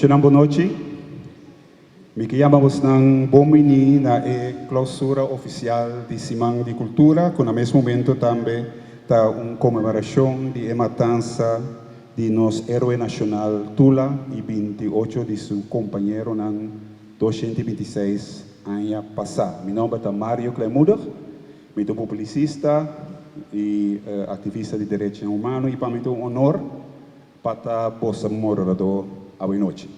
Shonnan bon nochi. Mi ke yama bosnan bon bini na e klousura ofisial di Siman di Kultura ku na mes momento tambe ta un konmemorashon di e matansa di nos héroe nashonal Tula i 28 di su kompañeronan 226 aña pasá. Mi nòmber ta Mario Kleinmoedig, mi ta un publisista i aktivista di derechonan humano i pa mi ta un honor pa ta boso moderadó awe nochi.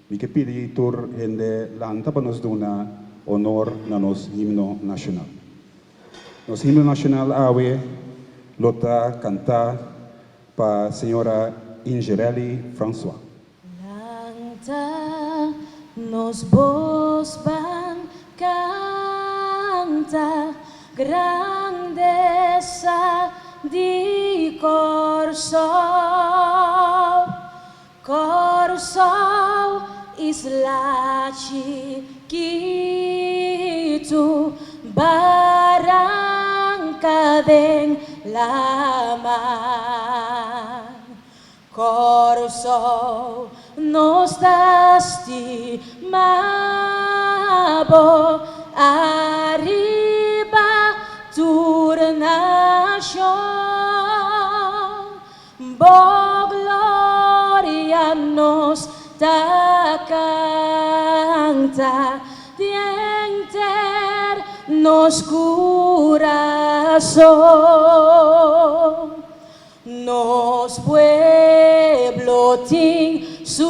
Mi ke pidi tur hende lanta pa nos duna honor na nos himno nashonal. Nos himno nashonal awe lo ta kantá pa señora Ingerelli Francois. Lanta nos bos ban kanta grandesa di Kòrsou. Kòrsou isla chikitu baranka den laman. Kòrsou nos ta stima bo ariba tur nashon. Bo gloria nos ta kanta di henter nos kurason. Nos pueblo tin su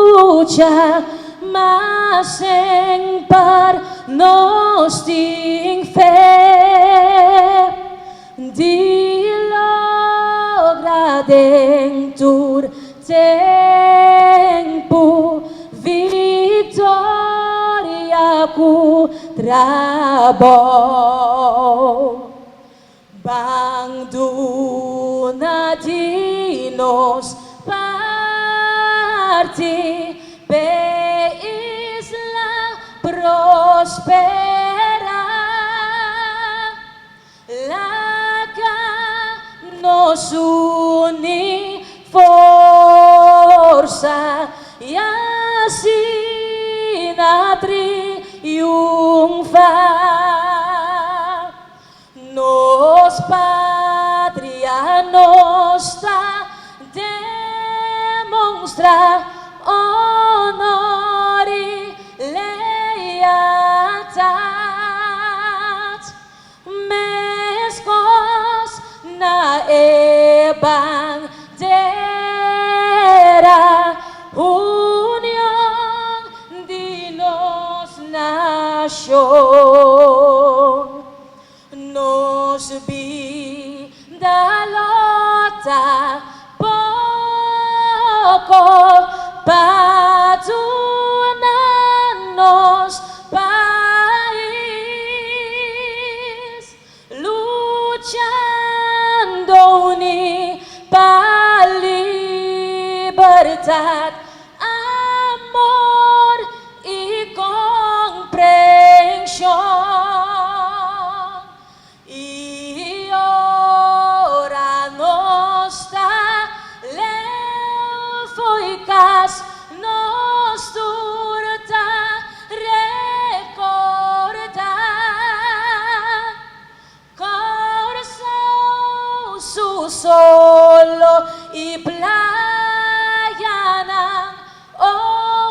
lucha, ma semper nos tin fe di logra den tur tempu victoria ku trabou. Ban duna di nos parti p'e isla prosperá. Laga nos uni forsa i asina triunfá. Nos patria nos ta demonstra honor i lealtat, meskos na e bandera, union di nos nashon. Nos bida lo ta poko pa duna nos pais, luchando uni pa libertat, amor i komprenshon. I ora nos ta leu fo'i kas, nos tur ta rekordá Kòrsou su solo i playanan,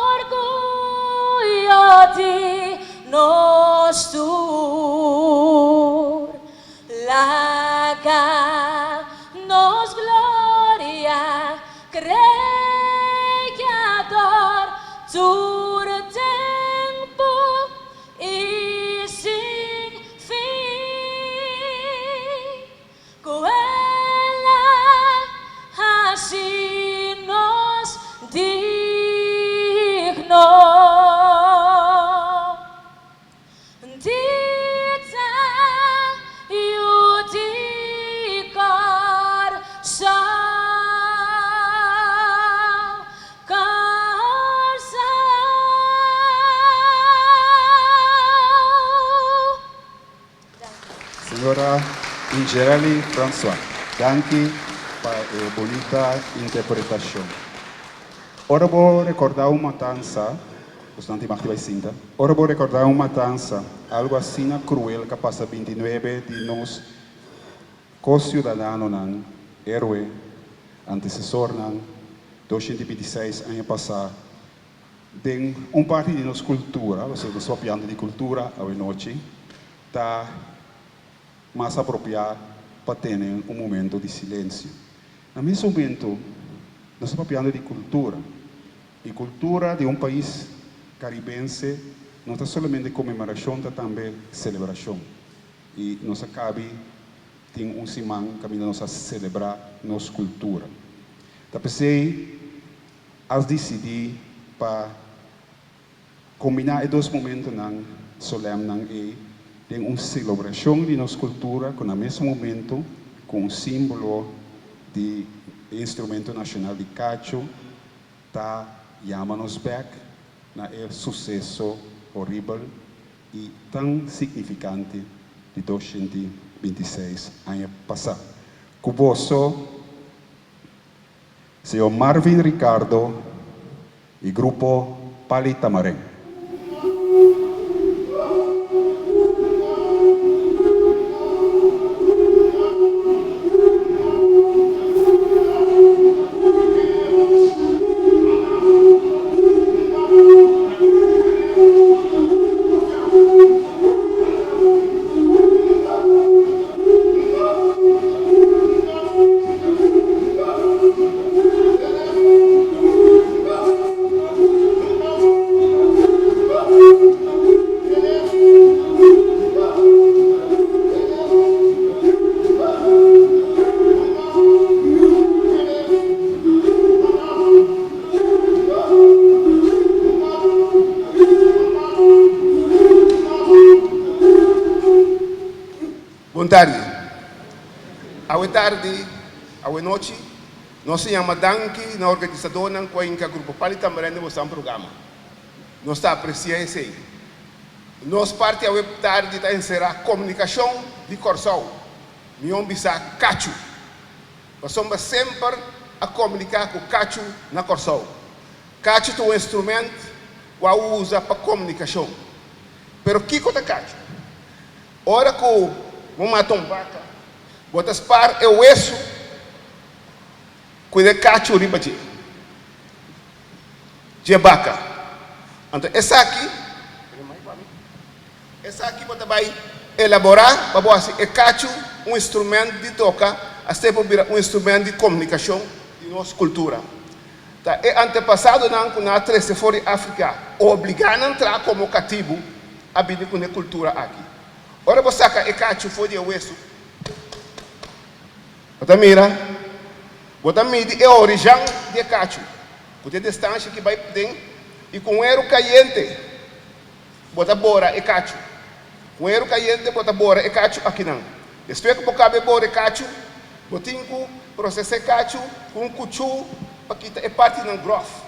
orguyo di nos tur. Laga nos gloria Kreador tur tempu I sin fin ku el a hasi nos digno di ta yu di Kòrsou. Kòrsou. Señora Ingerelli Francois, danki pa e bunita interpretacion. Ora bo rekordá un matansa, bosnan tin mag di bai sinta. Ora bo rekordá un matansa, algu asina kruel ka pasa 29 di nos ko-siudadanonan, héroe, antesesornan, 226 aña pasá, den un parti di nos kultura, pasobra nos papiando di kultura awenochi, ta mas apropiá pa tene un momento di silensio. Na mes momento, nos ta papiando di kultura, i kultura di un pais karibense no ta solamente konmemorashon, ta tambe selebrashon. I nos a kabi tin un siman kaminda nos a selebrá nos kultura. Ta p'esei as disidí pa Kombiná e dos momentonan solemnan ei den un selebrashon di nos kultura ku na mes momento ku un símbolo di e instrumento nashonal di kachu ta yama nos bèk na e suseso horibel i tan signifikante di 226 aña pasá. Ku boso, Señor Marvin Ricardo y Grupo Pali Tamarén. Bon tardi. Awe tardi, awe nochi, nos ta yama danki na organisadornan ku a hinka Grupo Pali Tamarindo den bosan programa. Nos ta apresia esei. Nos parti awe tardi ta enserá komunikashon di Kòrsou, mihó bisá kachu. Pasobra semper a komuniká ku kachu na Kòrsou. Kachu ta un instrument ku a usa pa komunikashon. Pero kiko ta kachu? Ora ku bo mata un baka, bo ta spar e wesu ku e kachu riba dje, dje baka. Anto esaki, esaki bo ta bai elaborá pa bo hasi e kachu un instrument di toka, asina por bira un instrument di komunikashon di nos kultura. Ta e antepasadonan ku nan a trese for di Afrika, obligá nan traha komo katibu, a bini ku ne kultura aki. Ora bo saka e kachu for di e wesu, bo ta mira, bo ta midi e orijan di e kachu, ku ta e distansha ki bai den, i ku un eru kayente bo ta bora e kachu. Ku un eru kayente bo ta bora e kachu akinan. Despues ku bo kaba e bora e kachu, bo tin ku prosesa e kachu ku un kuchú pa kita e partinan gròf.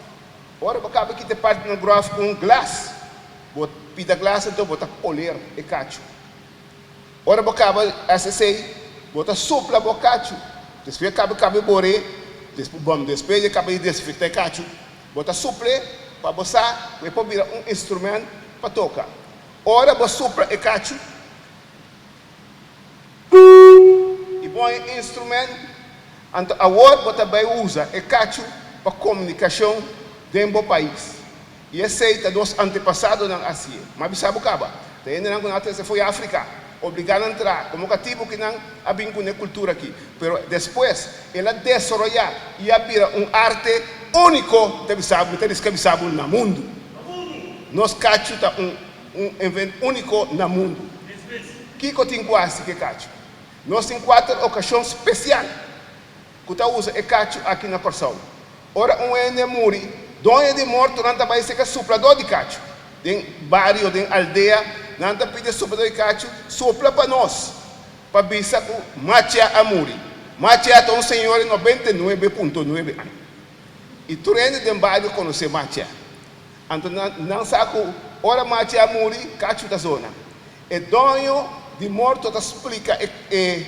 Ora bo kaba kita e partinan gròf ku un glas, bo pida glas anto bo ta poler e kachu. Ora bo kaba hasi esei, bo ta supla bo kachu. Despues kaba kaba e bor'é, bon, despues di e kaba di desinfektá e kachu, bo ta supl'é pa bo sa ku e por bira un instrumènt pa toka. Ora bo supla e kachu i bo haña e instrumènt, anto awor bo ta bai usa e kachu pa komunikashon den bo pais. I esei ta nos antepasadonan a hasié. M'a bisa bo kaba, ta hendenan ku nan a trese fo'i Afrika, obligá nan traha komo katibu ki nan a bin ku n'e kultura aki. Pero despues el a desaroyá i a bira un arte úniko, ta bisa bo, mi ta riska bisa bo, na mundu. Nos kachu ta un un event úniko na mundu. Kiko tin ku hasi ku e kachu? Nos tin kuater okashon spesial ku ta usa e kachu aki na Kòrsou. Ora un hende muri, doño di mortonan ta bai serka supladó di kachu. Den bario, den aldea, nan ta pidi e supladó di kachu, Supla pa nos, pa bisa ku Machia a muri. Machia ta un señor di 99.9 aña. I tur hende den bario konosé Machia. Anto nan sa ku ora Machia a muri, kachu ta zona. E doño di morto ta splika e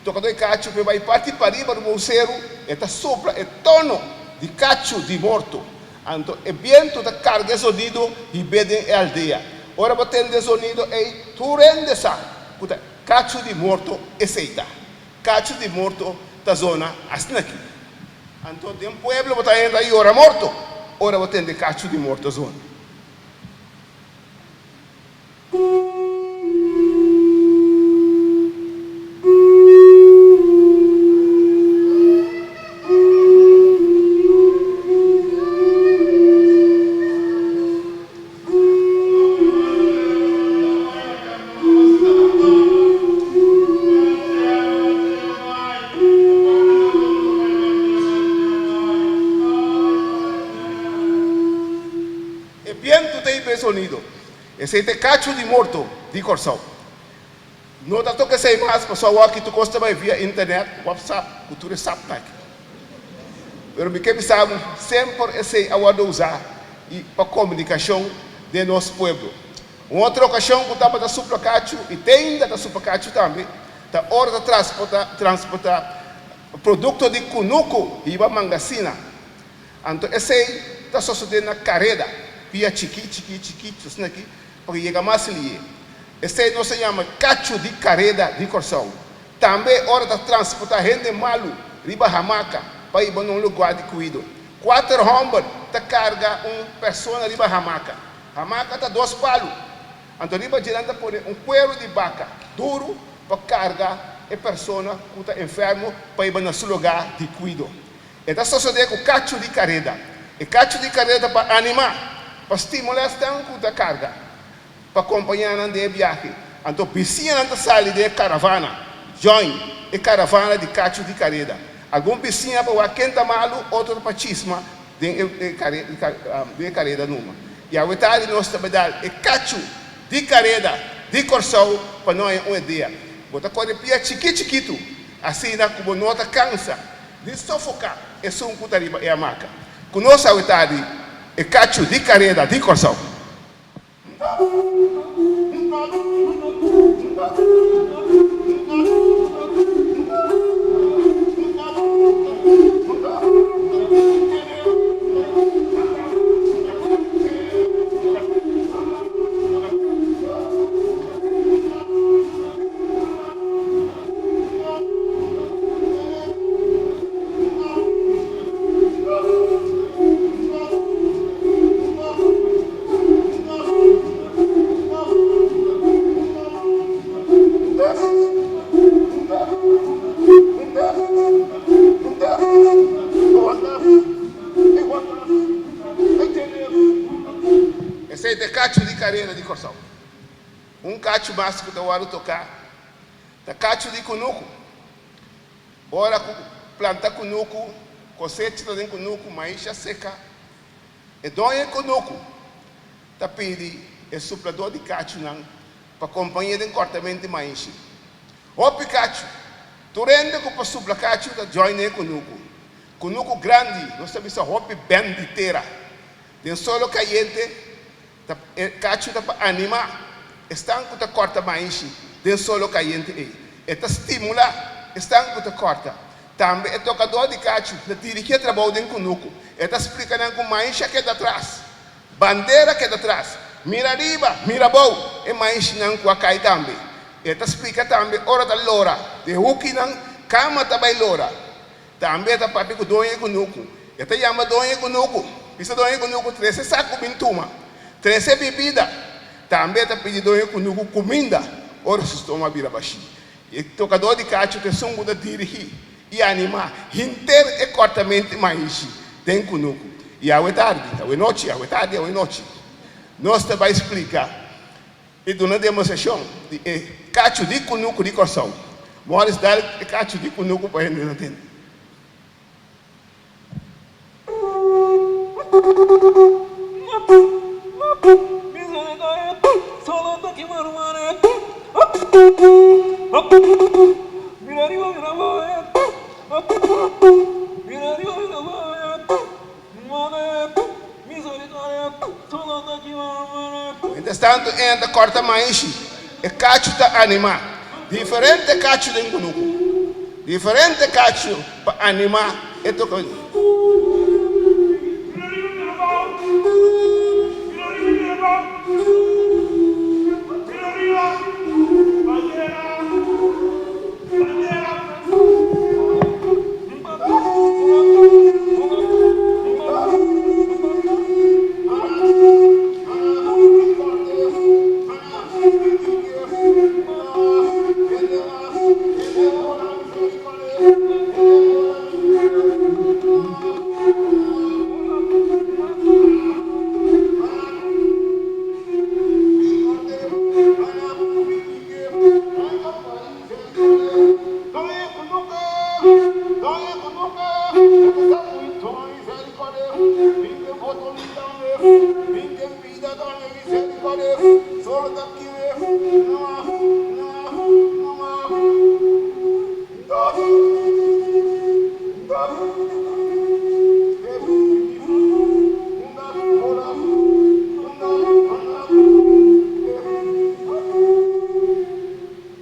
tokadó di kachu ku e bai parti pariba riba un seru, e ta supla e tono di kachu di morto. Anto e bientu ta karga e zonido hib'é den e aldea. Ora bo tende e zonido ei, tur hende sa ku ta kachu di morto esei ta. Kachu di morto ta zona asina aki. Anto den pueblo bo ta hende a yora morto ora bo tende kachu di morto zona. E bientu ta hiba e sonido. Esei ta e kachu di morto di Kòrsou. No ta toka esei mas pasobra awor aki tur kos ta bai via internet, whatsapp ku tur e sapnan aki. Pero mi ke bisa bo semper esei a wòrdu usá i pa komunikashon den nos pueblo. Un otro okashon ku tabata supla kachu i te ainda ta supla kachu tambe ta ora ta transportá transportá produkto di kunuku hiba mangasina. Anto esei ta sosodé na kareda, pia chikí, chikí, chikí, asina aki, pa yega mas lié. Esei nos a yama kachu di kareda di Kòrsou. Tambe ora ta transportá hende malu riba hamaka pa hiba na un lugá di kuido. Kuater hòmber ta karga un persona riba hamaka. Hamaka ta dos palu. Anto riba dje nan ta pone un kueru di baka duru pa karga e persona ku ta enfermo pa hiba na su lugá di kuido. E ta sosodé ku kachu di kareda. E kachu di kareda ta pa animá, pa stimulá esnan ku ta karga, pa kompañá nan den e biahe. Anto bisiñanan ta sali den e karavana, join e karavana di kachu di kareda. Algun bisiña pa wak ken ta malu, otro ta pa chisma den e den e kareda numa. I awe tardi nos ta bai dal e kachu di kareda di Kòrsou pa no haña un idea. Bo ta kore pia chikí chikitu, asina ku bo no ta kansa. Di sofoká esun ku ta riba e hamaka ku nos awe ta di e kachu di kareda di Kòrsou. Esei ta e kachu di karera di Kòrsou. Un kachu mas ku ta wòrdu toká Ta kachu di kunuku. Ora ku planta kunuku, kosecha ta den kunuku, maisha seka. E doño e kunuku ta pidi e supladó di kachunan pa kompañ'é den kòrtamentu di maishi. Hopi kachu! Tur hende ku por supla kachu ta djòin den e kunuku. Kunuku grandi, nos ta bisa hopi bènt di tera. Den solo kayente Ta e kachu ta pa animá esnan ku ta kòrta maishi den solo kayente ei. E ta stimulá esnan ku ta kòrta. Tambe e tokadó di kachu ta dirigí e trabou den kunuku. E ta splika nan ku maishi a keda atras, bandera a keda atras, mira ariba, mira abou, e maishinan ku a kai tambe. E ta splika tambe ora ta lora den hukinan, kama ta bai lora. Tambe e ta papia ku doño e kunuku. E ta yama doño e kunuku, bisa doño e kunuku, Trese saku bin tuma. Trese bibida. Tambe e ta pidi doño e kunuku kuminda ora su stoma bira bashí. E tokadó di kachu ta esun ku ta dirigí i animá henter e kòrtamenti maishi den kunuku. I awe tardi, awe nochi, awe tardi, awe nochi, nos ta bai splika E duna demostrashon di e kachu di kunuku di Kòrsou. Morris dal e kachu di kunuku pa hende no tende. Mientras tanto N ta corta maishi, e cachu ta anima. Diferente cachu den cunucu. Diferente cachu pa anima e toca.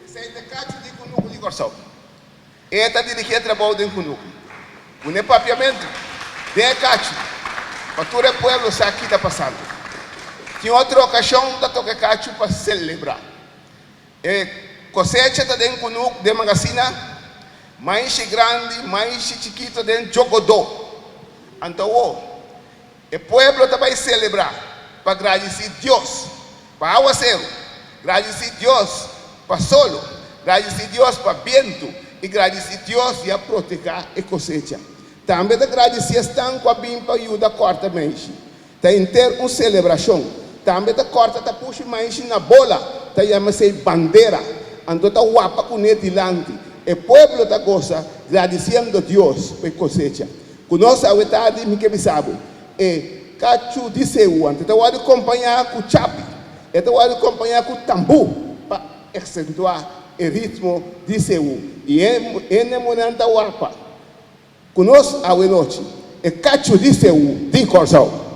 Esei ta e kachu di kunuku di Kòrsou. E ta dirigí e trabou den kunuku. Pone papiamentu den e kachu pa tur e pueblo sa ki ta pasando. Tin otro okashon ta toka e kachu pa selebrá. E kosecha ta den kunuku den magasina, maishi grandi, maishi chikito den djogodó. Anto awor E pueblo ta bai selebrá pa gradisí Dios pa awaseru, gradisí Dios pa solo, gradisí Dios pa bientu i gradisí Dios di a protehá e kosecha. Tambe ta gradisí esnan ku a bin pa yuda kòrta maishi. Ta henter un selebrashon. Tambe ta kòrta tapushi maishi na bola, ta yama esei bandera. Anto ta wapa kuné dilanti. E pueblo ta gosa gradisiendo Dios pa e kosecha. Ku nos awe tardi mi ke bisa bo, e kachu di seú anto ta wòrdu kompañá ku chapi, e ta wòrdu kompañá ku tambú pa eksentuá e ritmo di seú i e hende munan ta wapa. Ku nos awe nochi, e kachu di seú di Kòrsou.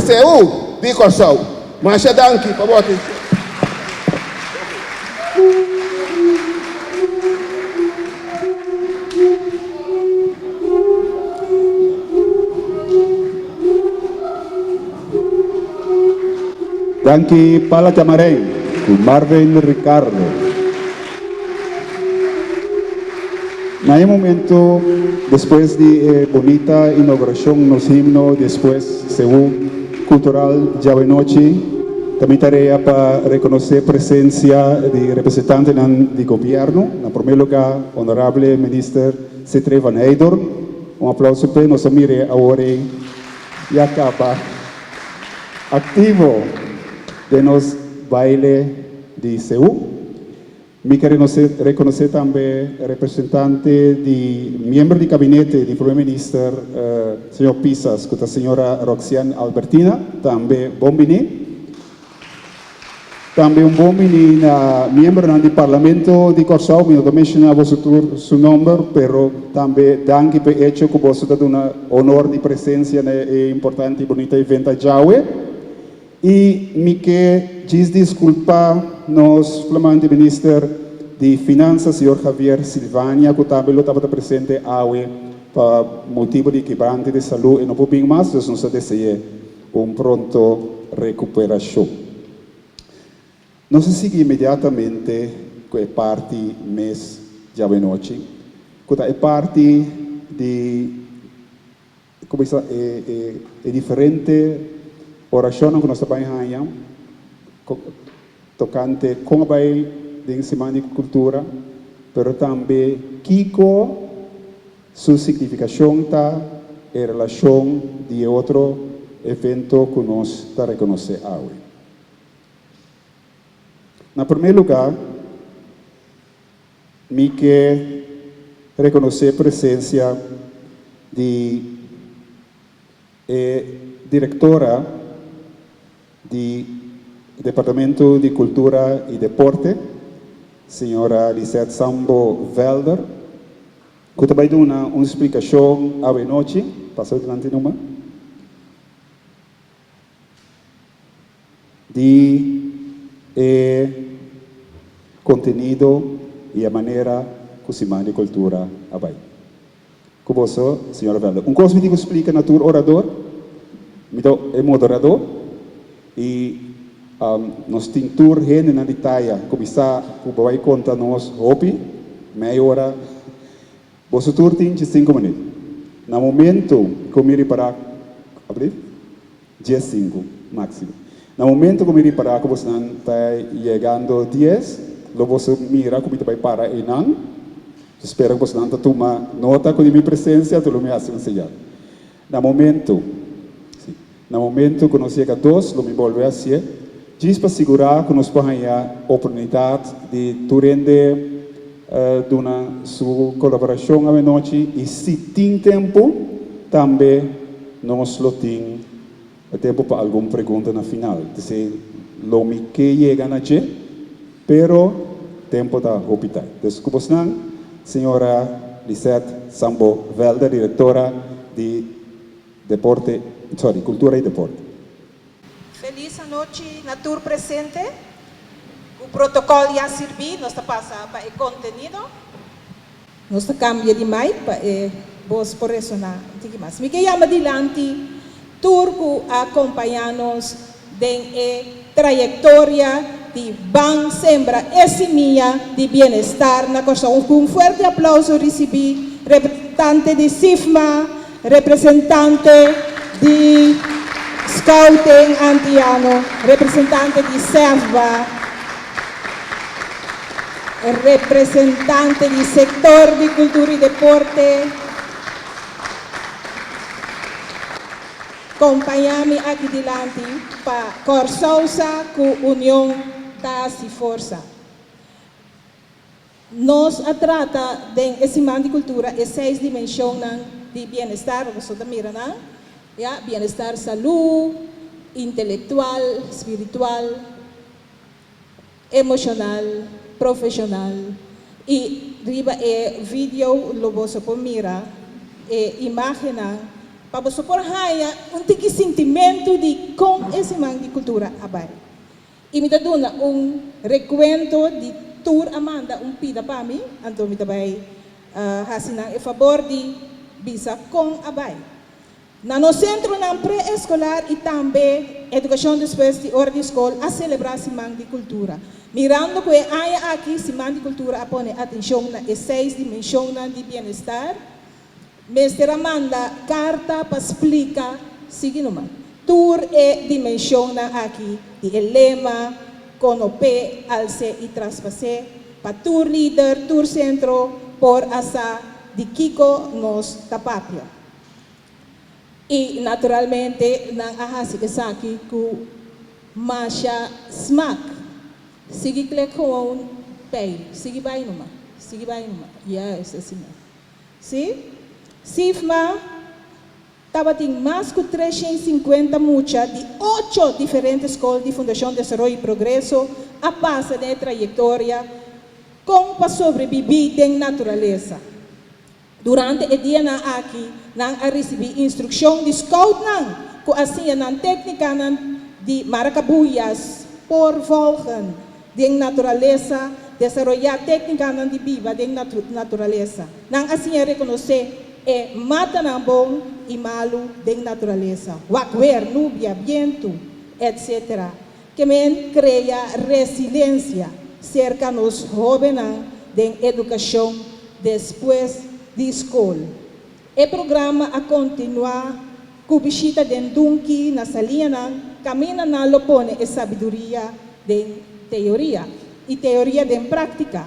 Seú di Kòrsou. Masha danki pa bo atenshon. Danki Pala Chamarén ku Marvin Ricardo. Na e momento despues di e bonita inauguracion nos himno despues Seú Cultural djawe-nochi ta mi tarea pa reconoce presencia di representantenan di gobierno, na prome lugar Honorable Minister Cetre van Heydoorn, un aplauso p'e, nos a mir'e awor ei ya caba activo den nos baile di Seú. Mi ke rekonosé tambe representante di miembro di kabinete di Prome Minister señor Pisas ku ta señora Roxianne Albertina, tambe bon bini. Tambe un bon bini na miembronan di Parlamento di Kòrsou, mi no ta menshoná boso tur su nòmber, pero tambe danki pa e echo ku boso ta duna honor di presensia na e importante i bunita evento djawe. I mi ke djis diskulpá nos flamante Minister di Finansa, señor Javier Silvania, ku tambe lo tabata presente awe. Pa motibu di kebrante di salú e no por bin mas, dus nos ta dese'é un pronto rekuperashon. Nos a sigui inmediatamente ku e parti mes djawe-nochi, ku ta e parti di kuminsá e e e diferente orashonnan ku nos ta bai haña tokante kon a bai den Siman di Kultura, pero tambe kiko su signifikashon ta en relashon di e otro evento ku nos ta rekonosé awe. Na promé lugá, mi ke rekonosé presensia di e direktora di Departamento di Kultura i Deporte, señora Lisette Sambo Velder, ku ta bai duna un splikashon awe nochi. Pasa dilanti numa. Di e kontenido i e manera ku Siman di Kultura a bai. Ku boso, señora Velder. Un kos mi tin ku splika na tur orador, mi ta e moderador i nos tin tur hendenan di taya ku mi sa ku bo bai konta nos hopi, mei ora. Boso tur tin djesinku minüt. Na momento ku mi ripará, ablief? 15, máksimo. Na momento ku mi ripará ku bosnan ta yegando dies, lo boso mira ku mi ta bai para einan. Mi spera ku bosnan ta tuma nota ku di mi presensia, anto lo mi hasi un señal. Na momento, sí, na momento ku nos yega dos, lo mi bolbe hasié, djis pa sigurá ku nos por haña oportunidat di tur hende duna su kolaborashon awenochi i si tin tempu, tambe Nos lo tin e tempu pa algun pregunta na final. T'esei lo mi ke yega na dje, pero tempu ta hopi tait. Dus ku bosnan, señora Lisette Sambo Velder, direktora di Deporte, sorry, Kultura i Deporte. Felis anochi na tur presente. Ku protokòl ya sirbí, nos ta pasa pa e kontenido. Nos ta kambia di mic pa e bos por resoná un tiki mas. Mi ke yama dilanti tur ku a kompañá nos den e trayektoria di Ban Sembra e Simia di Bienestar na Kòrsou. Ku un fuerte aplouso risibí representante di SIFMA, representante di Scouting Antiano, representante di SEFBA, Representante di sektor di kultura i deporte, kompañá mi aki dilanti pa Kòrsou sa ku union ta hasi forsa. Nos a trata den e siman di kultura e seis dimenshonnan di bienestar, boso ta mira nan, ya, bienestar salú, intelektual, spiritual, emoshonal, profeshonal i riba e video lo boso por mira e imagennan pa boso por haña un tiki sintimentu di kon e siman di kultura a bai. I mi ta duna un rekuento di tur a manda un pida pa mi, anto mi ta bai hasi nan e fabor di bisa kon a bai. Na nos sentronan pre-eskolar i tambe edukashon despues di ora di skol a selebrá Siman di Kultura. Mirando ku e aña aki Siman di Kultura a pone atenshon na e seis dimenshonnan di bienestar, mester a manda karta pa splika sigui numa tur e dimenshonnan aki di e lema Konopé, Alsé i Traspasé pa tur lider, tur sentro por a sa di kiko nos ta papia. I naturalmente nan a hasi esaki ku masha smak. Sigui klek gewoon pei. Sigui bai numa. Sigui bai numa. Juist asina. Si? Sifma tabatin mas ku 350 mucha di ocho diferente skol di Fundashon Desaroyo i Progreso a pasa den e trayektoria Kon pa Sobrebibí den Naturalesa. Durante e dianan aki nan a risibí instrukshon di scoutnan ku a siña nan téknikanan di maracabuyas, por volgen den naturalesa, desaroyá téknikanan di biba den naturalesa. Nan a siña rekonosé. e matanan bon i malu den naturalesa, wak wer, nubia, bientu, etc. Ke men krea resilensia serka nos hóbennan den edukashon despues di skol. E programa a kontinuá ku bishita den Dunki na Saliñanan kaminda nan lo pone e sabiduria den teoria i teoria den práktika.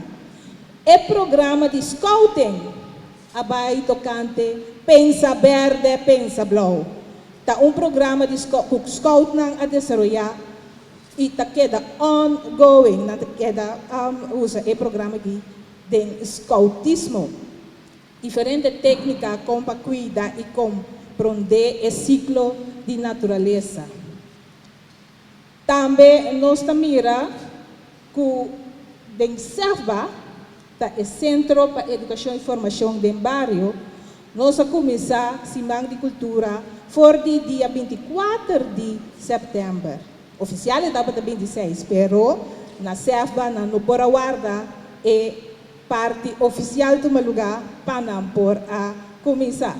E programa di scouting a bai tokante Pensa Bèrdè, Pensa Blou. Ta un programa di ku scoutnan a desaroyá i ta keda ongoing, nan ta keda usa e programa aki den scoutismo. Diferente téknika kon pa kuida i komprondé e siklo di naturalesa. Tambe nos ta mira ku den SEFBA, ta e Sentro pa Edukashon i Formashon den Bario, nos a kuminsá Siman di Kultura for di dia 24 di sèptèmber. Ofisial e tabata 26, pero na SEFBA nan no por a warda e parti ofisial tuma lugá pa nan por a kuminsá.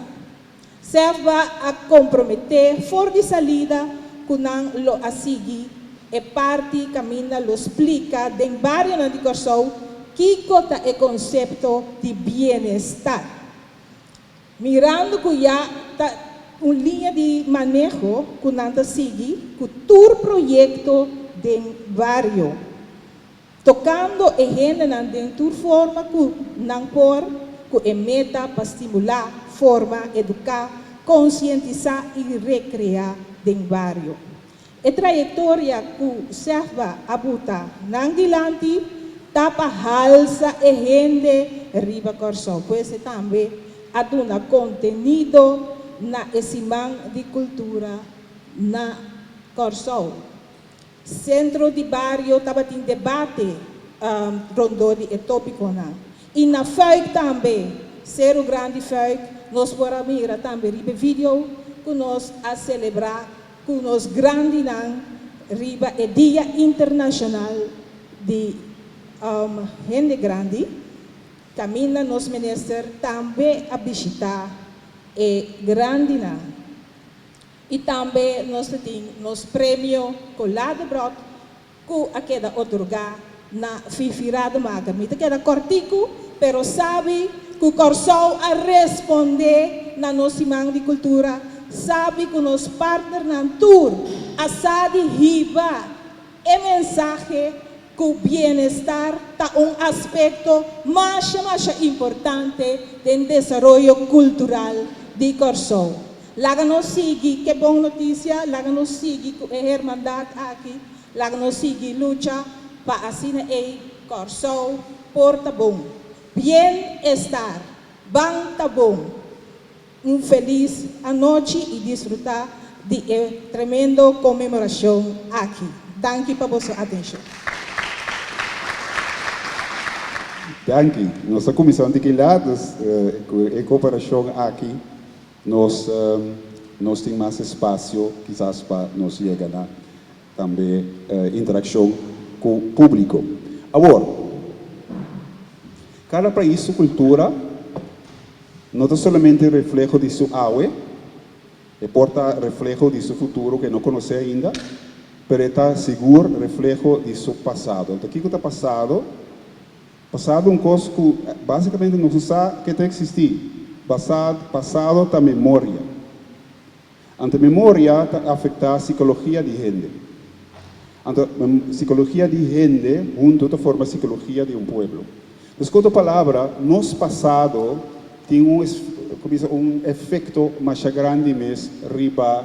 SEFBA a komprometé for di salida ku nan lo a sigui e parti kaminda lo splika den barionan di Kòrsou kiko ta e konsepto di bienestar. Mirando ku ya ta un liña di maneho ku nan ta sigui ku tur proyekto den bario. Tokando e hendenan den tur forma ku nan por, ku e meta pa stimulá, forma, eduká, konsientisá i rekreá den bario. E trayektoria ku SEFBA a buta nan dilanti ta pa halsa e hende riba Kòrsou. Pues e tambe a duna kontenido na e Siman di Kultura na Kòrsou. Sentro di bario tabatin debate rondó di e tópikonan. I na Fuik tambe, Seru Grandi Fuik, nos por a mira tambe riba e video ku nos a selebrá ku nos grandinan riba e Dia Internashonal di Hende Grandi, kaminda nos minister tambe a bishitá e grandinan. I tambe nos ta tin nos premio Colá de Brot ku a keda otorgá na Fifi Rademaker. Mi ta keda kòrtiku, pero sabi ku Kòrsou a respondé na nos Siman di Kultura, sabi ku nos partnernan tur a sa di hiba e mensahe ku bienestar ta un aspekto masha masha importante den desaroyo kultural di Kòrsou. Laga nos sigui k'e bon notisia, laga nos sigui ku e hermandat aki, laga nos sigui lucha pa asina ei Kòrsou por ta bon. Bienestar, ban ta bon. Un felis anochi i disfrutá di e tremendo konmemorashon aki. Danki pa boso atenshon. Danki. Nos a kuminsá un tiki lat, dus ku e koperashon aki nos nos tin mas espasio kisas pa nos yega na tambe interakshon ku públiko. Awor, kada pais su kultura no ta solamente refleho di su awe, e por ta refleho di su futuro ku e no konosé ainda, pero e ta sigur refleho di su pasado. Anto kiko ta pasado? Pasado un kos ku básikamente nos no sa ke ta eksistí. Pasado ta memoria. Anto memoria ta afektá sikologia di hende. Anto sikologia di hende huntu ta forma sikologia di un pueblo. Dus ku otro palabra, nos pasado tin un ku bisa un efekto masha grandi mes riba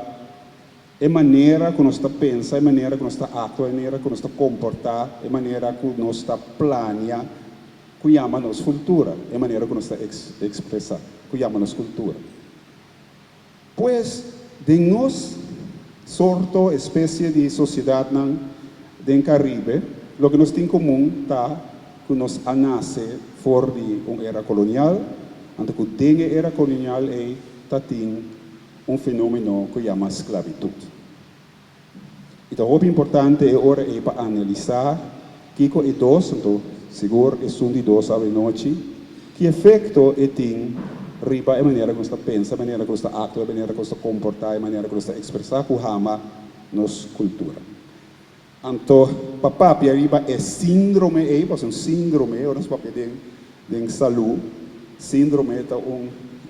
e manera ku nos ta pensa, e manera ku nos ta aktua, e manera ku nos ta komportá, e manera ku nos ta plania ku yama nos kultura, e manera ku nos ta ekspresá ku yama nos kultura. Pues, den nos sorto, espesie di sosiedatnan den Karibe, loke nos tin komun ta ku nos a nase for di un era kolonial, anto ku den e era kolonial ei ta tin un fenómeno ku yama sklabitut. I ta hopi importante e ora ei pa analisá kiko e dos, anto sigur esun di dos awenochi, ki efekto e tin. riba e manera ku nos ta pensa, e manera ku nos ta aktua, e manera ku nos ta komportá, e manera ku nos ta ekspresá ku hama nos kultura. Anto pa papia riba e síndrome ei, pasobra un síndrome, ora nos papia den den salú, síndrome ta un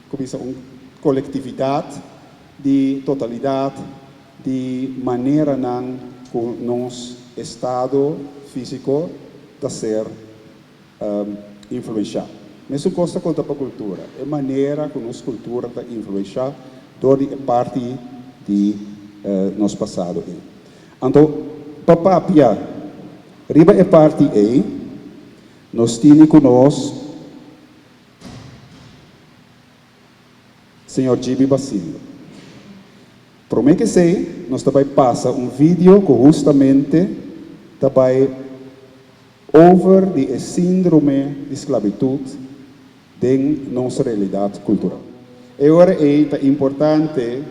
kuminsa un kolektividat di totalidat di maneranan ku nos estado físiko ta ser influenshá. Mesun kos ta konta pa kultura. E manera ku nos kultura ta influenshá dor di e parti di nos pasado ei. Anto pa papia riba e parti ei, nos tini ku nos Señor Gibi Basilio. Promé ku esei, nos ta bai pasa un video ku hustamente ta bai over di e síndrome di sklabitut den nos realidat kultural. E ora ei ta importante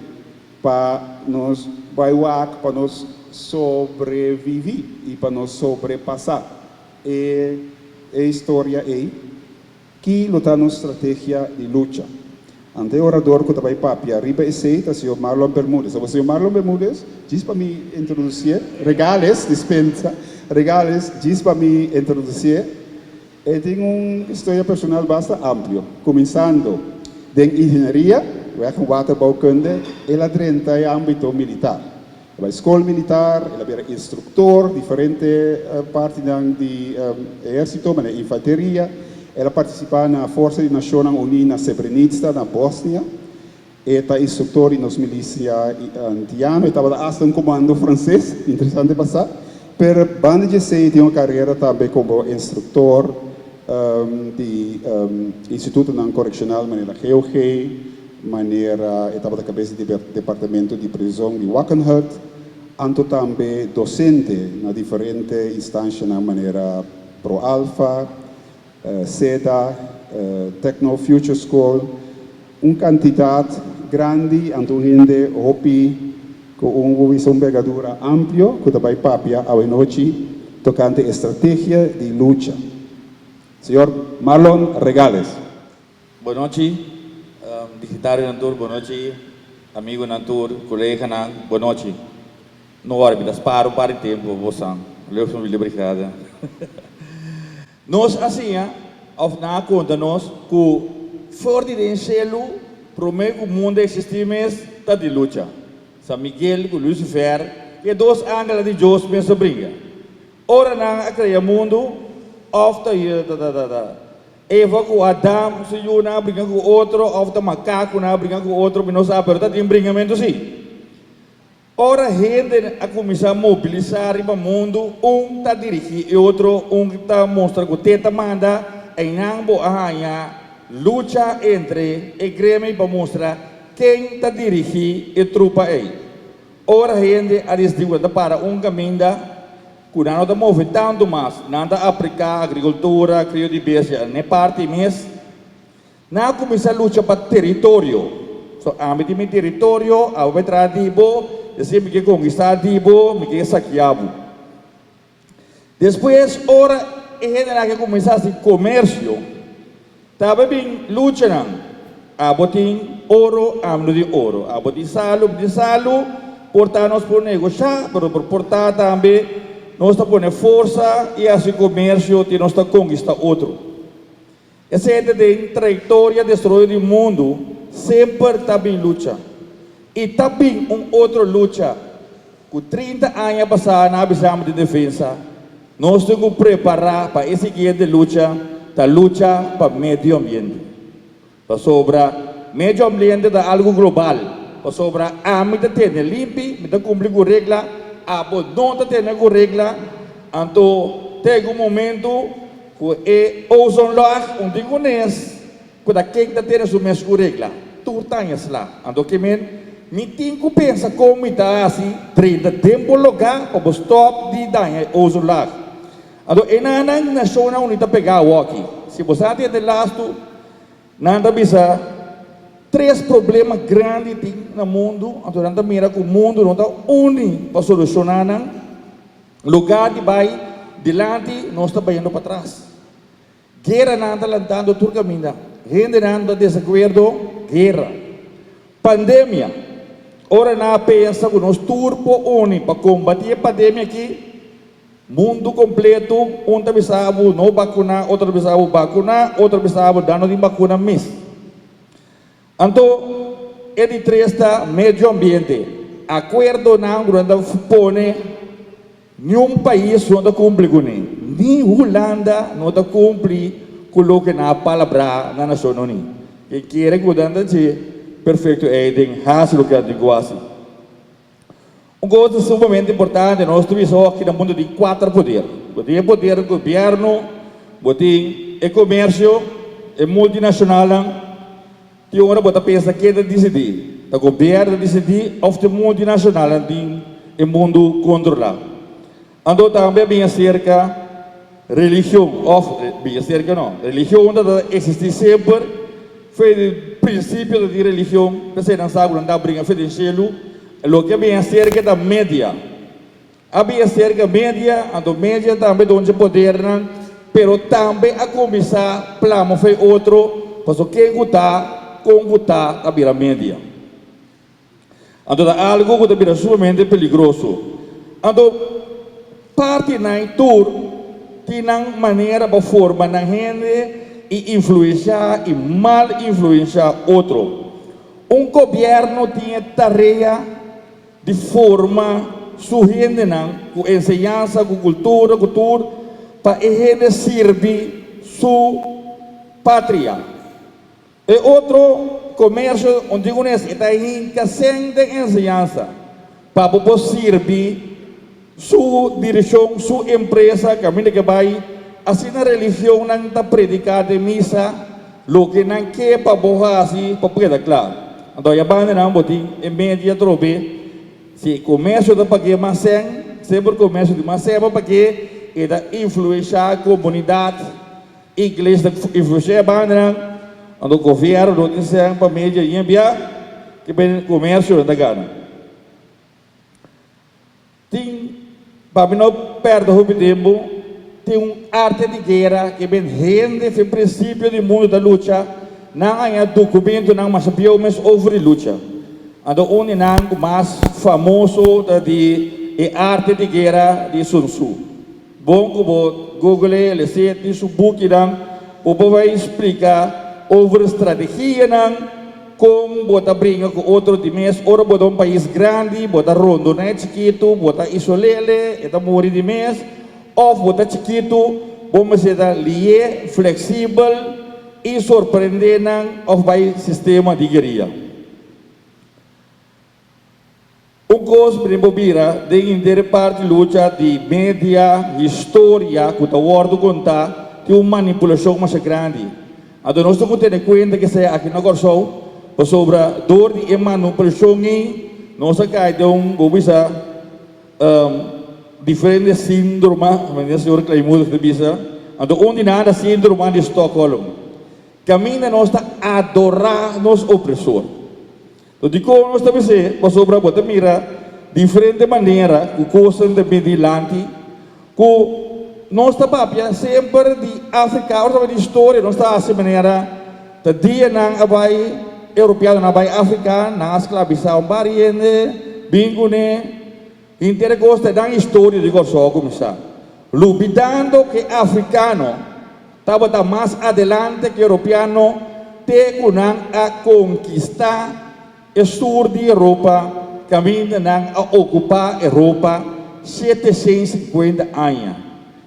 pa nos bai wak pa nos sobreviví i pa nos sobrepasá e e historia ei. Ki lo ta nos strategia di lucha? Ante e orador ku ta bai papia riba esei ta señor Marlon Bermudez. Awor señor Marlon Bermudez, djis pa mi introdusié, Regales, dispensa, Regales, djis pa mi introdusié, e tin un historia personal basta amplio. Kuminsando den ingenieria, weg en waterbouwkunde, el a drenta e ámbito militar. El a bai skol militar, el a bira instruktor diferente partinan di ehérsito, manera infanteria. El a partisipá na Forsa di Nashonnan Uní na Srebrenica, na Bosnia. E ta instruktor di nos milisia antiano. E tabata asta un komando franses, interesante pa sa. Pero banda di esei e tin un karera tambe komo instruktor di institutonan korekshonal manera GOG, Manera e tabata kabes di departamento di prizon di Wackenhut, anto tambe dosente na diferente instanshanan manera Pro Alfa, Seda, Techno Future School, un kantidat grandi anto un hende hopi ku un wisa un bergadura amplio ku ta bai papia awenochi tokante e strategia di lucha. Señor Marlon Regales. Bonochi digitarionan tur, bonochi amigonan tur, coleganan, bonochi. No worry, mi ta spara un par di tempo pa bosan. Leu familia brigada. Nos a siña of nan a conta nos cu for di den shelu prome cu mundo a existi mes ta di lucha. San Miguel cu Lucifer, e dos angelnan di Dios mes a bringa. Ora nan a crea mundo of ta ta Eva ku Adam su yunan a bringa ku otro òf ta makakunan a bringa ku otro, mi no sa, pero ta tin bringamentu sí. Ora hende a kuminsá mobilisá riba mundu, un ta dirigí e otro, un ta mustra ku te ta manda, einan bo a haña lucha entre e gremio pa mustra ken ta dirigí e trupa ei. Ora hende a disidí ku nan ta para un kaminda, Ku nan no ta move tantu mas, nan ta apliká agrikultura, krio di bestia, n'e parti mes. Nan a kuminsá lucha pa teritorio. So, ami tin mi teritorio, abo bai traha di bo, esei mi ke konkistá di bo, mi ke sakiá bo. Despues, ora e hendenan aki a kuminsá hasi komersio, Tabata bin luchanan. Abo tin oro, ami no tin oro. Abo tin salu, mi tin salu. Por ta nos por negoshá, pero por por ta tambe nos ta pone forsa i hasi komersio tin nos ta konkistá otro. Esei ta den trayektoria desaroyo di mundu semper ta bin lucha. I ta bin un otro lucha Ku 30 aña pasá nan a bisa mi di defensa, nos tin ku prepará pa e siguiente lucha ta lucha pa medio ambiente. Pasobra medio ambiente ta algu global, pasobra ami ta tene limpi, mi ta kumpli ku regla, abo no ta tene ku regla, anto te algun momentu ku e ozonlaag un tin ku nes Ku ta ken ta tene su mes ku regla? Tur ta aña sla. Anto ke men, mi tin ku pensa kon mi ta hasi drenta den bo logá pa bo stòp di daña e ozonlaag. Anto e nannan Nashonnan Uní ta pegá awoki. Si bo sa tende lastu, nan ta bisa tres problema grandi tin na mundu, anto nan ta mira ku mundu no ta uni pa solushoná nan. Lugá di bai dilanti, nos ta bayendo patras. Gueranan ta lantando tur kaminda. Hendenan ta desakuerdo, guera. Pandemia. Ora nan a pensa ku nos tur por uni pa kombatí e pandemia aki, mundu kompleto, un ta bisa bo no bakuná, otro ta bisa bo bakuná, otro ta bisa bo dan no tin bakuna mes. Anto e di tres ta medio ambiente. Akuerdonan ku nan ta pone niun pais no ta kumpli kuné. Ni Hulanda no ta kumpli ku loke nan a palabrá na Nashon Uní. Ken kere ku nan ta dje perfekto ei den hasi loke nan tin ku hasi. Un kos ta sumamente importante, nos ta bisa hoki na mundu tin kuater poder. Bo tin e poder di gobièrnu, bo tin e komersio, e multinashonalnan. Tin ora bo ta pensa ken ta disidí, ta gobièrnu ta disidí òf ta e multinashonalnan tin e mundu kontrolá. Anto tambe a bin aserka religion, òf bin aserka no, religion ta ta eksistí semper, fe di prinsipio ta tin religion, p'esei nan sa ku nan ta bringa fe den shelu, loke a bin aserka ta media, a bin aserka media, anto media tambe ta un dje podernan, pero tambe a kuminsá plama fe otro, pasobra ken ku ta, kon ku ta, ta bira media. Anto ta algu ku ta bira sumamente peligroso. Anto partinan tur tin nan manera pa forma nan hende i influenshá i mal influenshá otro. Un gobièrnu tin e tarea di forma su hendenan ku enseñansa, ku kultura, ku tur, pa e hende sirbi su patria. E otro komersio un di unes e ta hinka sen den enseñansa pa bo por sirbi su direkshon, su empresa kaminda ke bai. Asina religionnan ta prediká den misa loke nan ke pa bo hasi pa bo keda kla. Anto aya banda nan bo tin e media atrobe. Si e komersio ta pag'é mas sen, semper komersio tin mas sen pa pag'é, e ta influenshá komunidat. Iglesia ta influencia e bandanan, anto gobierno no tin sen pa media yen bia ke ben comercio nan ta gana. Tin, pa mi no perde hopi tempo, tin un arte di guera ke ben hende fin principio di mundo ta lucha, nan haña documentonan masha bieu mes over di lucha. Anto un di nan ku mas famoso ta di e arte di guera di Sun Tzu. Bon ku bo google les'é tin su bukinan ku bo bai splika over strategianan kon bo ta bringa ku otro di mes ora bo ta un pais grandi bo ta rondoná e chikitu bo ta isol'é e ta muri di mes òf bo ta chikitu bo mester ta lié fleksibel i sorprendé nan òf bai sistema di gueria. Un kos mi bo bira den henter e parti lucha di media historia ku ta wòrdu kontá tin un manipulashon masha grandi. Anto nos tin ku tene kuenta ke esei aki na Kòrsou pasobra dor di e manupulashon ei nos a kai den un bo bisa diferente síndroma manera señor Kleinmoedig ta bisa anto un di nan ta síndroma di Stockholm kaminda nos ta adorá nos opresor. To dikon nos ta bis'é? Pasobra bo ta mira diferente manera ku kosnan ta bin dilanti ku nos ta papia semper di Afrika, ora ta papia di historia nos ta hasi manera ta dianan a bai europeanonan a bai Afrika, nan a sklabisá un par hende, bin kuné. Henter e kos ta dan historia di Kòrsou a kuminsá, lubidando ku e afrikano tabata mas adelante ku e europeano te ku nan a konkistá e sur di Europa kaminda nan a okupá Europa 750 aña.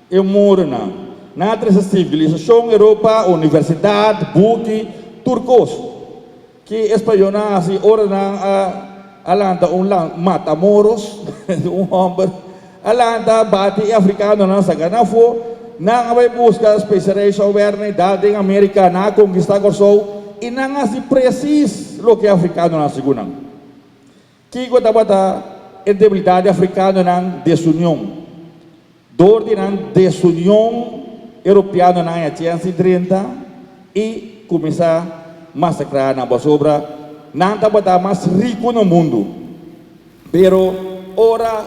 E muronan. Nan a trese sivilisashon Europa, universidat, buki, tur kos. Ki españolnan a hasi ora nan a a lanta un lan matamoros, un homber a lanta bati e africanonan saca nan afo, nan a bay busca specerij zou werne dal den America, nan a conquista Corsou y nan a hasi precies loke e africanonan a hasi cu nan. Kiko tabata e debilidad di africanonan? Desunion. Dor di nan desunion europeanonan a chens di drenta i kuminsá masakrá nan pasobra nan tabata mas riku na mundu. Pero ora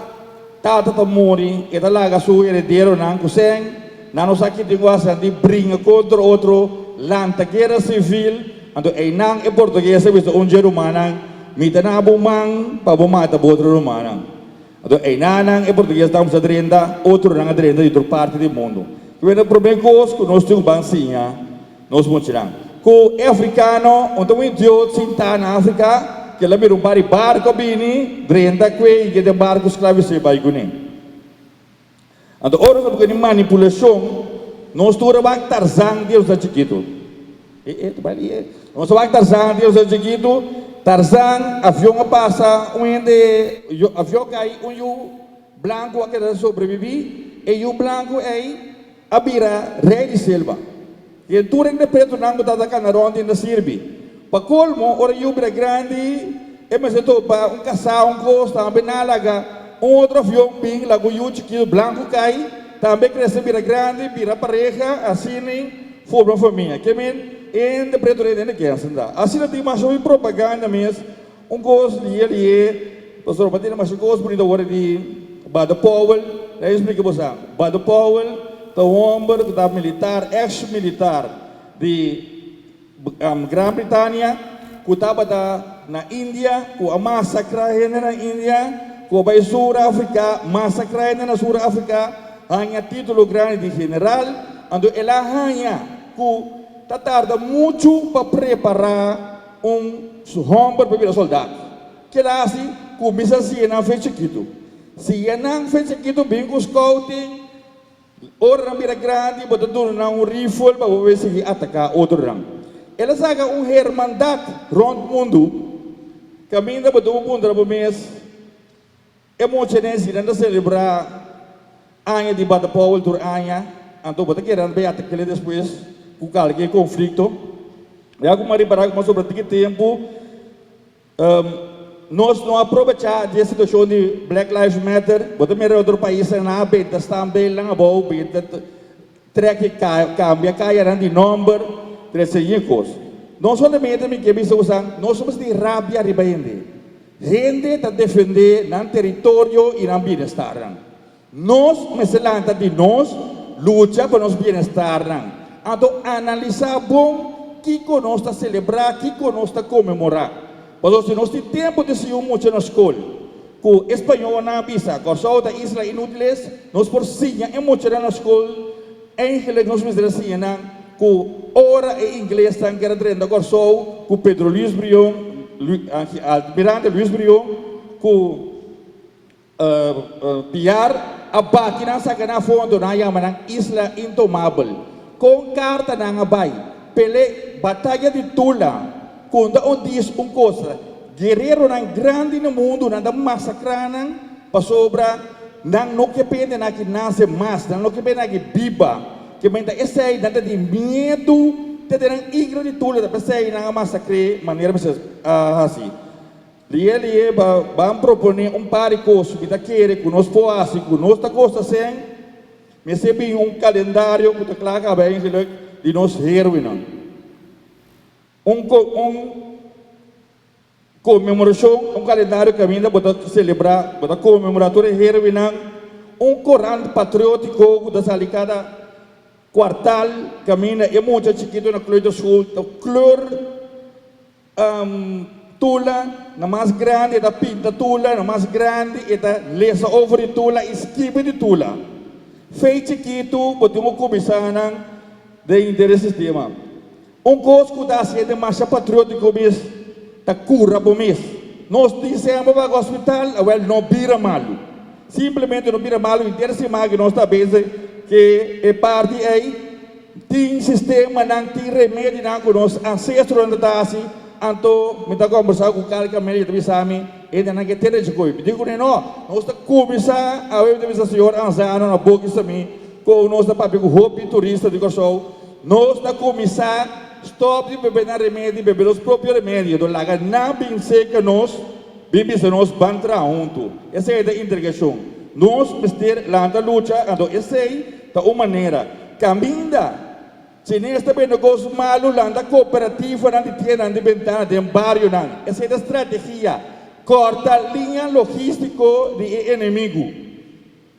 tata ta muri e ta laga su herederonan ku sèn. Nan no sa ki tin ku hasi, nan tin bringa kontra otro, lanta guera sivil, anto einan e portugues a bisa un dje rumannan, Mi ta na bo man pa bo mata bo otro rumannan. Anto einanan e portugues ta kumsa drenta, otronan a drenta di otro parti di mundu. Kiba e promé kos ku nos tin ku ban siña nos muchanan? Ku e afrikano un ta un idiot sintá na Afrika, ku el a mira un par di barku a bini drenta kue i ke den barku sklavisé bai kuné. Anto ora nos a buka di manipulashon, nos tur a wak Tarzan di nos ta chikitu. E e ta bai li e. Nos a wak Tarzan di nos ta chikitu. Tarzan, avion a pasa, un hende, avion a kai, un yu blanku a keda sobreviví. E yu blanku ei a bira rei di selva. I tur hende pretunan ku tabata kana rònt i ta sirbi. Pa kolmo, ora yu bira grandi, e mester topa un kasá, un kos, tambe nan a laga un otro avion bin laga un yu chikitu blanku kai, tambe krese bira grandi, bira pareha, asina forma famia. Ke men, e hende pretu rei den e kèns ta. Asina tin masha hopi propaganda mes, un kos lié lié, pasobra bo a tene masha kos bunita ora di Baden Powell, laga mi splika boso. Baden Powell ta un hòmber ku ta militar, èks militar di Gran Britania ku tabata na India, ku a masakrá hende na India, ku a bai Sur Afrika, masakrá hende na Sur Afrika, haña título grandi di general, anto el a haña ku ta tarda muchu pa prepará un hòmber pa bira soldat. Kila hasi? Kuminsá siña nan fe chikitu. Siña nan fe chikitu bin ku scouting. Ora nan bira grandi bo ta duna nan un rifle pa bo por sigui ataká otronan. El a saka un hermandat rònt mundu kaminda bo ta por puntra bo mes, E muchanan si nan ta selebrá aña di Bata Powell tur aña, anto bo ta kere nan bai atak'é despues ku kalke konflikto? Ya ku mi a ripará kuma sobra tiki tempu nos no a probechá di e situashon di Black Lives Matter. Bo ta mira otro paisnan nan a benta standbeelnan abou, benta trek i kambia kayanan di nòmber, trese yin kos. No solamente mi ke bisa bosan, nos no mester tin rabia riba hende. Hende ta defendé nan teritorio i nan bienestarnan. Nos mester lanta di nos lucha pa nos bienestarnan. Anto analisá bon kiko nos ta selebrá, kiko nos ta konmemorá. Pasobra si nos tin tempu di siña un mucha na skol ku e spañolnan a bisa Kòrsou ta isla inútiles, nos por siña e muchanan na skol, eigenlijk nos mester a siña nan ku ora e inglesnan ker a drenta Kòrsou ku Pedro Luis Brion, Almirante Luis Brion ku Piar a bati nan saka nan fondo, nan a yama nan Isla Intomabel. Kon karta nan a bai pele Bataya di Tula konta un dis un kos, guereronan grandi na mundu nan ta masakrá nan pasobra nan no ke pende nan aki nase mas, nan no ke pende nan aki biba. Ke menta esei nan ta tin miedu te den nan Isla di Tula ta p'esei nan a masakr'é manera mester a hasi. Lié lié ba ban proponé un par di kos mi ta kere ku nos por hasi ku nos ta kosta sèn, mester bin un kalendario ku ta kla kaba eigenlijk di nos héroenan. Un un konmemorashon, un kalendario kaminda bo ta selebrá, bo ta konmemorá tur e héroenan, un korant patriótiko ku ta sali kada kuartal kaminda e mucha chikitu na kleuterschool ta kleur. Tula na mas grandi e ta pinta tula na mas grandi e ta lesa over di tula i skibi di tula. Fei chikitu bo tin ku kuminsá nan den henter e sistema. Un kos ku ta hasi hende masha patriótiko mes ta kura bo mes. Nos tin semper bai hospital, awel no bira malu. Simplemente no bira malu henter siman ku nos ta bezig ke e parti ei. Tin sistemanan, tin remedinan ku nos ansestronan ta ta hasi, anto mi ta kombersá ku Carl Camel i e ta bisa mi, Hendenan ke tende dje Mi di kuné, No, nos ta kuminsá awe, mi ta bisa señor Anzano na boki sa mi ku nos ta papia ku hopi turista di Kòrsou, nos ta kuminsá stòp di bebe nan remedi, bebe nos propio remedi, anto laga nan bin serka nos, bin bisa nos ban traha huntu. Esei ta integrashon. Nos mester lanta lucha, anto esei ta un manera. Kaminda Chines ta bende kos malu lanta kooperativanan di tiendanan di bentana den barionan. Esei ta strategia. Kòrta liña logístiko di e enemigu.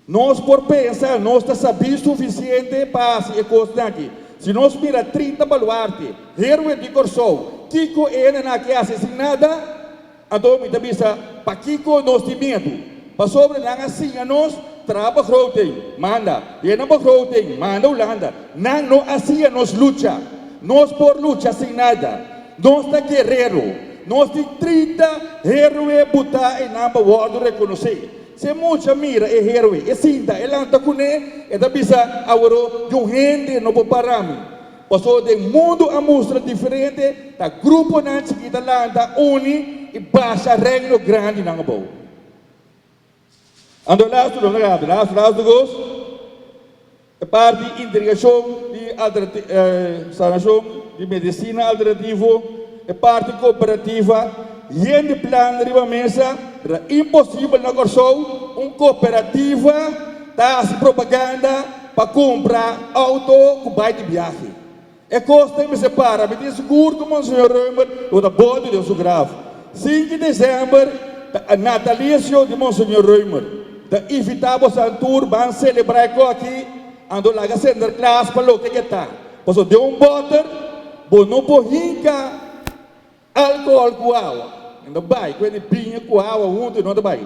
Nos por pensa nos ta sabí sufisiente pa hasi e kosnan aki. Si nos mira 30 baluarte, héroe di Kòrsou, kiko e hendenan aki hasi sin nada? Anto mi ta bisa, pakiko nos tin miedu? Pasobra nan a siña nos traha begroting, manda, yena begroting, manda Hulanda. Nan no a siña nos lucha. Nos por lucha sin nada. Nos ta guerero. Nos tin 30 héroe butá einan pa wòrdu rekonosé. Si e mucha mira e héroe, e sinta, e lanta kuné, e ta bisa, Aworó, di un hende no por para mi. Pasobra den mundu a mustra diferente, ta gruponan chikí ta lanta, uni i basha reino grandinan abou. Anto lastu, no lastu, lastu, lastu kos, e parti integrashon di sanashon di medisina alternativo, e parti kooperativa, yen di plan riba mesa, pero ta imposibel na Kòrsou un kooperativa ta hasi propaganda pa kumpra outo ku bai di biahe. E kos ta mester para, mi tin sigur ku Monseñor Römer lo ta bòltu den su graf. Sinku di desèmber ta natalisio di Monseñor Römer. Ta invitá bosan tur ban selebrá e kos aki, anto laga Sinterklaas pa loke ke ta. Pasobra den un bòter bo no por hinka Alcohol cu awa no ta bay, cu e biña cu awa hunto no ta bay.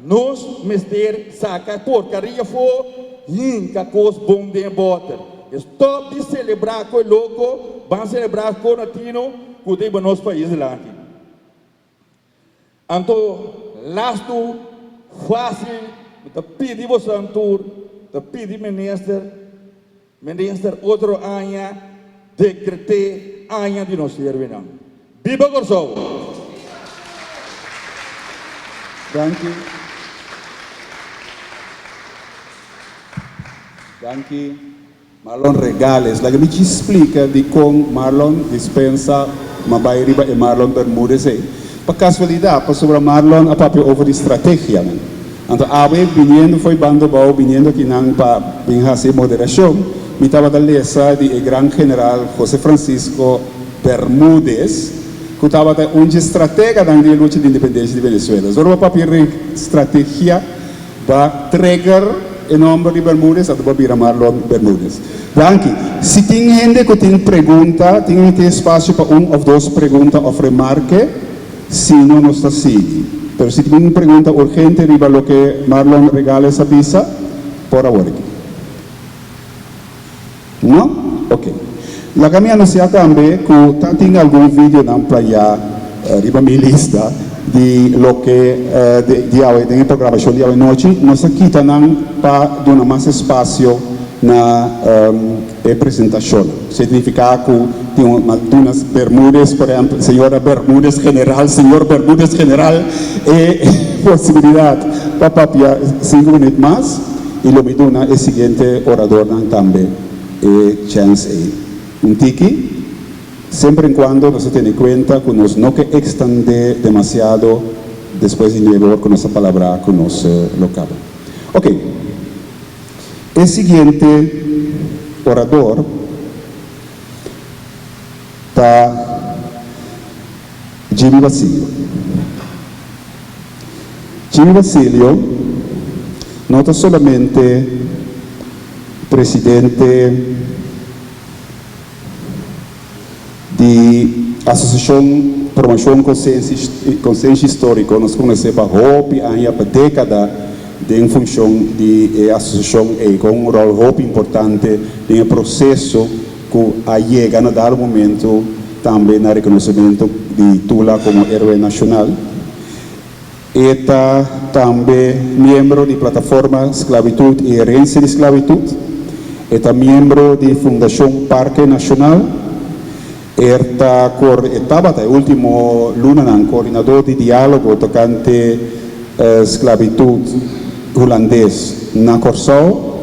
Nos mester saca porcaria afo, hinca cos bon den e boter. Stop di celebra cu e loco, ban celebra cu latino cu ta hiba nos pais dilanti. Anto lastu facil mi ta pidi boso tur, ta pidi minister, Minister otro aña decreté aña di nos héroenan. Biba Kòrsou! Danki. Danki Marlon Regales. Laga mi djis splika dikon Marlon Dispensa ma bai riba e Marlon Bermudez ei. Pa kasualidat, pasobra Marlon a papia over di strategianan. Anto awe biniendo fo'i Bandobou, biniendo akinan pa bin hasi e moderashon, mi tabata lesa di e gran general José Francisco Bermudez, ku tabata un dje strateganan di e lucha di independensia di Venezuela. Zor bo papia ri strategia, ba trigger e nomber di Bermudez, anto bo bira Marlon Bermudez. Danki. Si tin hende ku tin pregunta, tin tin espasio pa un òf dos pregunta òf remarke. Si no nos ta sigui. Pero si tin un pregunta urgente riba loke Marlon Regales a bisa, por awor aki. No? Ok. Laga mi anuncia tambe cu ta tin algun videonan playa riba mi lista di loke di awe den e programacion di awe nochi. Nos a kita nan pa duna mas espacio na e presentacionnan. Significa cu tin un Maldunas Bermudez, por ehempel, señora Bermudez General, señor Bermudez General, e posibilidad pa papia cinco minuut mas y lo mi duna e siguiente oradornan tambe e chance ey. Un tiki, semper en cuando nos ta tene cuenta cu nos no ke extende demasiado despues di nuebe or cu nos a palabra cu nos lo caba. Ok. E siguiente orador ta Jimmy Basilio. Jimmy Basilio no ta solamente presidente di Asosiashon Promocion Konsenshi Historiko, nos konosé pa hopi aña, pa dékada den funshon di e asosiashon ei, kon un ròl hopi importante den e proseso ku a yega na dado momento tambe na rekonosementu di Tula komo héroe nashonal. E ta tambe miembro di Plataforma Sklabitut i Herensia di Sklabitut. E ta miembro di Fundashon Parke Nashonal. Er ta e tabata e ultimo lunanan koordinador di diálogo tokante sklabitut hulandes na Kòrsou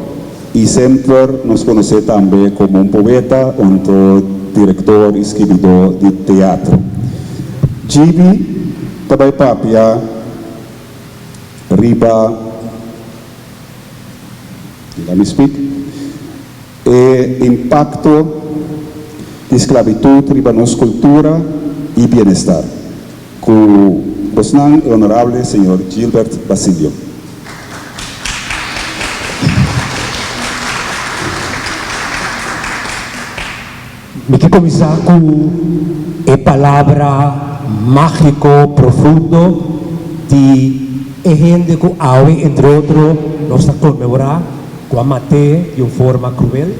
i semper nos konosé tambe komo un poeta, onto direktor i skibidó di teatro. Gibi ta bai papia riba, let me speak, e impacto di sclavitud riba nos cultura y bienestar. Cu bosnan e Honorable Señor Gilbert Basilio. Mi ke kuminsá ku e palabra mágiko profundo di e hende ku awe entre otro nos ta konmemorá ku a mat'é di un forma kruel,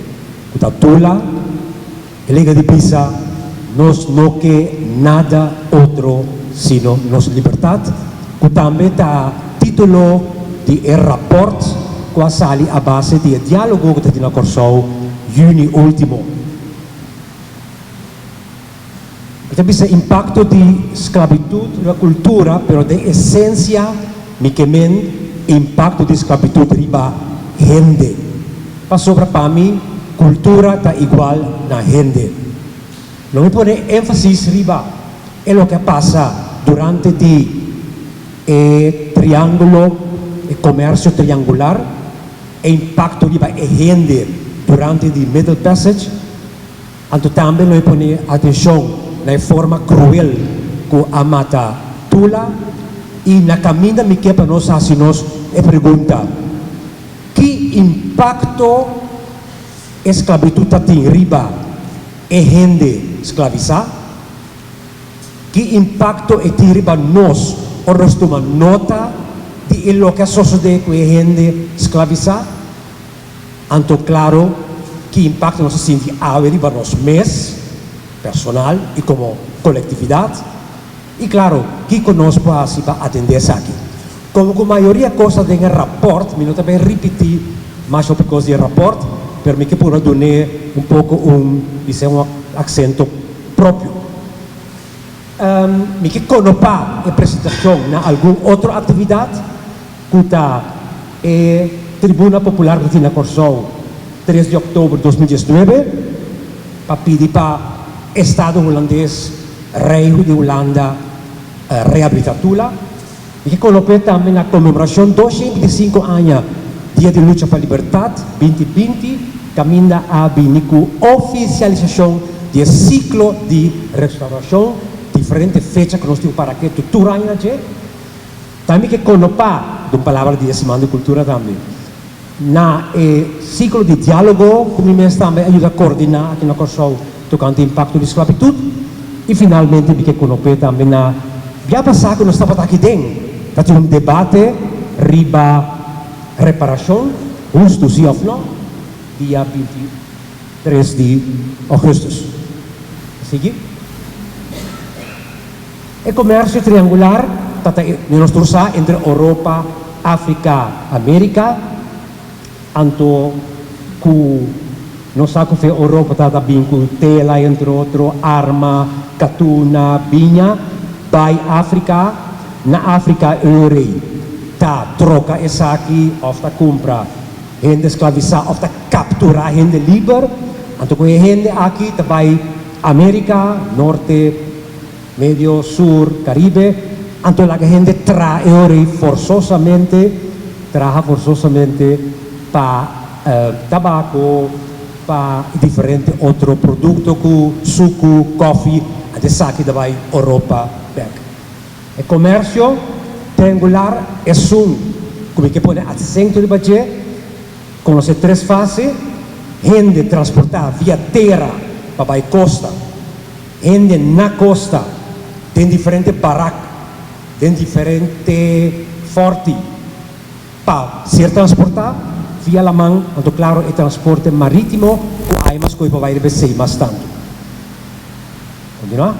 ku ta Tula. E lega di bisa, Nos no ke nada otro sino nos libertat, ku tambe ta título di e rapòrt ku a sali a base di e diálogo ku ta tin na Kòrsou yüni último. Mi ta bisa impakto di sklabitut riba kultura, pero den esensia mi ke men impakto di sklabitut riba hende. Pasobra pa mi kultura ta igual na hende. Lo mi pone énfasis riba e loke a pasa durante di e triángulo, e komersio triangular, e impakto riba e hende durante di Middle Passage. Anto tambe lo mi pone atenshon na e forma kruel ku a mata Tula i na kaminda mi ke pa nos hasi nos e pregunta, Ki impakto e sklabitut ta tin riba e hende sklavisá? Ki impakto e tin riba nos ora nos tuma nota di e loke a sosodé ku e hende sklavisá? Anto klaro, ki impakto nos ta sinti awe riba nos mes, personal i komo kolektividat? I klaro, kiko nos por hasi pa atendé esaki? Komo ku mayoria kos ta den e rapòrt, mi no ta bai ripití mas hopi kos di e rapòrt, pero mi ke purba dun'é un poko un, bis'é un aksento propio. Mi ke konopá e presentashon na algun otro aktividat ku ta e Tribuna Popular ku ta tin na Kòrsou 3 di òktober 2019 pa pidi pa Estado Hulandes, Reino di Hulanda, rehabilitá Tula. Mi ke konop'é tambe na konmemorashon 225 aña Dia di Lucha pa Libertat 2020 kaminda a bini ku ofisialisashon di e siklo di restaurashon, diferente fecha ku nos tin para ketu tur aña na dje. Tambe mi ke konopá, den palabra di e Siman di Kultura tambe, na e siklo di diálogo ku mi mes tambe a yuda koordiná aki na Kòrsou tokante impakto di sklabitut. I finalmente mi ke konop'é tambe na bia pasá ku nos tabata aki den ta tin un debate riba reparashon, hustu si òf nò, dia 23 di ògùstùs. Sigui. E komersio triangular ta ta nos tur sa entre Oropa, Afrika, Amerika, anto ku nos sa ku fe Oropa ta ta bin ku tela entre otro, arma, katuna, biña, bai Afrika, na Afrika eurei ta troka esaki òf ta kumpra hende sklavisá òf ta kapturá hende liber, anto ku e hende aki ta bai Amerika, Norte. Medio, Sur, Caribe, anto laga hende traha e ora ei forzosamente, traha forzosamente pa tabaco, pa diferente otro producto cu sucu, koffie, anto esaki ta bay Europa bek. E comercio triangular esun cu mi ke pone acento riba dje, conoce tres fase, hende transporta via tera pa bay costa, Hende na kosta, den diferente barak, den diferente fòrti pa ser transportá via laman, anto klaro e transporte marítimo ku ai mas koe pa bai riba e sei mas tantu. Kontinuá.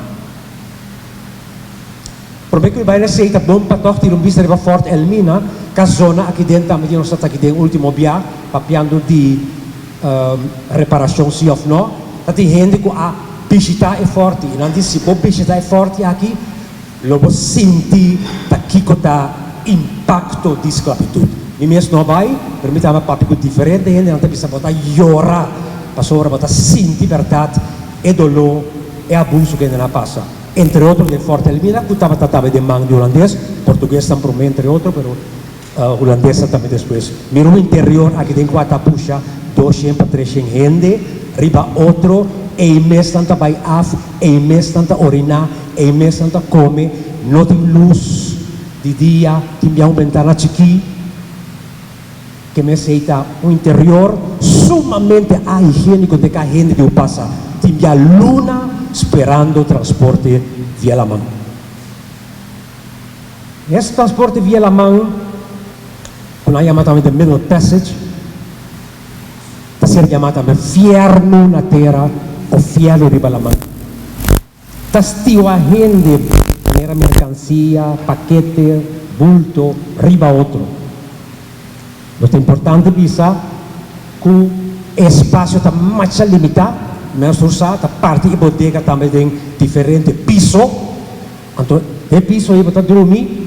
Promé ku e bai na sei ta bon pa tòg tira un bista riba Fort Elmina, ka zona aki den tambe di nos ta aki den último bia papiando di reparashon si òf nò. Ta tin hende ku a bishitá e fòrti i nan di si bo bishitá e fòrti aki lo bo sinti ta kiko ta impakto di sklabitut. Mi mes no a bai, pero mi tabata papia ku diferente hende, nan ta bisa bo ta yora pasobra bo ta sinti bèrdat e doló, e abuso ku hende nan a pasa. Entre otro den Fort Elmina ku tabata tambe den man di hulandes, portuguesnan promé entre otro, pero hulandesnan tambe despues. Mira un interior aki den kua ta pusha 200 pa 300 hende riba otro, ei mes nan ta bai af, ei mes nan ta oriná, ei mes nan ta kome, no tin lus di dia, tin bia un bentana chikí. Ke mesei ta un interior sumamente ahigiéniko den ka hende diu pasa. Tin bia luna sperando transporte via laman. Es transporte via laman, ku nan yama tambe the Middle Passage, ta ser yamá tambe fièrnu na tera òf fièrnu riba laman. Ta stiwa hende manera merkansia, pakete, bulto riba otro. Nos ta importante bisa ku e espasio ta masha limitá, nos tur sa ta parti e bodega tambe den diferente piso, anto den piso ei bo ta drumi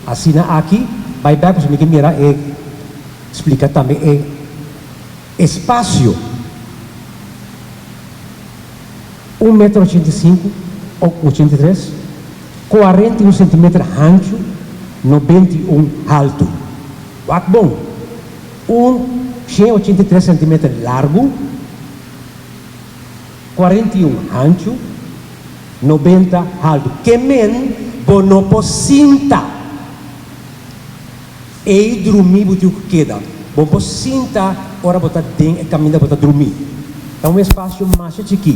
asina aki bai bek pasobra mi ke mira e splika tambe e espasio. Un metro 85 o 83, 41 sentimeter hanchu, 91 haltu. Wak bon, un 183 sentimeter largu, 41 hanchu, 90 haltu. Ke men bo no por sinta ei drumí bo tin ku keda. Bo por sinta ora bo ta den e kaminda bo ta drumí. Ta un espasio masha chikí.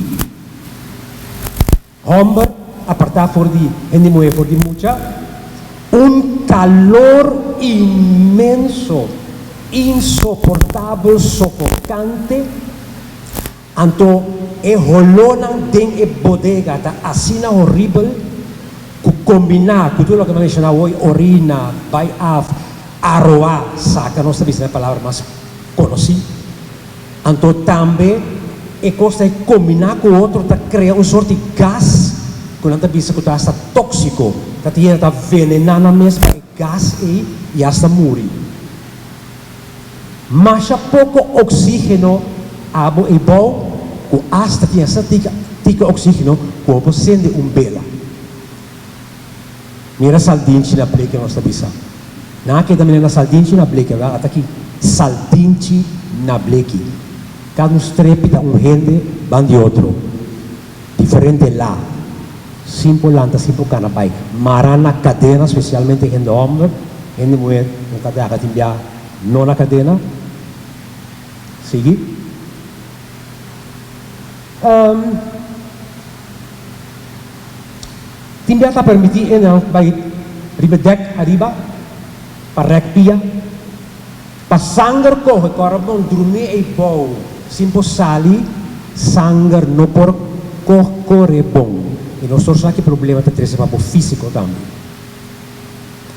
Hòmber apartá for di hende muhé for di mucha. Un kalor inmenso, insoportabel, sofokante. Anto e holónan den e bodega ta asina horibel ku kombiná ku tur loke mi a menshoná hoy, orina, bai af, aroá, saka, nos ta bisa na e palabra mas konosí. Anto tambe e kos ta e kombiná ku otro ta krea un sort di gas ku nan ta bisa ku ta asta tóksiko, ta tin hende ta venená nan mes pa e gas ei i asta muri. Masha poko oxígeno abo ei bou ku asta tin asa tika tika oxígeno ku bo por sende un bela. Mira saldinchi na bleke nos ta bisa. Nan a keda mira na saldinchi na bleke wèl ata aki saldinchi na bleki. Kada un strepi ta un hende ban di otro. Diferente la. Sin por lanta sin por cana bay. Mara na cadena specialmente hende homber, hende muher no ta daga tin bia no na cadena. Sigui. Tin bia ta permiti enan bay riba dek ariba pa rek pia. Pa sanger kohe kòrda bon drumi ei bou sin por sali sanger no por koh kore bon i nos tur sa ki problema ta trese pa bo físiko tambe.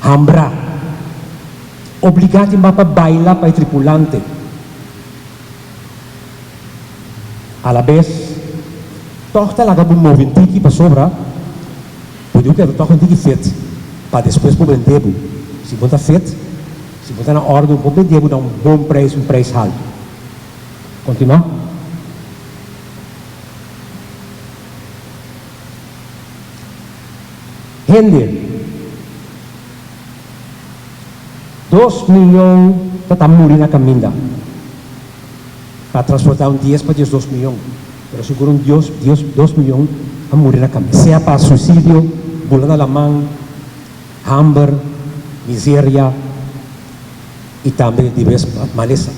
Hambra. Obligá tin ba pa baila pa e tripulante. Alabes tòg ta laga bo move un tiki pasobra bo diu keda tòg un tiki fit pa despues bo bende bo. Si bo ta fit. Si bo ta na òrdu, bo bendé bo na un bon preis, un preis haltu. Kontinuá. Hende, dos miyon ta ta muri na kaminda. Pa transportá un dies pa 12 miyon, pero sigur un dios, dios, dos miyon a muri na kaminda, sea pa suisidio, bula na laman, Hamber, miseria i tambe di bes malesa.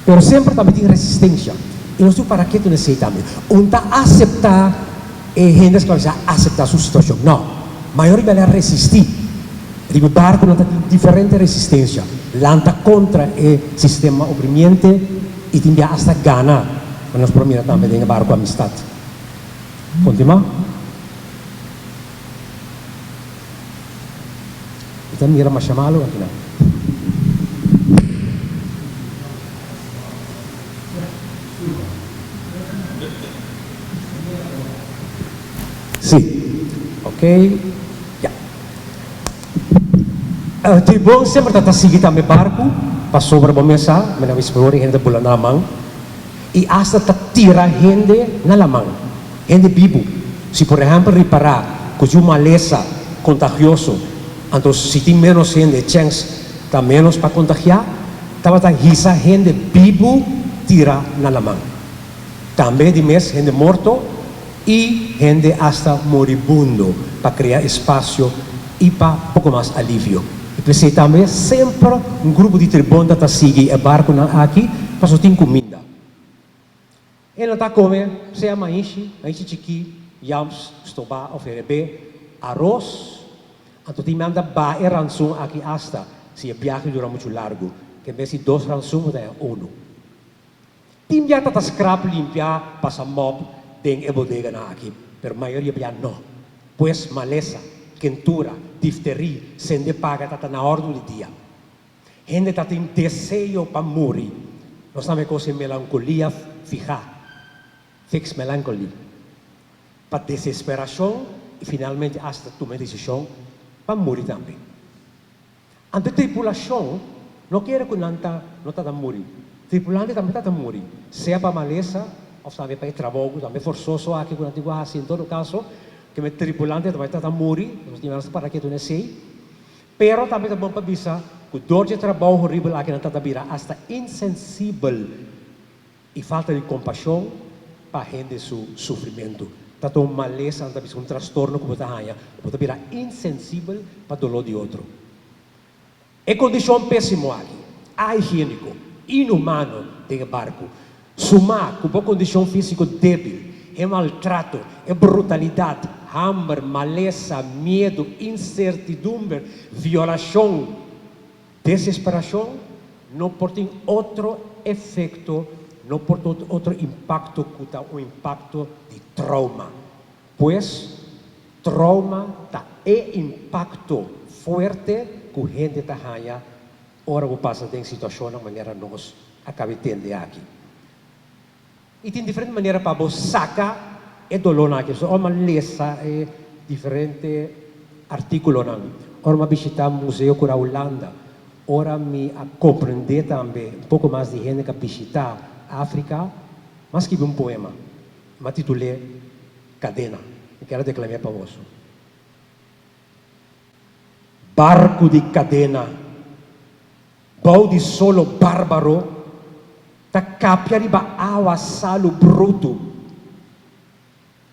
Pero semper tambe tin resistencia i nos tin para ketu na esei tambe. Un ta acepta e hende esclavisa acepta su situacion. No, mayor riba el a resisti. Riba e barconan ta tin diferente resistencia. Lanta contra e sistema oprimiente i tin bia hasta gana. Nos por mira tambe den e barco Amistad. Continua. Mi ta mira masha malu akinan. Sí. Ok. Ya. Tribon semper ta ta sigui tambe barku pasobra bo mes sa, mi na whisper ora e hende ta bula na laman i asta ta tira hende na laman. Hende bibu, si por ehèmpel ripará ku dje un malesa kontagioso, anto si tin ménos hende e chèns ta ménos pa kontagiá, tabata hisa hende bibu tira na laman. Tambe di mes hende morto i hende asta moribundo pa krea espasio i pa poko mas alivio. I p'esei tambe semper un grupo di tribonta ta sigui e barkunan aki pasobra tin kuminda. E nan ta kome sea maishi, maishi chikí, yams, stobá òf herebé, aros. Anto tin manda ba e ransun aki asta si e biahe dura muchu largu, ke en bes di dos ransun bo ta haña unu. Tin bia ta ta skrap limpia pasa mòp den e bodeganan aki, pero mayoria bia no. Pues malesa, kentura, difterí, sende paga ta ta na òrdu di dia. Hende ta tin deseo pa muri. Nos tambe kos e melankolia fihá, fixed melancholy, pa desesperashon i finalmente asta tuma e desishon pa muri tambe. Anto e tripulashon no kere ku nan ta no ta ta muri. Tripulante tambe ta ta muri, sea pa malesa òf tambe pa e trabou ku tambe forsoso aki ku nan tin ku hasi. En todo kaso, keme tripulante tambe ta ta muri, nos tin ta para ketu na esei. Pero tambe ta bon pa bisa ku dor dje trabou horibel aki nan ta ta bira asta insensibel i falta di kompashon pa hende su sufrimentu. Ta ta un malesa, nan ta bisa un trastorno ku bo ta haña, ku bo ta bira insensibel pa doló di otro. E kondishon pésimo aki, ahigiéniko, inhumano den e barku, sumá ku bo kondishon físiko débil, e maltrato, e brutalidat, hamber, malesa, miedu, insertidumber, violashon, desesperashon, no por tin otro efekto, no por tin otro impakto ku ta un impakto di trauma. Pues, trauma ta e impakto fuerte ku hende ta haña ora bo pasa den situashonnan manera nos a kabe tende aki. I tin diferente manera pa bo saka e dolónan aki. So ora mi a lesa e diferente artíkulonan, ora mi a bishitá Museo Kura Hulanda, ora mi a komprendé tambe un poko mas di hende ku a bishitá Afrika, mi a skibi un poema. Mi a titul'é Kadena. Mi kier a deklam'é pa boso. Barku di kadena bou di solo bárbaro ta kapia riba awa salu brutu.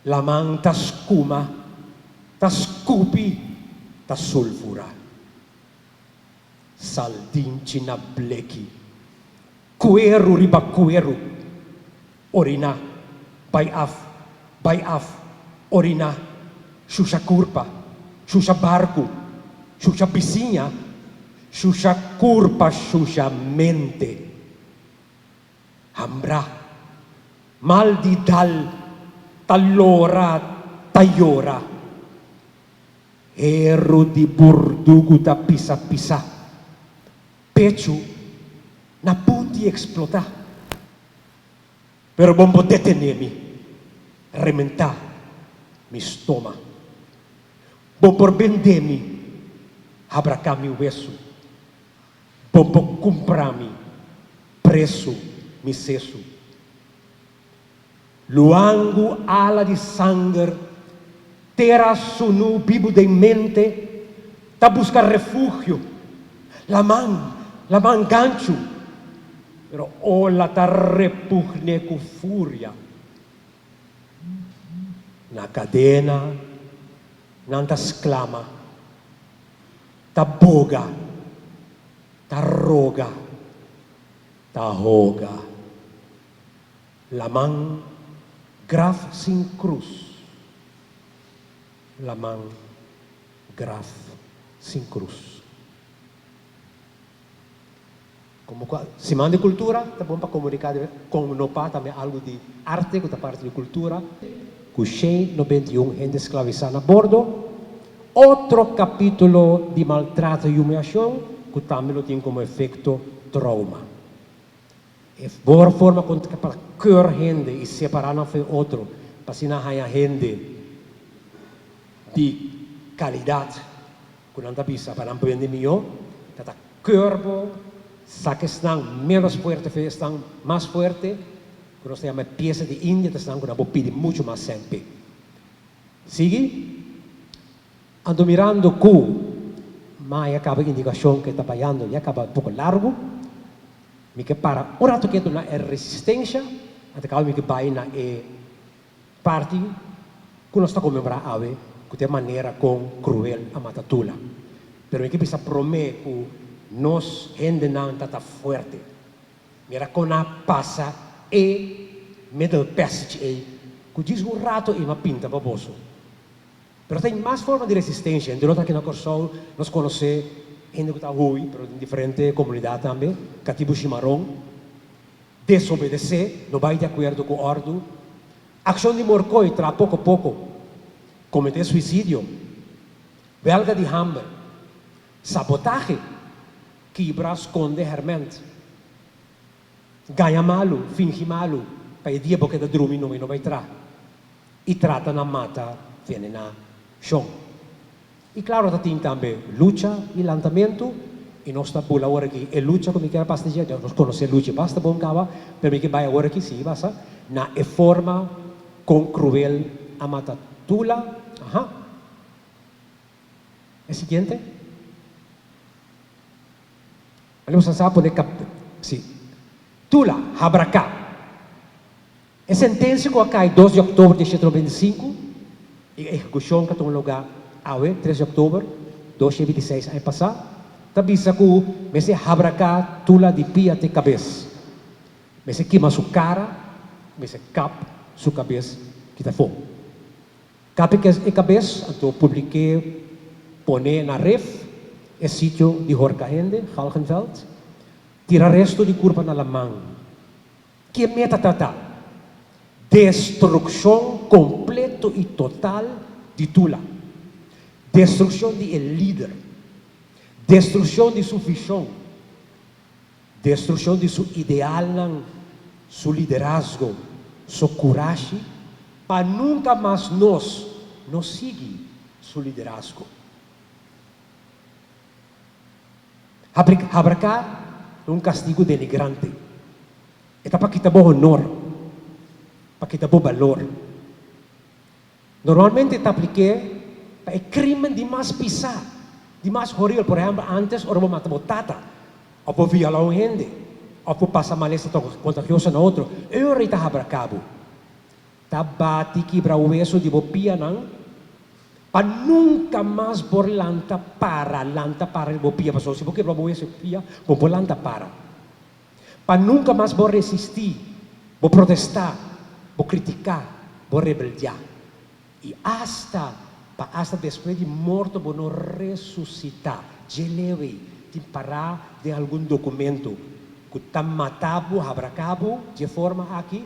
Laman ta skuma, ta skupi, ta sulfura. Saldinchi na bleki, kueru riba kueru, oriná, bai af, bai af, oriná, shusha kurpa, shusha barku, shusha bisiña, shusha kurpa, shusha mente. Hambrá, mal di dal, ta lora, ta yora. Heru di burdugu ta pisa pisa, pechu na punti eksplotá. Pero bo por detené mi, rementá mi stoma. Bo por bendé mi, habraká mi wesu. Bo por kumprá mi, presu mi sesu. Luangu ala di sanger, tera sunu bibu den mente, ta buska refugio, laman, laman ganchu, pero ola ta repugne ku furia. Na kadena nan ta sklama, ta boga, ta roga, ta hoga. Laman graf sin krus. Laman graf sin krus. Komo ku Siman di Kultura ta bon pa komuniká di kon no pa tambe algu di arte ku ta parti di kultura. Ku 191 hende sklavisá na bordo, otro kapítulo di maltrato i humiashon ku tambe lo tin komo efekto trouma. E por forma con ta pa keur hende y separa nan fo'i otro pa asina haya hende di calidad cu nan ta bisa pa nan bende miyo ta ta keur bo saca esnan menos fuerte fo'i esnan mas fuerte cu nos ta yama e pieza di India ta esnan cu nan por pidi mucho mas cen p'e. Sigui. Anto mirando cu ma ya caba indicacion cu e ta bayando ya caba un poco largo, mi ke para un rato ketu na e resistencia, anto caba mi ke bay na e parti cu nos ta conmemora awe cu ta e manera con cruel a mata Tula. Pero mi ke bisa prome cu nos hendenan ta ta fuerte. Mira con a pasa e. middle passage ei ku djis un rato i m'a pinta pa boso. Pero tin mas forma di resistensia. Entre otro aki na Kòrsou nos konosé hende ku ta hui, pero den diferente komunidat tambe, katibu shimaron, desobedesé, no bai di akuerdo ku òrdu, akshon di morkoi, traha poko poko, kometé suisidio, wèlga di hamber, sabotahe, kibra, skonde hèrmènt. Gaña malu, fingi malu, pa e dia bo keda drumi no e no bai tra i trata na mata venená shon. I klaro ta tin tambe lucha i lantamentu i nos ta bula awor aki e lucha ku mi kier pasa di dje, nos konosé lucha basta bon kaba, pero mi ke bai awor aki si basa na e forma kon kruel a mata Tula, aha. E siguiente. Algo sa sa pone kap si. Tula, habraká. E sentensia ku a kai dos di òktober di 795 i e ehekushon ku a tuma lugá awe, tres di òktober, 226 aña pasá, ta bisa ku mester habraká Tula di pia te kabes. Mester kima su kara, mester kap su kabes kita afó. Kap e kabes, anto publik'é pone na ref e sitio di horka hende, Galgenveld. Tira resto di kurpa na laman. Ke meta ta ta? Destrukshon kompleto i total di Tula. Destrukshon di e lider. Destrukshon di su vishon. Destrukshon di su idealnan, su liderazgo, su kurashi pa nunka mas nos no sigui su liderazgo. Habraká ta un kastigu denigrante. E ta pa kita bo honor, pa kita bo balor. Normalmente ta aplik'é pa e krímen di mas pisá, di mas horibel. Por ehèmpel, ántes ora bo mata bo tata, òf bo violá un hende, òf bo pasa malesa kontagioso na otro, e ora ei ta habra kabo. Ta bati kibra weso di bo pianan pa nunka mas bo lanta para, lanta para di bo pia, pasobra si bo kibra bo weso di pia, bo por lanta para. Pa nunka mas bo resistí, bo protestá, bo kritiká, bo rebeldiá. I asta pa asta despues di morto bo no resusitá. Dje leu ei tin pará den algun dokumento ku ta mata bo, habraká bo dje forma aki,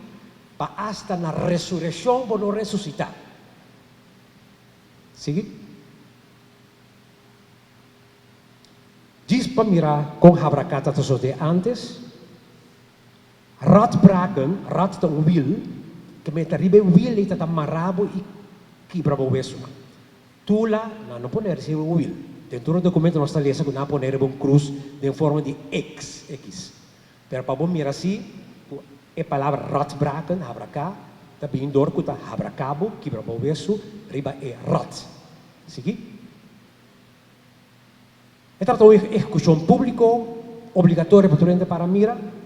pa asta na resurekshon bo no resusitá. Sigui. Djis pa mira kon habraká ta sosodé ántes, Radbraken, rad ta un wil, ke meta riba e wil ei ta ta mará bo i kibra bo wesunan. Tula, nan no pone riba un wil. Den tur e dokumento nos ta lesa ku nan a pone riba un krus den forma di X, ekis. Pero pa bo mira si ku e palabra radbraken, habraká, ta bini dor ku ta habraká bo, kibra bo wesu riba e rad. Sigui. E trata un ehekushon públiko obligatorio pa tur hende para mira.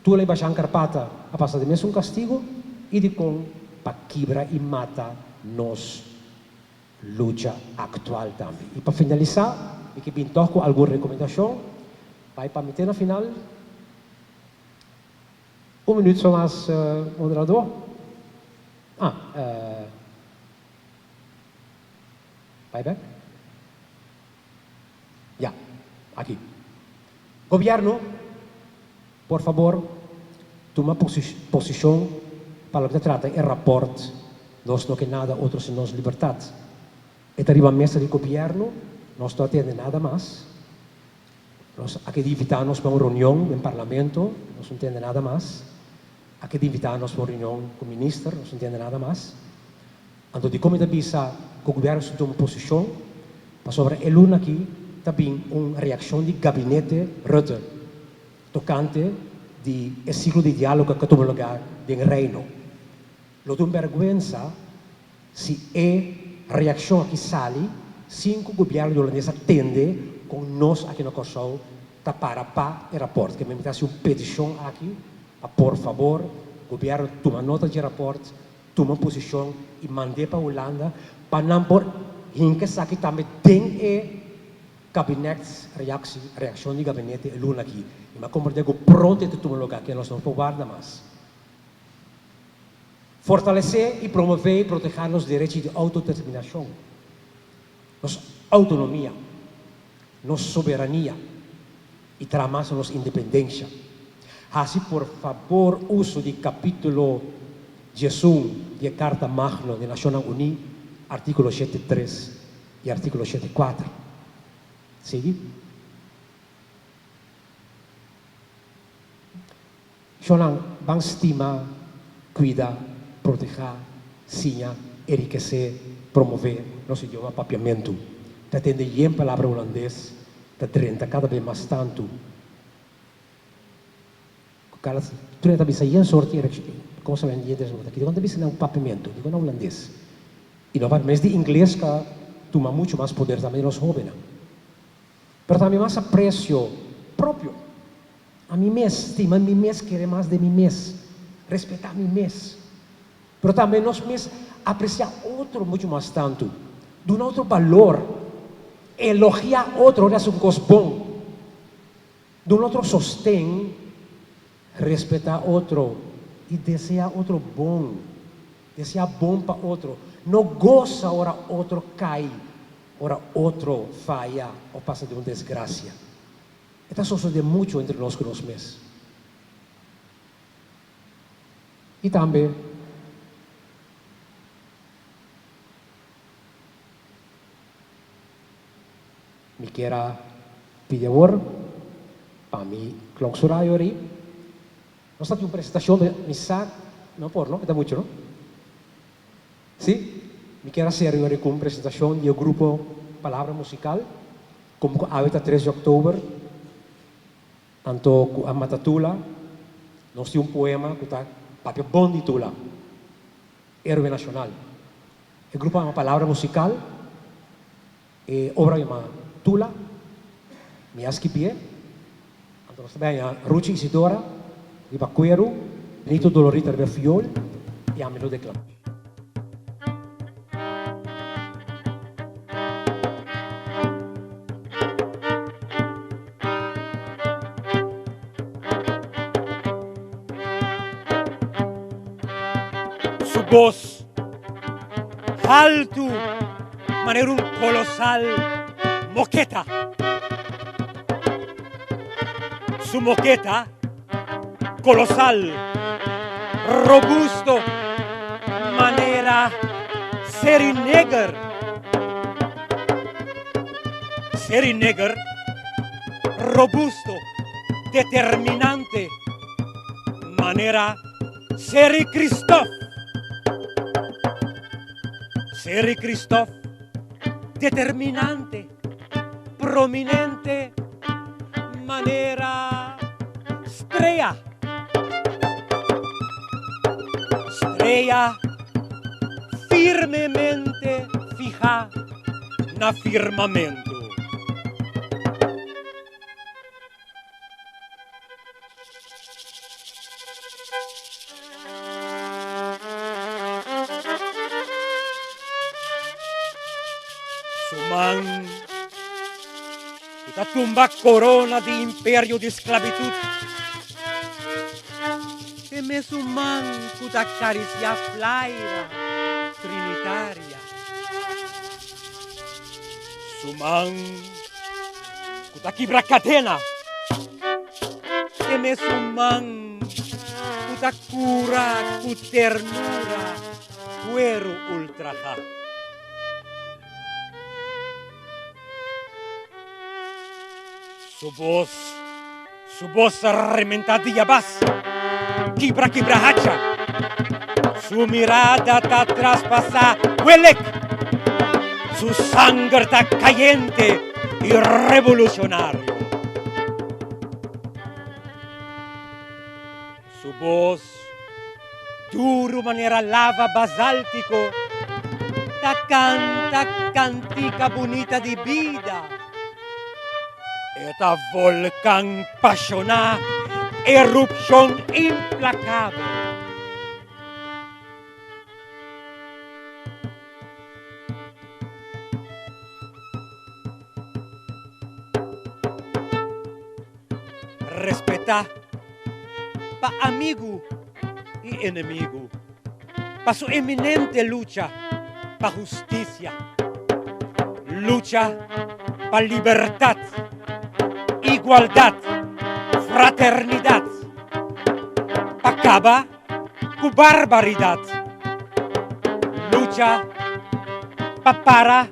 Tula i Bashan Karpata a pasa di mesun kastigu i dikon pa kibra i mata nos lucha aktual tambe. I pa finalisá mi ke bin tòg ku algun rekomendashon. Bai pa mi te na final. Un minüt so mas moderador. Ah, bai bèk. Ya, aki. Gobierno, por fabor, tuma posicion pa loke ta trata e raport Nos no ke nada otro sin nos libertad. E ta riba mesa di gobierno, nos no a tende nada mas. Nos a keda invita nos pa un reunion den parlamento, nos no tende nada mas. A keda invita nos pa un reunion cu minister, nos no tende nada mas. Anto dikon mi ta bisa ku gobièrnu su tuma posishon? Pasobra e luna aki ta bin un reakshon di gabinete Rutte tokante di e siklo di diálogo ku a tuma lugá den Reino. Lo ta un bèrgwensa si e reakshon aki sali sin ku gobièrnu di Holandes a tende kon nos aki na Kòrsou ta para pa e rapòrt. Ke mi ta hasi un petishon aki pa por fabor gobièrnu tuma nota dje rapòrt tuma posishon i mand'é pa Hulanda pa nan por hinka esaki tambe den e kabinetsreaksi, reakshon di gabinete e luna aki. I mi a komprendé ku pronto e ta tuma lugá, ke nos no por warda mas. Fortalesé i promové i protehá nos derechi di outodeterminashon, nos outonomia, nos soberania i traha mas na nos independensha. Hasi por fabor uso di kapítulo 11 di e Karta Magno di Nashonnan Uní, artíkulo 73 i artíkulo 74. Sigui. Shonnan, ban stima, kuida, protehá, siña, erikesé, promové nos idioma Papiamentu. Ta tende yen palabra hulandes ta drenta kada be mas tantu. Ku kada tur e ta bisa yen sorti kosa yen yen ta dikon ta bisa nan Papiamentu, dikon nan hulandes. I no papia mes di ingles ka tuma muchu mas poder tambe di nos hóbennan. Pero tambe mas aprecio propio. A mi mes, stima mi mes, kere mas den mi mes, respeta mi mes. Pero tambe nos mes aprecia otro mucho mas tantu, duna otro balor, elogia otro ora haci un cos bon, duna otro sosten, respeta otro y desea otro bon, desea bon pa otro, no goza ora otro cay Ora otro faya o pasa den un desgracia, e ta sosode mucho entre nos cu nos mes. Y tambe mi kier a pidi awor pa mi clausura yori. Nos ta tin un presentacion, mi sa, no por no, e ta mucho no. Sí, mi kier a sera yori ku un presentashon di e grupo Palabra Musical, komo ku awe ta 3 di òktober, anto ku a mata Tula, nos tin un poema ku ta papia bon di Tula, héroe nashonal. E grupo a yama Palabra Musical, e obra a yama Tula, mi a skibié, anto nos ta bai haña Ruchi Isidora riba kueru, Benito Dolorita riba fiol i ami lo deklamá. Su bos haltu manera un kolosal moketa. Su moketa kolosal, robusto manera seri neger. Seri neger, robusto, determinante manera seri Kristof. Seri Kristof, determinante, prominente manera strea. Strea firmemente fihá na firmamento. Su man ku ta tumba korona di imperio di sklabitut, e mesun man ku ta karisiá flaira trinitaria. Su man ku ta kibra kadena, e mesun man ku ta kura ku ternura kueru ultrahá. Su bos, su bos ta rementá dia bas, kibra kibra hacha. Su mirada ta traspasá welek. Su sanger ta kayente i revolushonario. Su bos, duru manera lava basáltiko, ta kanta kantika bunita di bida. E ta volkan pashoná, erupshon implakabel. Respetá pa amigu i enemigu. pa su eminente lucha pa hustisia, lucha pa libertat, igualdat, fraternidat, pa kaba ku barbaridat, lucha pa para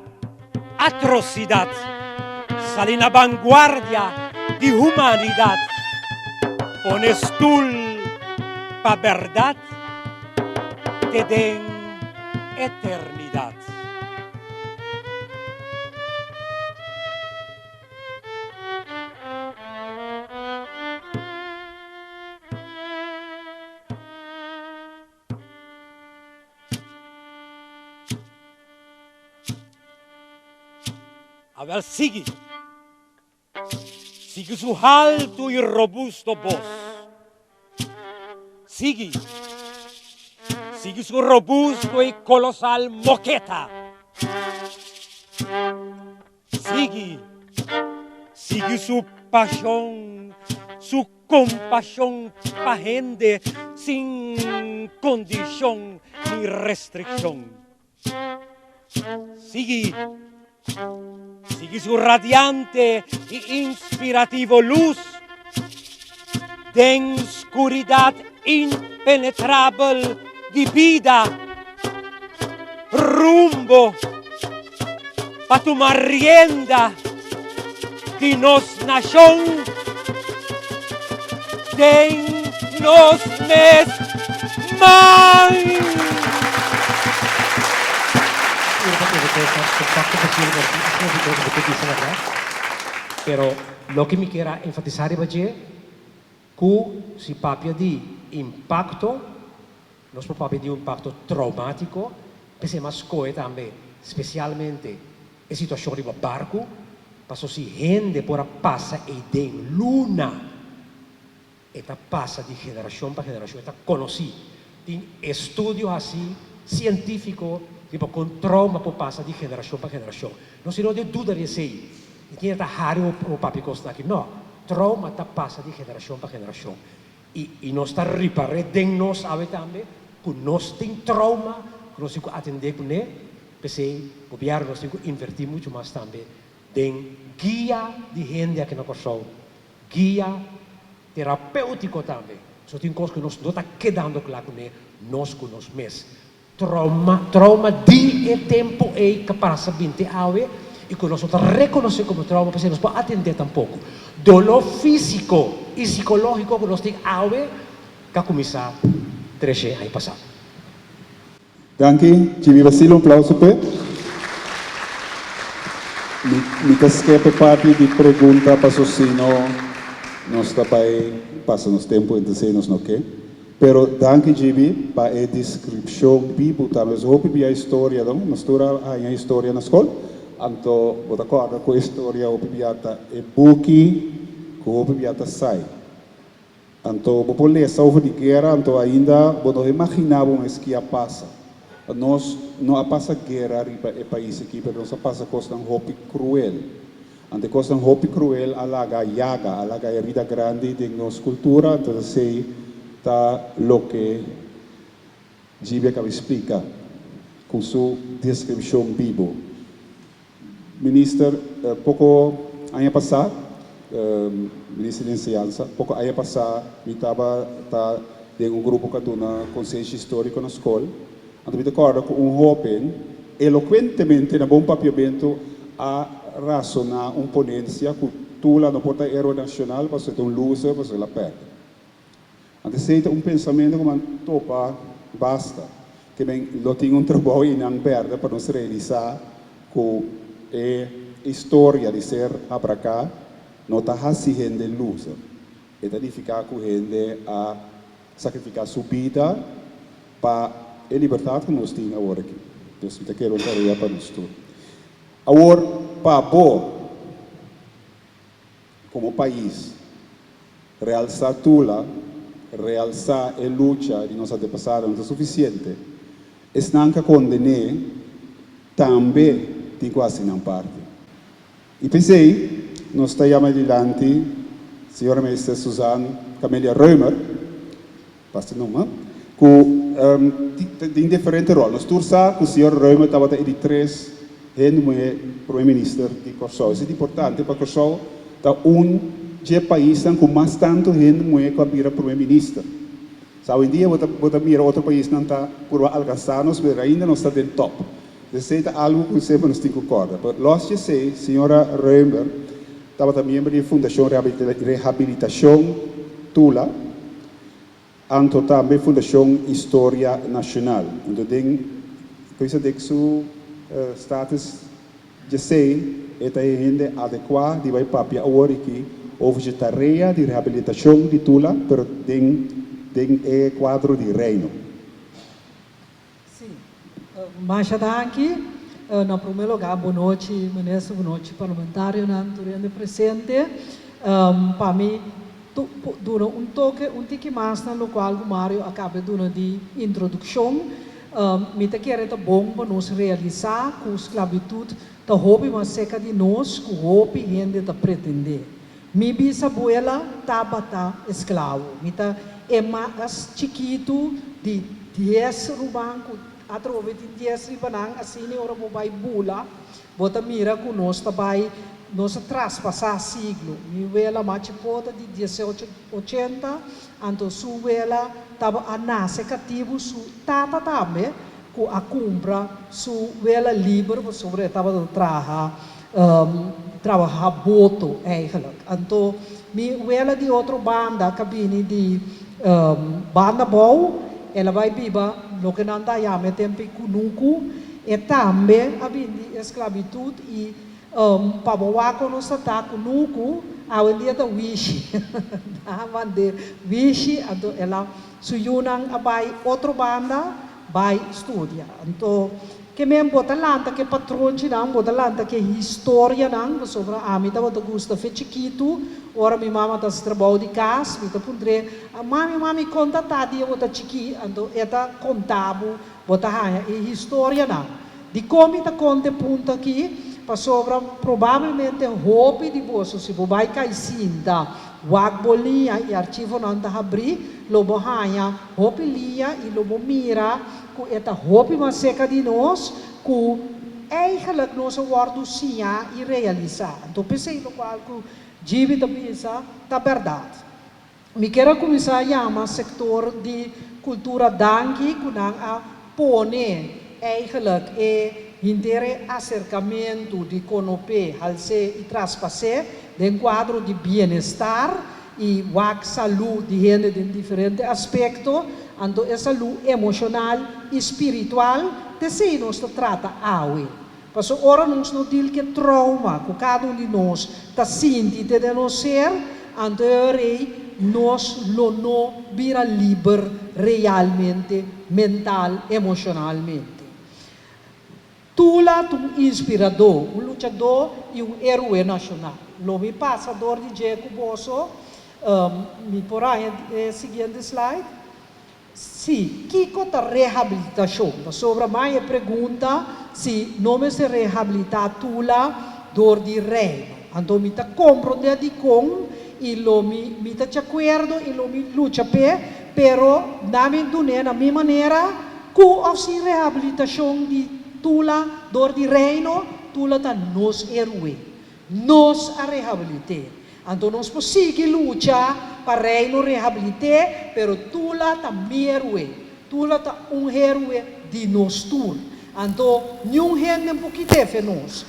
atrosidat, sali na banguardia di humanidat, pone stul pa bèrdat te den eternidat. Awel sigui. Sigui su haltu i robusto bos. Sigui. Sigui su robusto i kolosal moketa. Sigui. Sigui su pashon, su kompashon pa hende sin kondishon ni restrikshon. Sigui. Sigui su radiante i inspirativo lus den skuridat impenetrabel di bida, rumbo pa tuma rienda di nos nashon den nos mes man. Pero loke mi kier a enfatisá riba dje, ku si papia di impakto, nos por papia di un impakto traumátiko, p'esei mas skohe tambe spesialmente e situashon riba barku, paso si hende por a pasa ei den luna, e ta pasa di generashon pa generashon, e ta konosí. Tin estudio hasí sientífiko riba kon trauma por pasa di generashon pa generashon. Nos tin no den duda di esei. I tin e ta hari o papia kosnan aki. No, trauma ta pasa di generashon pa generashon. I i nos ta ripar'é den nos awe tambe ku nos tin trauma ku nos tin ku atendé kuné. P'esei gobièrnu nos tin ku invertí muchu mas tambe den guia di hende aki na Kòrsou, guia terapéutiko tambe. So tin kos ku nos no ta kedando kla kuné nos ku nos mes. Trauma, trauma di e tempu ei ka pasa binti awe i ku nos no ta rekonosé komo trauma p'esei nos por atendé tampoko. Doló físiko i sikológiko ku nos tin awe ka kuminsá treshe aña pasá. Danki, Jimmy Basile, un aplauso p'e. Mi, mi ta skep e parti di pregunta paso sino nos ta bai pasa nos tempu, entonces nos no ke. Pero danki Gibi pa e descripcion bibu tambe. Nos hopi bia historia no, nos tur a haña historia na scol, anto bo ta corda cu e historia hopi bia ta e buki cu hopi bia ta sai. Anto bo por lesa over di guera anto ainda bo no imagina bo mes ki a pasa. Nos no a pasa guera riba e pais aki pero nos a pasa cosnan hopi cruel. Ante kosnan hopi kruel a laga yaga, a laga herida grandi den nos kultura, entonces esei ta loke Gibi a kaba splika ku su deskripshon bibo. Minister, poko aña pasá, Minister di Enseñansa, poko aña pasá mi tabata den un grupo ku a duna konsenshi históriko na skol, anto mi ta kòrda ku un hóben elokuentemente na bon papiamentu a rasoná un ponensia ku Tula no por ta héroe nashonal pasobra e ta un loser pasobra el a pèrdè. Anto esei ta un pensamentu ku man topa basta, ke men lo tin un trabou i nan bèrdè pa nos realisá ku e historia di ser abraká no ta hasi hende loser. E ta nifiká ku hende a sakrifiká su bida pa e libertat ku nos tin awor aki. Dus mi ta kere un tarea pa nos tur. Awor, pa bo, komo pais, realsá Tula, realsá e lucha di nos antepasado no ta sufisiente. Esnan ku a kondené tambe tin ku hasi nan parti. I p'esei nos ta yama dilanti Señora Minister Suzanne Camelia Römer, basta numa, ku. Den diferente ròl. Nos tur sa ku señor Römer tabata e di tres hende muhé promé minister di Kòrsou. Esei ta importante pa Kòrsou ta un dje paisnan ku mas tantu hende muhé ku a bira promé minister. Sa awendia bo ta bo ta mira otro paisnan ta purba alkansá nos pero ainda nos ta den tòp. Esei ta algu ku semper nos tin ku kòrda. Pero lòs di esei señora Römer tabata miembro di e Fundashon Rehabilitashon Tula. Anto tambe Fundashon Historia Nashonal. Anto den Koisa dek su status djesei e ta e hende adekuá di bai papia awor aki over dje tarea di rehabilitashon di Tula pero den den e kuadro di Reino. Sí. Masha danki. Na prome lugar bo nochi Minister, bo nochi Parlamentarionan tur hende presente. Pa mi duna un toke un tiki mas na locual cu Mario a caba duna di introduccion. Mi ta kere ta bon pa nos realisa cu sclavitud ta hopi mas seca di nos cu hopi hende ta pretende. Mi bisabuela tabata esklabo. Mi ta e mas chikitu di dies ruman ku atrobe tin dies riba nan. Asina ora bo bai bula, bo ta mira ku nos ta bai, nos a traspasá siglo. Mi wela mas chikota di diesocho ochenta, anto su wela taba a nase katibu, su tata tambe ku a kumpra su wela liber pasobra e tabata traha trabaha boto eigenlijk. Anto mi wela di otro banda ka bini di banda bou, el a bai biba loke nan ta yama e tempu ei kunuku, e tambe a bini di esklabitut i pa bo wak kon nos ta ta kunuku awendia ta wishi nan a mand'é wishi anto el a su yunan a bai otro banda bai studia. Anto ke men bo ta lanta ke patronchinan, bo ta lanta ke historianan, pasobra ami tabata gusta fe chikitu, ora mi mama ta hasi trabou di kas, mi ta puntr'é, Mami, mami, konta ta dia bo ta chikí? Anto e ta konta bo, bo ta haña e historianan. Dikon mi ta konta e punto akí? Pasobra probablemente hopi di boso, si bo bai kai sinta, wak bo liña i archivonan ta habrí, lo bo haña hopi liña i lo bo mira ku e ta hopi mas serka di nos ku eigenlijk nos a wòrdu siñá i realisá. Anto p'esei lokual ku Gibi ta bisa ta bèrdat. Mi kier a kuminsá yama sektor di kultura danki ku nan a pone eigenlijk e henter e aserkamentu di konopé, halsé i traspasé den kuadro di bienestar i wak salú di hende den diferente aspekto, anto e salú emoshonal i spiritual, t'esei nos ta trata awe. Pasobra ora nos no deal ku e trauma ku kada un di nos ta sinti te den nos ser, anto e ora ei nos lo no bira liber realmente, mental, emoshonalmente. Tula ta un inspiradó, un luchadó i un héroe nashonal. Lo mi pasa dor di dje ku boso. Mi por haña e siguiente slide? Sí, kiko ta rehabilitashon? Pasobra mai e pregunta si no mester rehabilitá Tula dor di Reino. Anto mi ta komprondé dikon i lo mi mi ta djakuerdo i lo mi lucha p'e, pero na mi dun'é na mi manera ku òf sin rehabilitashon di Tula dor di Reino, Tula ta nos héroe. Nos a rehabilit'é. Anto nos por sigui lucha pa Reino rehabilit'é, pero Tula ta mi héroe. Tula ta un héroe di nos tur. Anto niun hende por kit'é fe nos.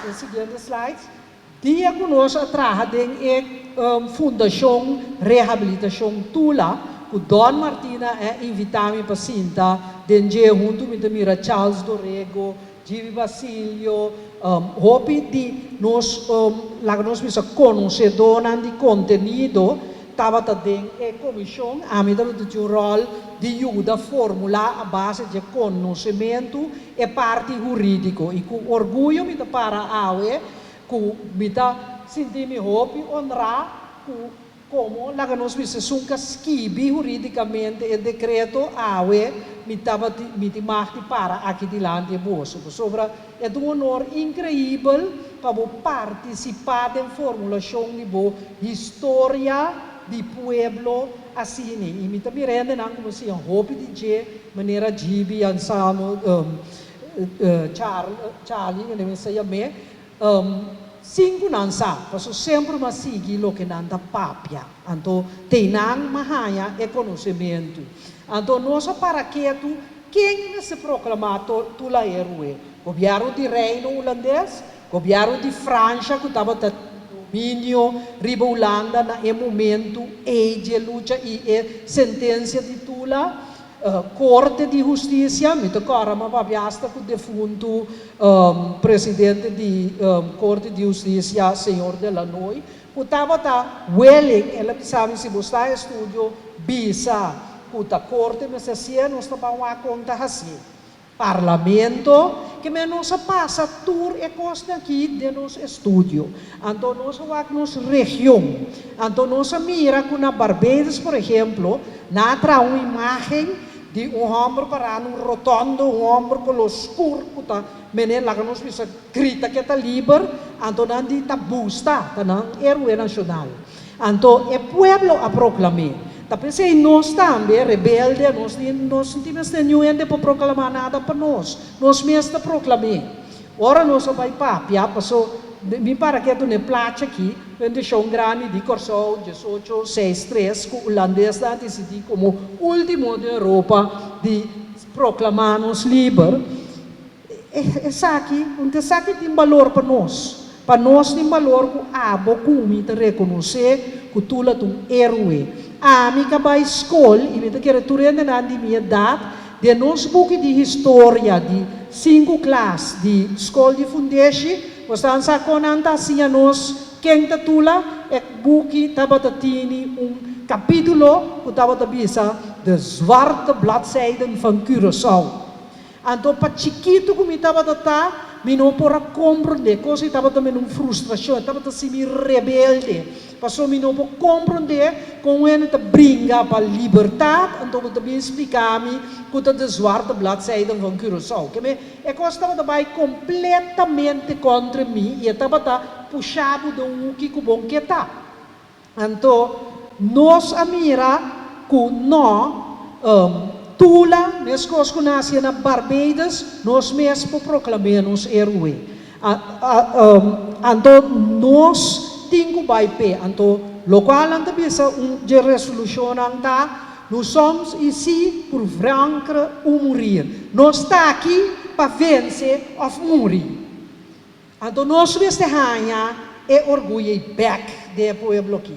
E siguiente slide. Dia ku nos a traha den e Fundashon Rehabilitashon Tula, ku Don Martina a invitá mi pa sinta den dje huntu mi ta mira Charles Dorego, Jimmy Basilio, hopi di nos laga nos bisa konosedónan di kontenido tabata den e komishon. Ami tabata tin un ròl di yuda formulá a base dje konosementu e parti hurídiko i ku orguyo mi ta para awe ku mi ta sinti mi hopi onrá ku komo laga nos bisa esun ka skibi hurídikamente e dekreto awe mi tabati mi tin mag di para aki dilanti e boso pasobra e ta un honor inkreibel. pa bo partisipá den formulashon di bo historia di pueblo asina. I mi ta mira hendenan ku bo siña hopi di dje, manera Gibi, Anselmo, Charlie, ku nan mester yam'é, sin ku nan sa, pasobra semper mi a sigui loke nan ta papia. Anto te nan mi a haña e konosementu. Anto nos a para ketu, ken mester proklamá Tula Héroe? Gobièrnu di Reino Hulandes? Gobièrnu di Fransha ku tabata dominio riba Hulanda na e momentu ei dje lucha i e sentensia di Tula? Korte di Hustisia, mi ta kòrda mi a papia asta ku defuntu presidente di Korte di Hustisia, señor De Lannoy, ku tabata willing, el a bisa mi si bo sta estudio bisa ku ta korte mester hasié, nos ta ban wak kon ta hasié. Parlamento, ke men nos a pasa tur e kosnan aki den nos estudio. Anto nos a wak nos region. Anto nos a mira ku na Barbados, por ehemplo, nan a traha un imagen di un hòmber pará na un rotondo, un hòmber koló skur ku ta mene laga nos bisa grita ke ta liber, anto nan di ta busta, ta nan héroe nashonal. Anto e pueblo a proklam'é. Ta p'esei nos tambe, rebelde, nos ni nos no tin mester niun hende por proklamá nada pa nos. Nos mes ta proklam'é. Ora nos a bai papia, paso mi para ketu n'e placha aki, Bendishon Grandi di Kòrsou, diesocho seis tres, ku hulandesnan a disidí komo último den Europa di proklamá nos liber. Esaki, un esaki tin balor pa nos. Pa nos tin balor ku abo ku mi ta rekonosé ku Tula ta un héroe. Ami ka bai skol i mi ta kere tur hendenan di mi edat den nos buki di historia di sinku klas di skol di fundeshi, bo sa sa kon nan ta siña nos ken ta Tula? E buki tabata tini un kapítulo ku tabata bisa De zwarte bladzijden van Curaçao. Anto pa chikitu ku mi tabata ta, mi no por a komprondé. Kos ei tabata mi un frustrashon, e tabata hasi mi rebelde. Pasobra mi no por komprondé kon un hende ta bringa pa libertat, anto bo ta bin splika mi ku ta de zwarte bladzijden van Curaçao. Ke me, e kos tabata bai kompletamente kontra mi i e tabata pusha bo den un huki ku bo no ke ta. Anto nos a mira ku no Tula, meskos ku nan hasié na Barbados, nos mes por proklam'é nos héroe. Anto nos tin ku bai p'e. Anto lokual nan ta bisa un dje resolushonnan ta, Nous sommes ici pour vaincre ou mourir. Nos ta aki pa vense òf muri. Anto nos mester haña e orguyo ei bèk den e pueblo aki.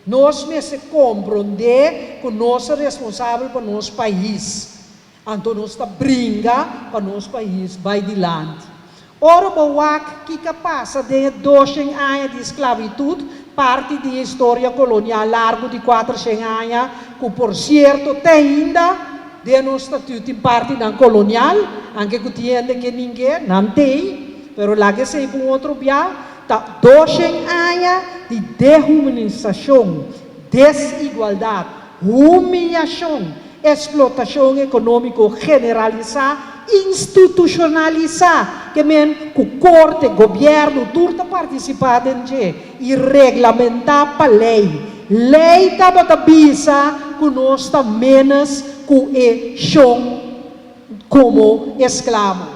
Nos mester komprondé ku nos ta responsabel pa nos pais. Anto nos ta bringa pa nos pais bai dilanti. Ora bo wak kiko a pasa den e doshen aña di sklabitut, parti di e historia kolonial largu di kuatershen aña, ku por sierto te ainda den nos statut tin partinan kolonial, anke ku tin hende ke ning'é, nan t'ei. Pero laga esei pa un otro bia, ta doshen aña di dehumanisashon, desigualdat, humiyashon, eksplotashon ekonómiko generalisá, institushonalisá, ke men ku korte, gobièrnu, tur ta partisipá den dje i reglamentá pa lei. Lei tabata bisa ku nos ta ménos ku e shon komo esklabo.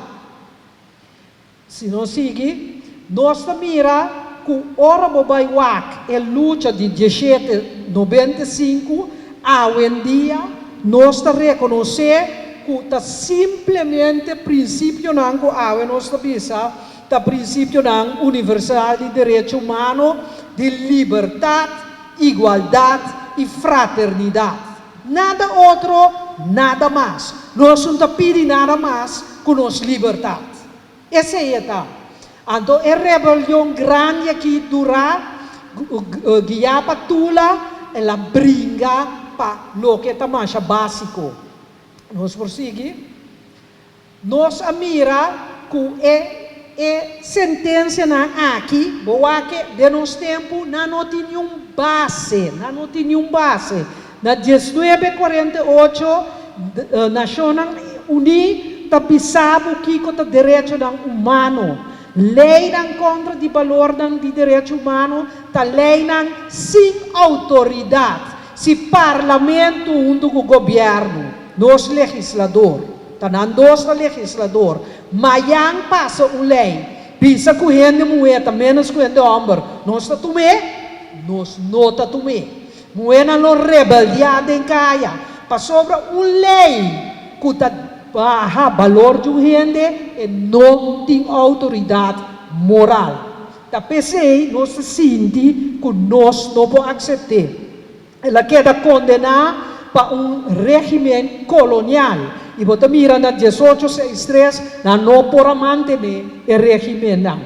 Si nos sigui, nos ta mira ku ora bo bai wak e lucha di dieshete 95, awendia nos ta rekonosé ku ta simplemente prinsipionan ku awe nos ta bisa ta prinsipionan universal di derecho humano, di libertat, igualdat i fraternidat. Nada otro, nada mas. Nos no ta pidi nada mas ku nos libertat. Esei e ta. Anto e rebelion grandi aki durá, guiá pa Tula, el a bringa pa loke ta masha básiko. Nos por sigui. Nos a mira ku e e sentensianan aki, bo wak ke den nos tempu nan no tin niun base, nan no tin niun base. Na diesnuebe 48 Nashonnan Uní ta bisa bo kiko ta derechonan humano. Leinan kontra di balornan di derecho humano ta leinan sin outoridat. Si parlamento huntu ku gobièrnu, nos legislador, ta nan dos ta legislador, mayan pasa un lei, bisa ku hende muhé ta ménos ku hende hòmber, nos ta tum'é? Nos no ta tum'é. Muhénan lo rebeldiá den kaya pasobra un lei ku ta baha balor di un hende e no tin outoridat moral. Ta p'esei nos ta sinti ku nos no por aksept'é. El a keda kondená pa un régimen kolonial i bo ta mira na diesocho seis tres nan no por a mantené e régimennan.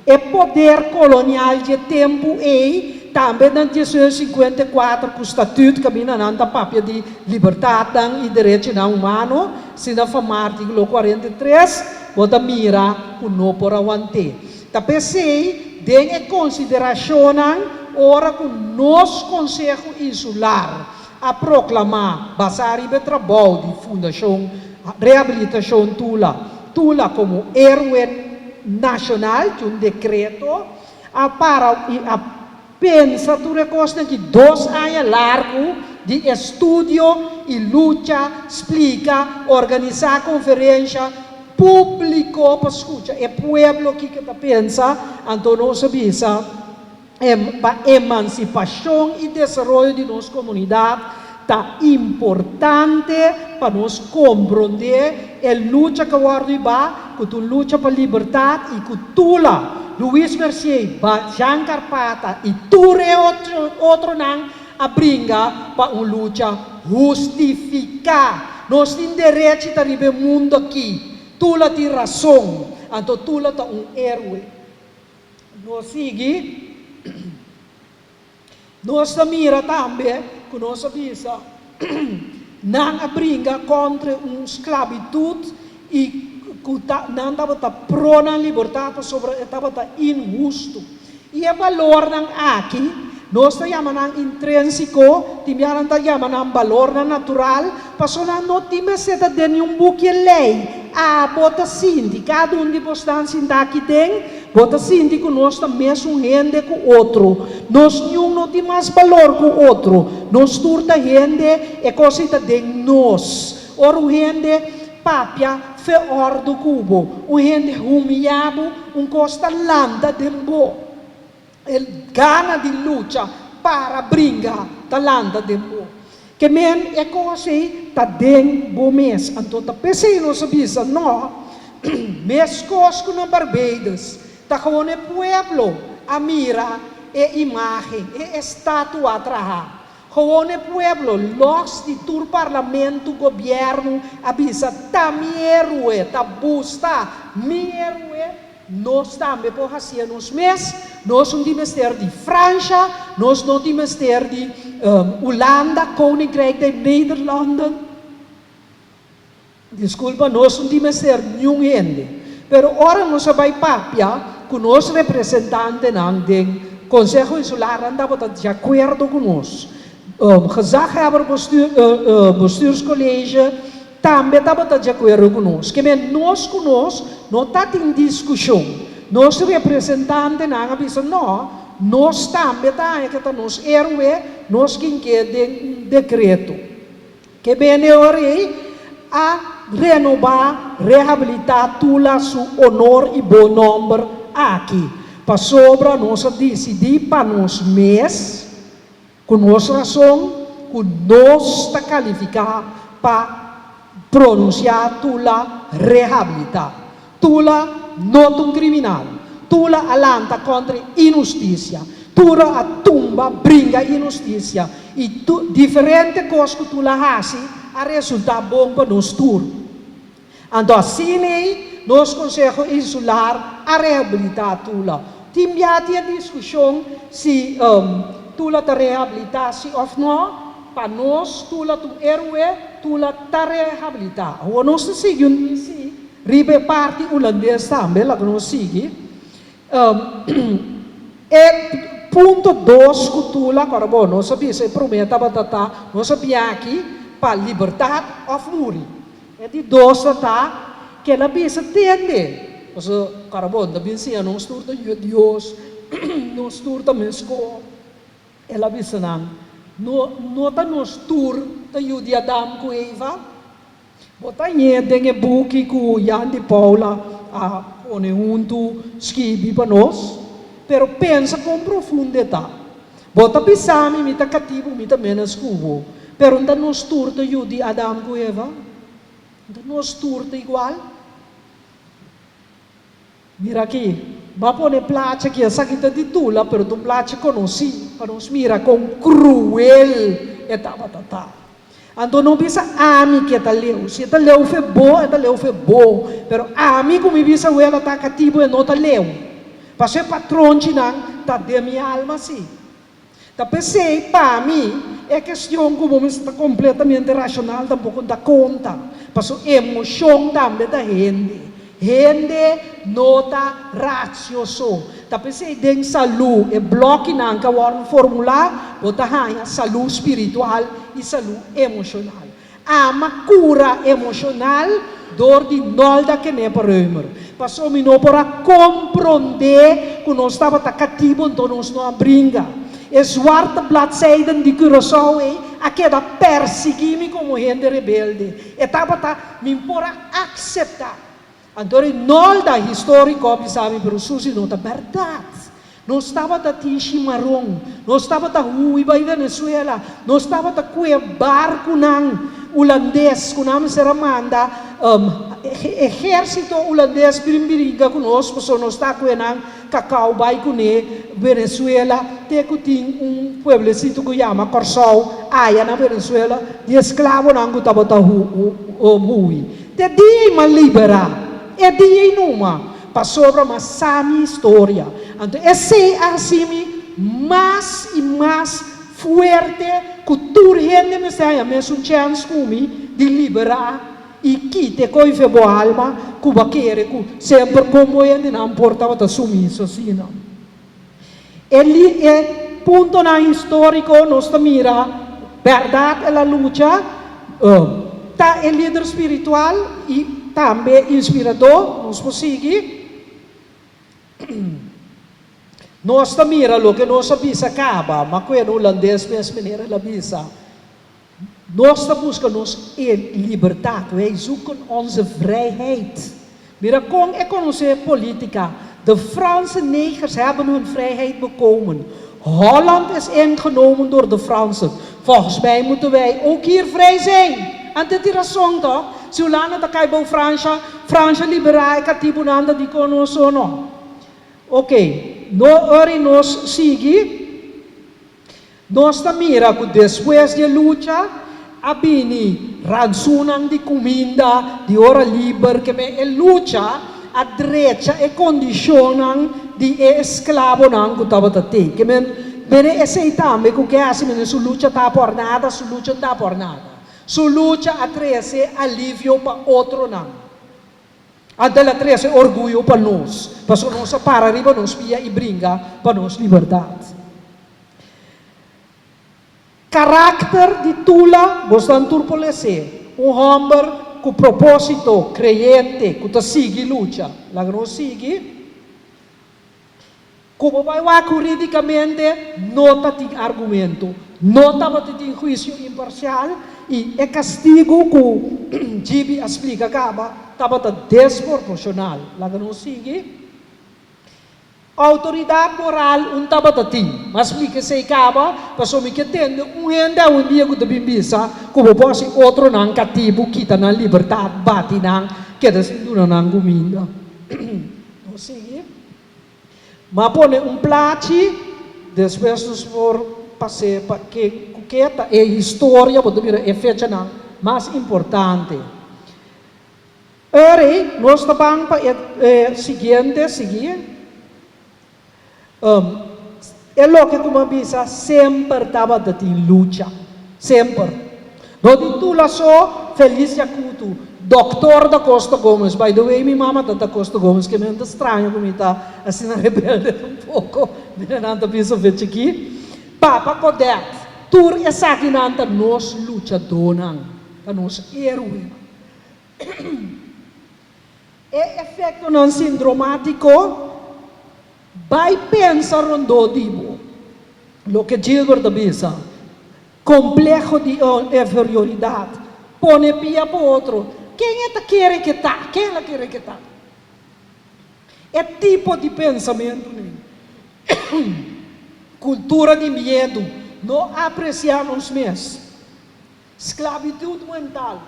E poder kolonial dje tempu ei, tambe na 1854 ku Statuut kaminda nan ta papia di libertatnan i derechinan humano, asina fama artíkulo 43, bo ta mira ku no por a want'é. Ta p'esei den e konsiderashonnan ora ku nos Konseho Insular a proklamá basá riba e trabou di Fundashon Rehabilitashon Tula Tula komo héroe nashonal di un dekreto a para i a pensa tur e kosnan ki dos aña largu di estudio i lucha, splika, organisá konferensha públiko pa skucha e pueblo kiko ta pensa, anto nos a bisa pa emansipashon i desaroyo di nos komunidat ta importante pa nos komprondé e lucha ku a wòrdu hibá, ku ta un lucha pa libertat i ku Tula, Louis Mercier, Jean Karpata i tur e otronan a bringa pa un lucha hustifiká. Nos tin derechi ta riba e mundu akí. Tula tin rason, anto Tula ta un héroe. Nos sigui, nos ta mira tambe ku nos a bisa nan a bringa kontra un sklabitut i ku ta nan tabata pro nan libertat pasobra e tabata inhustu. I e balornan aki nos ta yama nan intrénsiko, tin bia nan ta yama nan balornan natural, pasobra nan no tin mester ta den niun buki e lei. Abo ta sinti, kada un di bosnan sinta aki den, bo ta sinti ku nos ta mesun hende ku otro. Nos niun no tin mas balor ku otro. Nos tur ta hende, e kos ei ta den nos. Ora un hende papia fe òrdu ku bo, un hende humiyá bo, un kos ta lanta den bo. E gana di lucha para bringa ta lanta den bo. Ke men e kos ei ta den bo mes. Anto ta p'esei nos a bisa no, meskos ku na Barbados ta gewoon e pueblo a mira e imagen, e estatua traha. Gewoon e pueblo, los di tur parlamento, gobierno a bisa ta mi héroe, ta busta mi héroe. Nos tambe por hacié nos mes. Nos no tin mester di Francia, nos no tin mester di Hulanda, Koninkrijk der Nederlanden. Disculpa, nos no tin mester niun hende. Pero ora nos a bay papia cu nos representantenan den Conseho Insular, nan tabata di acuerdo cu nos. Gezaghebber Bestuurscollege tambe tabata di akuerdo ku nos. Ke men nos ku nos no ta tin diskushon. Nos representantenan a bisa no, nos tambe ta haña ke ta nos héroe, nos kin ke den un dekreto. Ke men e ora ei a renobá, rehabilitá Tula su honor i bon nòmber aki. Pasobra nos a disidí pa nos mes. Ku nos rason ku nos ta kalifiká pa pronunsiá Tula rehabilitá. Tula no ta un kriminal. Tula a lanta kontra inhustisia. Tula a tumba bringa inhustisia. I diferente kos ku Tula hasi a resultá bon pa nos tur. Anto asina ei nos Konseho Insular a rehabilitá Tula. Tin bia tin e diskushon si Tula ta rehabilitá si òf nò. Pa nos Tula ta un héroe, Tula ta rehabilitá. Awor nos ta sigui un si riba e parti hulandes tambe, laga nos sigui. E punto dos ku Tula, kòrda bo, nos a bisa e promé tabata ta nos a bia aki pa libertat òf muri. E di dos ta ta, Kel a bisa tende. Paso karabon ta bin siña nos tur ta yu Dios, nos tur ta mesko. El a bisa nan, No, no ta nos tur ta yu di Adam ku Eva? Bo ta ñe den e buki ku Jan di Paula a pone huntu skibi pa nos? Pero pensa kon profundo e ta. Bo ta bisa mi, mi ta katibu, mi ta ménos ku bo. Pero nta nos tur ta yu di Adam ku Eva? Nta nos tur ta igual? Mira aki, bo a pone plachi aki, esaki ta di Tula, pero ta un plachi konosí, pa nos mira kon kruel e tabata ta. Anto no bisa ami ku e ta leu, si e ta leu fe bo, e ta leu fe bo, pero ami ku mi bisa wela ta katibu e no ta leu, pasobra e patronchinan ta den mi alma si. Ta p'esei, pa mi, e kestion ku bo mester ta kompletamente rashonal tampoko no ta konta, pasobra emoshon tambe ta hende. Hende no ta ratio so. Ta p'esei den salú e blòkinan ku a wòrdu formulá, bo ta haña salú spiritual i salú emoshonal. Ama kura emoshonal dor di Nolda Kenepa-Römer. Paso mi no por a komprondé ku nos tabata katibu anto nos no a bringa. E zwarte bladzijden di Curaçao ei a keda persiguí mi komo hende rebelde. E tabata mi por a akseptá. Anto ri Nolda históriko a bisa mi pero Susi no ta bèrdat. Nos tabata tin shimaron, nos tabata hui bai Venezuela, nos tabata kue barkunan ulandes ku nan mester a manda ehérsito ulandes bin bringa ku nos pasobra nos ta kue nan kakao bai kuné Venezuela te ku tin un pueblesito ku yama Kòrsou aya na Venezuela di esklabonan ku tabata hui. Te dia ei m'a liberá, e dia ei numa, pasobra m'a sa mi historia. Anto esei a hasi mi mas i mas fuerte ku tur hende mester haña mesun chèns ku mi di liberá i kita e koi fe bo alma ku bo a kere ku semper kon bo hendenan por tabata sumiso asina. E e puntonan históriko nos ta mira bèrdat el a lucha, ta e lider spiritual i tambe inspiradó, nos por sigui. Nos ta mira loke nos a bisa kaba, ma ku e na hulandes mes manera el a bisa, Nos ta buska nos e libertat, wij zoeken onze vrijheid. Mira kon e konosé politika, De Franse negers hebben hun vrijheid bekomen. Holland is ingenomen door de Fransen. Volgens mij moeten wij ook hier vrij zijn. Anto e tin rason toch? Si Hulanda ta kai bou Fransha, Fransha liberá e katibunan ta dikon nos so no? Oké, no ori nos sigui. Nos ta mira ku despues di e lucha a bini rantsunan di kuminda di ora liber ke men e lucha a drecha e kondishonnan di e esklabonan ku tabata te. Ke men bene esei tambe ku ke hasi mene su lucha ta por nada, su lucha no ta por nada. Su lucha a trese alivio pa otronan. Anto el a trese orguyo pa nos, pasobra nos a para riba nos pia i bringa pa nos libertat. Karakter di Tula, bosnan tur por les'é. Un hòmber ku propósito, kreyente, ku ta sigui lucha. Laga nos sigui. Ku bo bai wak hurídikamente no ta tin argumento, no tabata tin huisio imparsial i e kastigu ku Gibi a splika kaba tabata desproporshonal. Laga nos sigui. Outoridat moral un tabata tin. M'a splika esei kaba pasobra mi ke tende un hende awendia ku ta bin bisa ku bo por hasi otronan katibu, kita nan libertat, bati nan, keda sin duna nan kuminda. Nos sigui. M'a pone un plachi, despues nos por pas'é pa ken ku ke ta e historia, bo ta mira e fechanan mas importante. Ora nos ta ban pa e siguiente, sigui. E loke ku m'a bisa semper tabata tin lucha, semper. No di Tula so, Felicia Kutu, Doctor da Costa Gomez, by the way mi mama ta da Costa Gomez, ke men ta straño ku mi ta asina rebelde tampoko, mira nan ta bisa fe chikí. Papa Codet, tur esakinan ta nos luchadónan, ta nos héroenan. E efektonan sindromátiko bai pensa rondó di bo. Loke Gilbert a bisa, Kompleho di inferioridat, pone pia pa otro. Ken e ta kere ke ta? Ken el a kere ke ta? E tipo di pensamentu nei. Kultura di miedu, no apresiá nos mes. Sklabitut mental.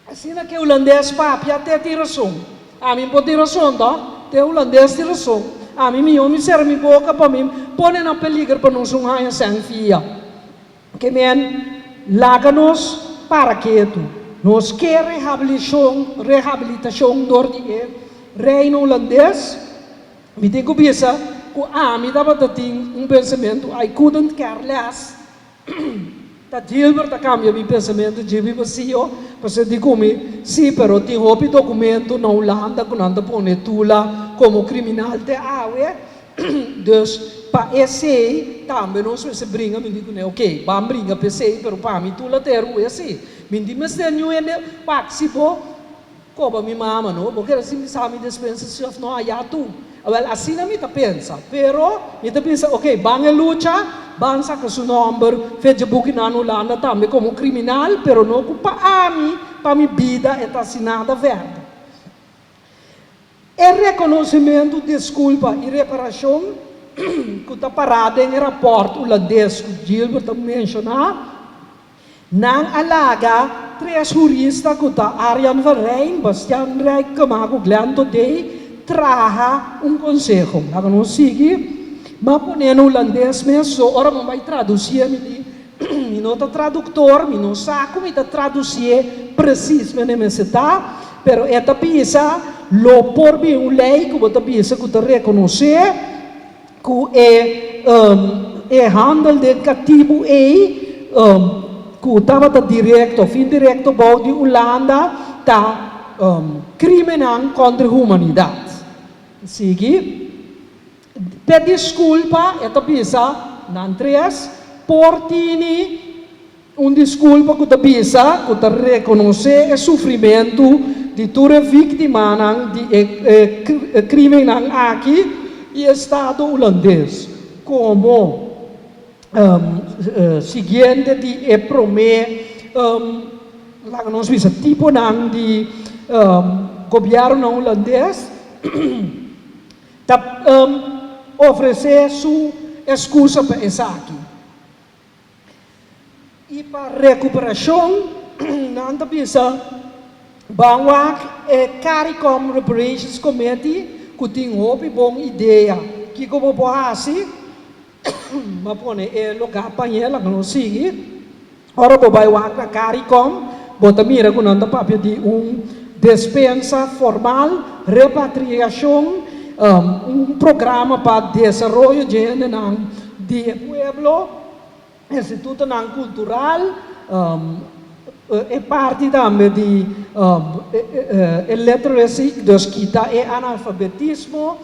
Asina ke hulandes papia te tin rason. Ami por tin rason to? Te hulandes tin rason. Ami mihó mi sera mi boka pa mi pone na peliger pa nos un haña sèn fia. Ke men laga nos para ketu. Nos ke rehabilishon, rehabilitashon dor di e Reino Hulandes. Mi tin ku bisa ku ami tabata tin un pensamentu I couldn't care less. Ta Gilbert a cambia mi pensamiento djibi vacío, pasobra di cu mi, sí, pero tin hopi documento na Hulanda cu nan ta pone Tula como criminal te awe, dus pa esey tambe nos mester bringa, mi di cune, ok, ban bringa pa esey, pero pa mi Tula ta e rue sí, mi di mester niun hende, wak, si bo Koba mi mama no, bo kere si mi sa mi despensa si of no aya tu. Awel asina mi ta pensa, pero mi ta bisa ok ban e lucha, ban saka su nomber fe dje buki nan Hulanda tambe komo kriminal, pero no ku pa ami, pa mi bida e ta hasi nada verde. E rekonosimentu, diskulpa i reparashon ku ta pará den e rapòrt hulandes ku Gilbert a menshoná, Nan a laga tres hurista ku ta Arjan van Rijn, Bastiaan Rijkema ku Glenn Todey traha un konseho. Laga nos sigui. M'a pone na hulandes mes, so ora mi bai tradusié mi di mi no ta traduktor, mi no sa ku mi ta tradusié presis mene mester ta, pero e ta bisa lo por bin un lei ku bo ta bisa ku ta rekonosé Ku e e handel den katibu ei ku tabata direkto of indirekto bou di Hulanda ta krimennan kontra humanidat. Sigui. Pe diskulpa e ta bisa nan tres por tini Un diskulpa ku ta bisa ku ta rekonosé e sufrimentu di tur e víktimanan di e krímennan aki i Estado Hulandes komo siguiente di e promé laga nos bisa tiponan di gobièrnunan hulandes ta ofresé su eskusa pa esaki. I pa rekuperashon nan ta bisa ban wak e Caricom Reparations Committee ku tin hopi bon idea kiko bo por hasi. Bo a pone e lugá pañe laga nos sigui. Ora bo bai wak na Caricom bo ta mira ku nan ta papia di un despensa formal, repatriashon, un programa pa desaroyo dje hendenan di e pueblo, institutonan kultural, e parti tambe di e literacy, dus kita e analfabetismo,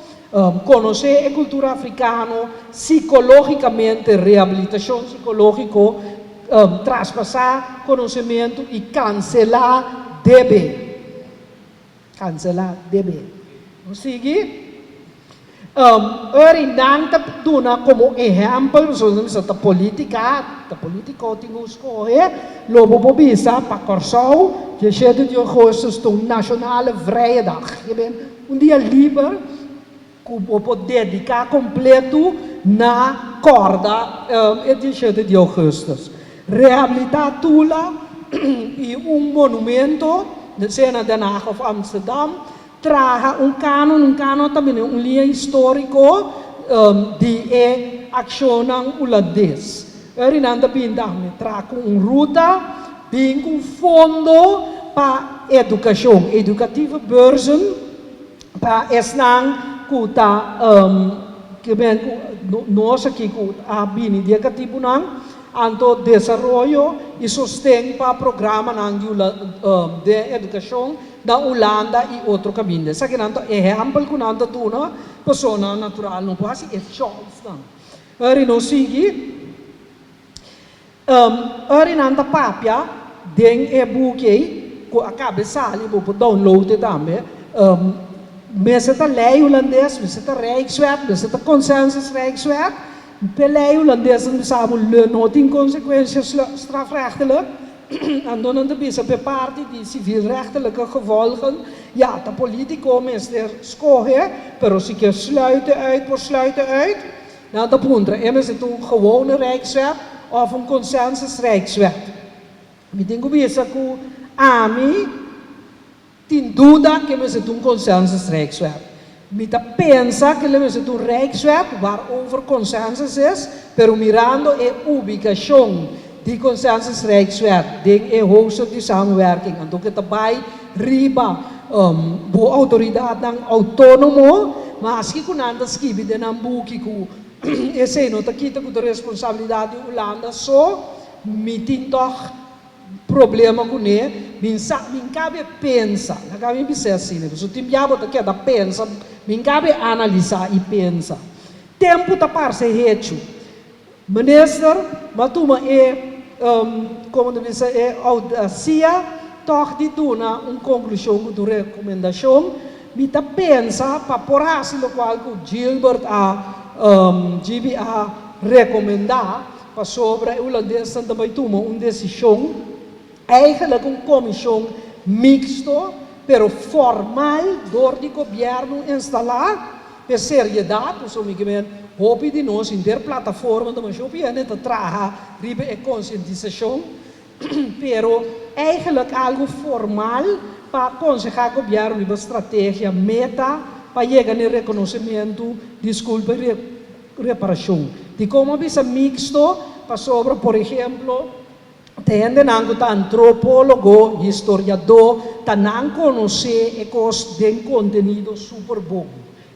konosé e kultura afrikano sikológikamente, rehabilitashon sikológiko, traspasá konosementu i kanselá debe. Kanselá debe. Nos sigui. Eri nan ta duna komo ehèmpel, pasobra nan bisa ta polítika, ta polítiko tin ku skohe, lo bo por bisa pa Kòrsou, diesshete di ougùstùs ta un nashonale vrije dag, ke ben un dia liber ku bo por dediká kompletu na kòrda e diesshete di ougùstùs. Rehabilitá Tula i un monumento, sea na Den Haag òf Amsterdam, Traha un kanon, un kanon ta bini un liña históriko di e akshonnan hulandes. Eri nan ta bin tambe traha ku un ruta, bin ku un fondo pa edukashon, educatieve beurzen, pa esnan ku ta ke men ku nos aki ku a bini di e katibunan, anto desaroyo i sosten pa programanan di den edukashon. Na Hulanda i otro kaminda. Esakinan ta ehèmpel ku nan ta duna personanan natural no por hasi e chòlsnan. Eri nos sigui. Eri nan ta papia den e buki ei. ku a kaba sali, bo por download e tambe. Mester ta lei hulandes, mester ta Rijkswet, mester ta consensus Rijkswet. P'e lei hulandes nan bisa bo lo no tin konsekuensia strafrechtelijk. Anto nan ta bisa p'e parti di civilrechtelijke gevolgen, ya, ta politico mester scoge, pero si ke sluiten uit por sluiten uit. Nan ta puntra, e mester ta un gewone Rijkswet of un consensus Rijkswet? Mi tin ku bisa ku ami tin duda ku e mester ta un consensus Rijkswet. Mi ta pensa ku e mester ta un Rijkswet waarover consensus is, pero mirando e ubikashon di consensus Rijkswet den e hoofdstuk di samenwerking, anto ku ta bai riba bo outoridatnan outónomo, maske ku nan ta skibi den nan buki ku esei no ta kita ku ta responsabilidat di Hulanda so, Mi tin tòg problema kuné, mi sa, mi nkabe pensa, laga mi bis'é asina, pasobra tin bia bo ta keda pensa, mi nkabe analisá i pensa. Tempu ta parse hechu. Minister, m'a tuma e, komo ta bisa, e oudasia tòg di duna un konklushon ku un rekomendashon. Mi ta pensa pa por hasi lokual ku Gilbert a, GB a rekomendá, Pasobra e hulandesnan ta bai tuma un desishon, eigenlijk un komishon miksto, pero formal dor di gobièrnu instalá, p'e seriedat, pasobra mi ke men hopi di nos henter plataforma ta masha hopi hende ta traha riba e konsientisashon, pero eigenlijk algu formal pa konsehá gobièrnu riba strategia, meta pa yega na e rekonosementu, diskulpa i Reparashon. Dikon a bisa miksto? Pasobra, por ehemplo, ta hendenan ku ta antropólogo, historiadó, ta nan konosé e kos den kontenido super bon,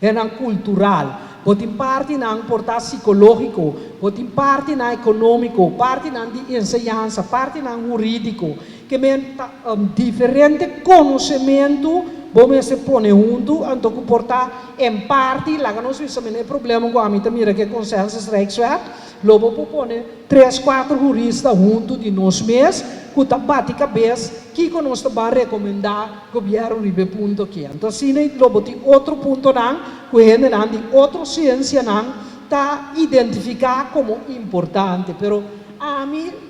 hendenan kultural. Bo tin partinan por ta sikológiko, bo tin partinan ekonómiko, partinan di enseñansa, partinan hurídiko. Ke men ta diferente konosementu bo mester pone huntu, anto ku por ta en parti, laga nos bisa mene e problema ku ami ta mira ku e consensus Rijkswet, lo bo por pone tres kuater hurista huntu di nos mes ku ta bati kabes kiko nos ta ban rekomendá gobièrnu riba e punto aki. Anto asina lo bo tin otro puntonan ku hendenan di otro siensianan ta identifiká komo importante, pero ami.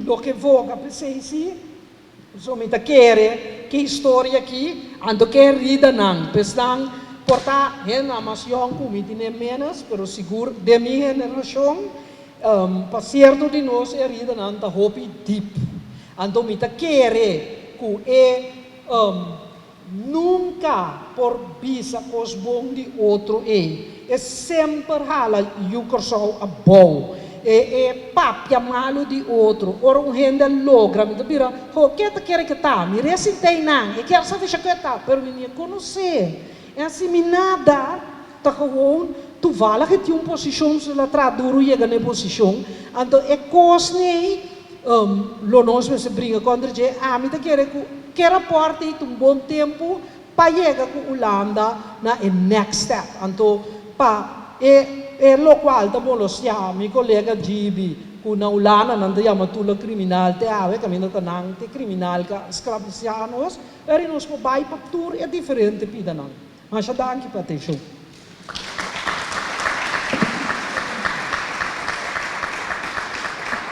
Loke voga p'esei si, so mi ta kere ke historia aki, anto ke heridanan p'esnan por ta hendenan mas yòn ku mi tine ménos, pero sigur den mi generashon, pa sierto di nos e heridanan ta hopi dip. Anto mi ta kere ku e Nunka por bisa kos bon di otro ei. E semper hala yu Kòrsou abou. E e papia malu di otro. Ora un hende a logra mi ta bira, ho, ke ta kere ke ta? Mi resintei nan. E kier sa fisha ke ta, pero mi ni e konosé. E hasi mi nada. Ta gewoon toevallig e tin un posishon, su la traha duru yega na e posishon. Anto e kos nei lo nos mester bringa kontra dje. Ami ta kere ku ke rapòrt ei ta un bon tempu pa yega ku Hulanda na e next step. Anto pa e e lokual ta molostiá mi kolega Gibi ku na Hulanda nan ta yama tula kriminal te awe kaminda ta nan te kriminal ka sklabisiá nos, eri nos por bai pa tur e diferente pidanan. Masha danki pa atenshon.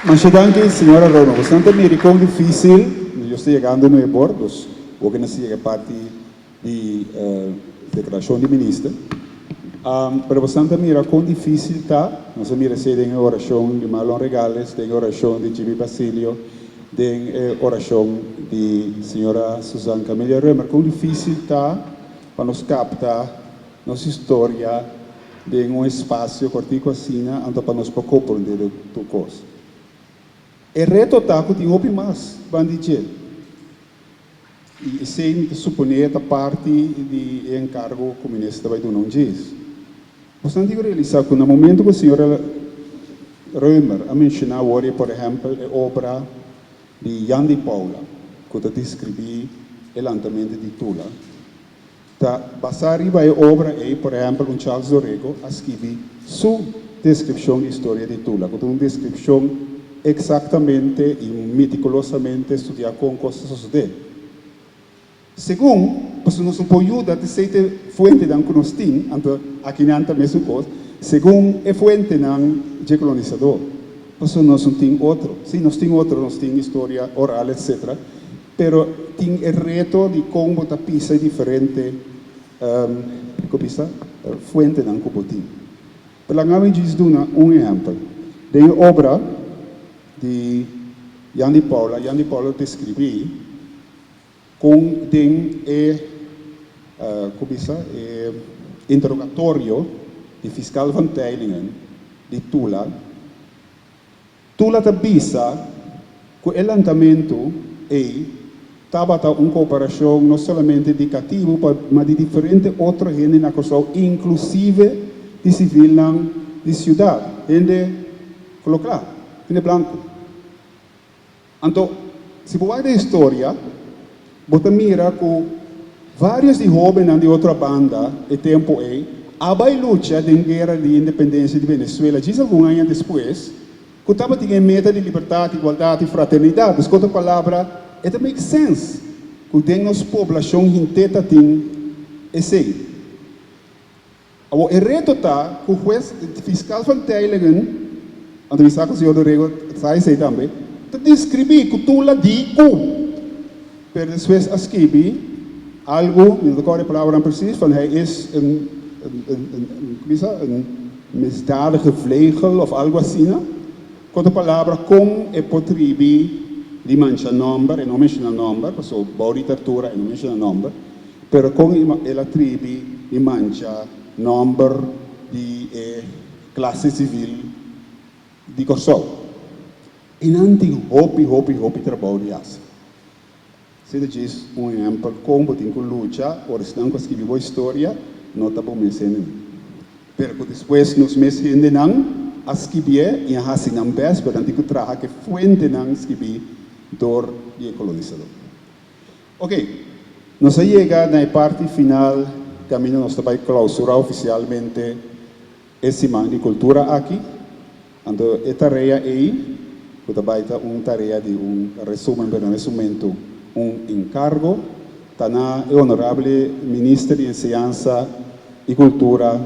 Masha danki señora Roma. Bosan ta mira kon dificil, yo sta yegando nu e bord, dus bo ke na siga e parti di declaracion di minister. Pero bosan ta mira kon dificil ta, nos a mira esey den e oracion di Marlon Regales, den e oracion di Jimmy Basilio, den e oracion di señora Susan Camelia Römer, kon dificil ta pa nos capta nos historia den un espacio cortico asina, anto pa nos por comprende de tur cos. E reto ta cu tin hopi mas ban di dje, y esey mi ta supone ta parti di e encargo cu minister ta bay duna un djes. Bosnan tin cu realisa cu na momento cu señora Römer a menciona awor e por ehempel e obra di Jan di Paula cu ta describi e lantamento di Tula, ta basa riba e obra ey, por ehempel un Charles do Rego a skibi su descripcion di historia di Tula, cu ta un descripcion exactamente y meticulosamente studia con cos ta sosode. Segun, pasobra nos no por yuda te seite fuentenan ku nos tin, anto akinan ta mesun kos, segun e fuentenan dje kolonisadó, pasobra nos no tin otro. Sí, nos tin otro, nos tin historia oral, etcetera, pero tin e reto di kon bo ta pisa e diferente, ku bisa, fuentenan ku bo tin. Pero laga mi djis duna un ehèmpel. Den e obra di Jan di Paula, Jan di Paula deskribí Kon den e ku bisa e interrogatorio di Fiskal Van Teylingen di Tula, Tula ta bisa ku e lantamentu ei tabata un kooperashon no solamente di katibu ma di diferente otro hende na Kòrsou inklusive di sivilnan di siudat, hende koloká, hende blanku. Anto, si bo wak den historia, bo ta mira ku vários di hóbennan di otro banda e tempu ei a bai lucha den guera di independensia di Venezuela djis algun aña despues, ku tabatin e meta di libertat, igualdat i fraternidat. Dus ku otro palabra, e ta make sense ku den nos poblashon hint'é ta tin esei. Awor e reto ta ku hues, fiskal van Teylingen, anto mi sa ku señor Dorego sa esei tambe, ta deskribí ku Tula di ku, pero despues a skibi algu, mi no ta kòrda e palabranan presis, van hij is een, een, een, een, ku bisa, een misdadige vlegel òf algu asina. Ku otro palabra, kon e por tribi di mancha nòmber, e no menshoná nòmber, pasobra bou di tortura e no menshoná nòmber, Pero kon el a tribi di mancha nòmber di e klase sivil di Kòrsou? I nan tin hopi, hopi, hopi trabou di hasi. Si ta djis un ehèmpel kon bo tin ku lucha ora esnan ku a skibi bo historia no ta bo mes hendenan. Pero ku despues nos mes hendenan a skibié i a hasi nan bèst, pero nan tin ku traha ku e fuentenan skibí dor di e kolonisadó. Ok, nos a yega na e parti final kaminda nos ta bai klausurá ofisialmente e Siman di Kultura aki. Anto e tarea ei, ku ta bai ta un tarea di un resumen, pero na mes momento un enkargo, ta na e Honorable Minister di Enseñansa i Kultura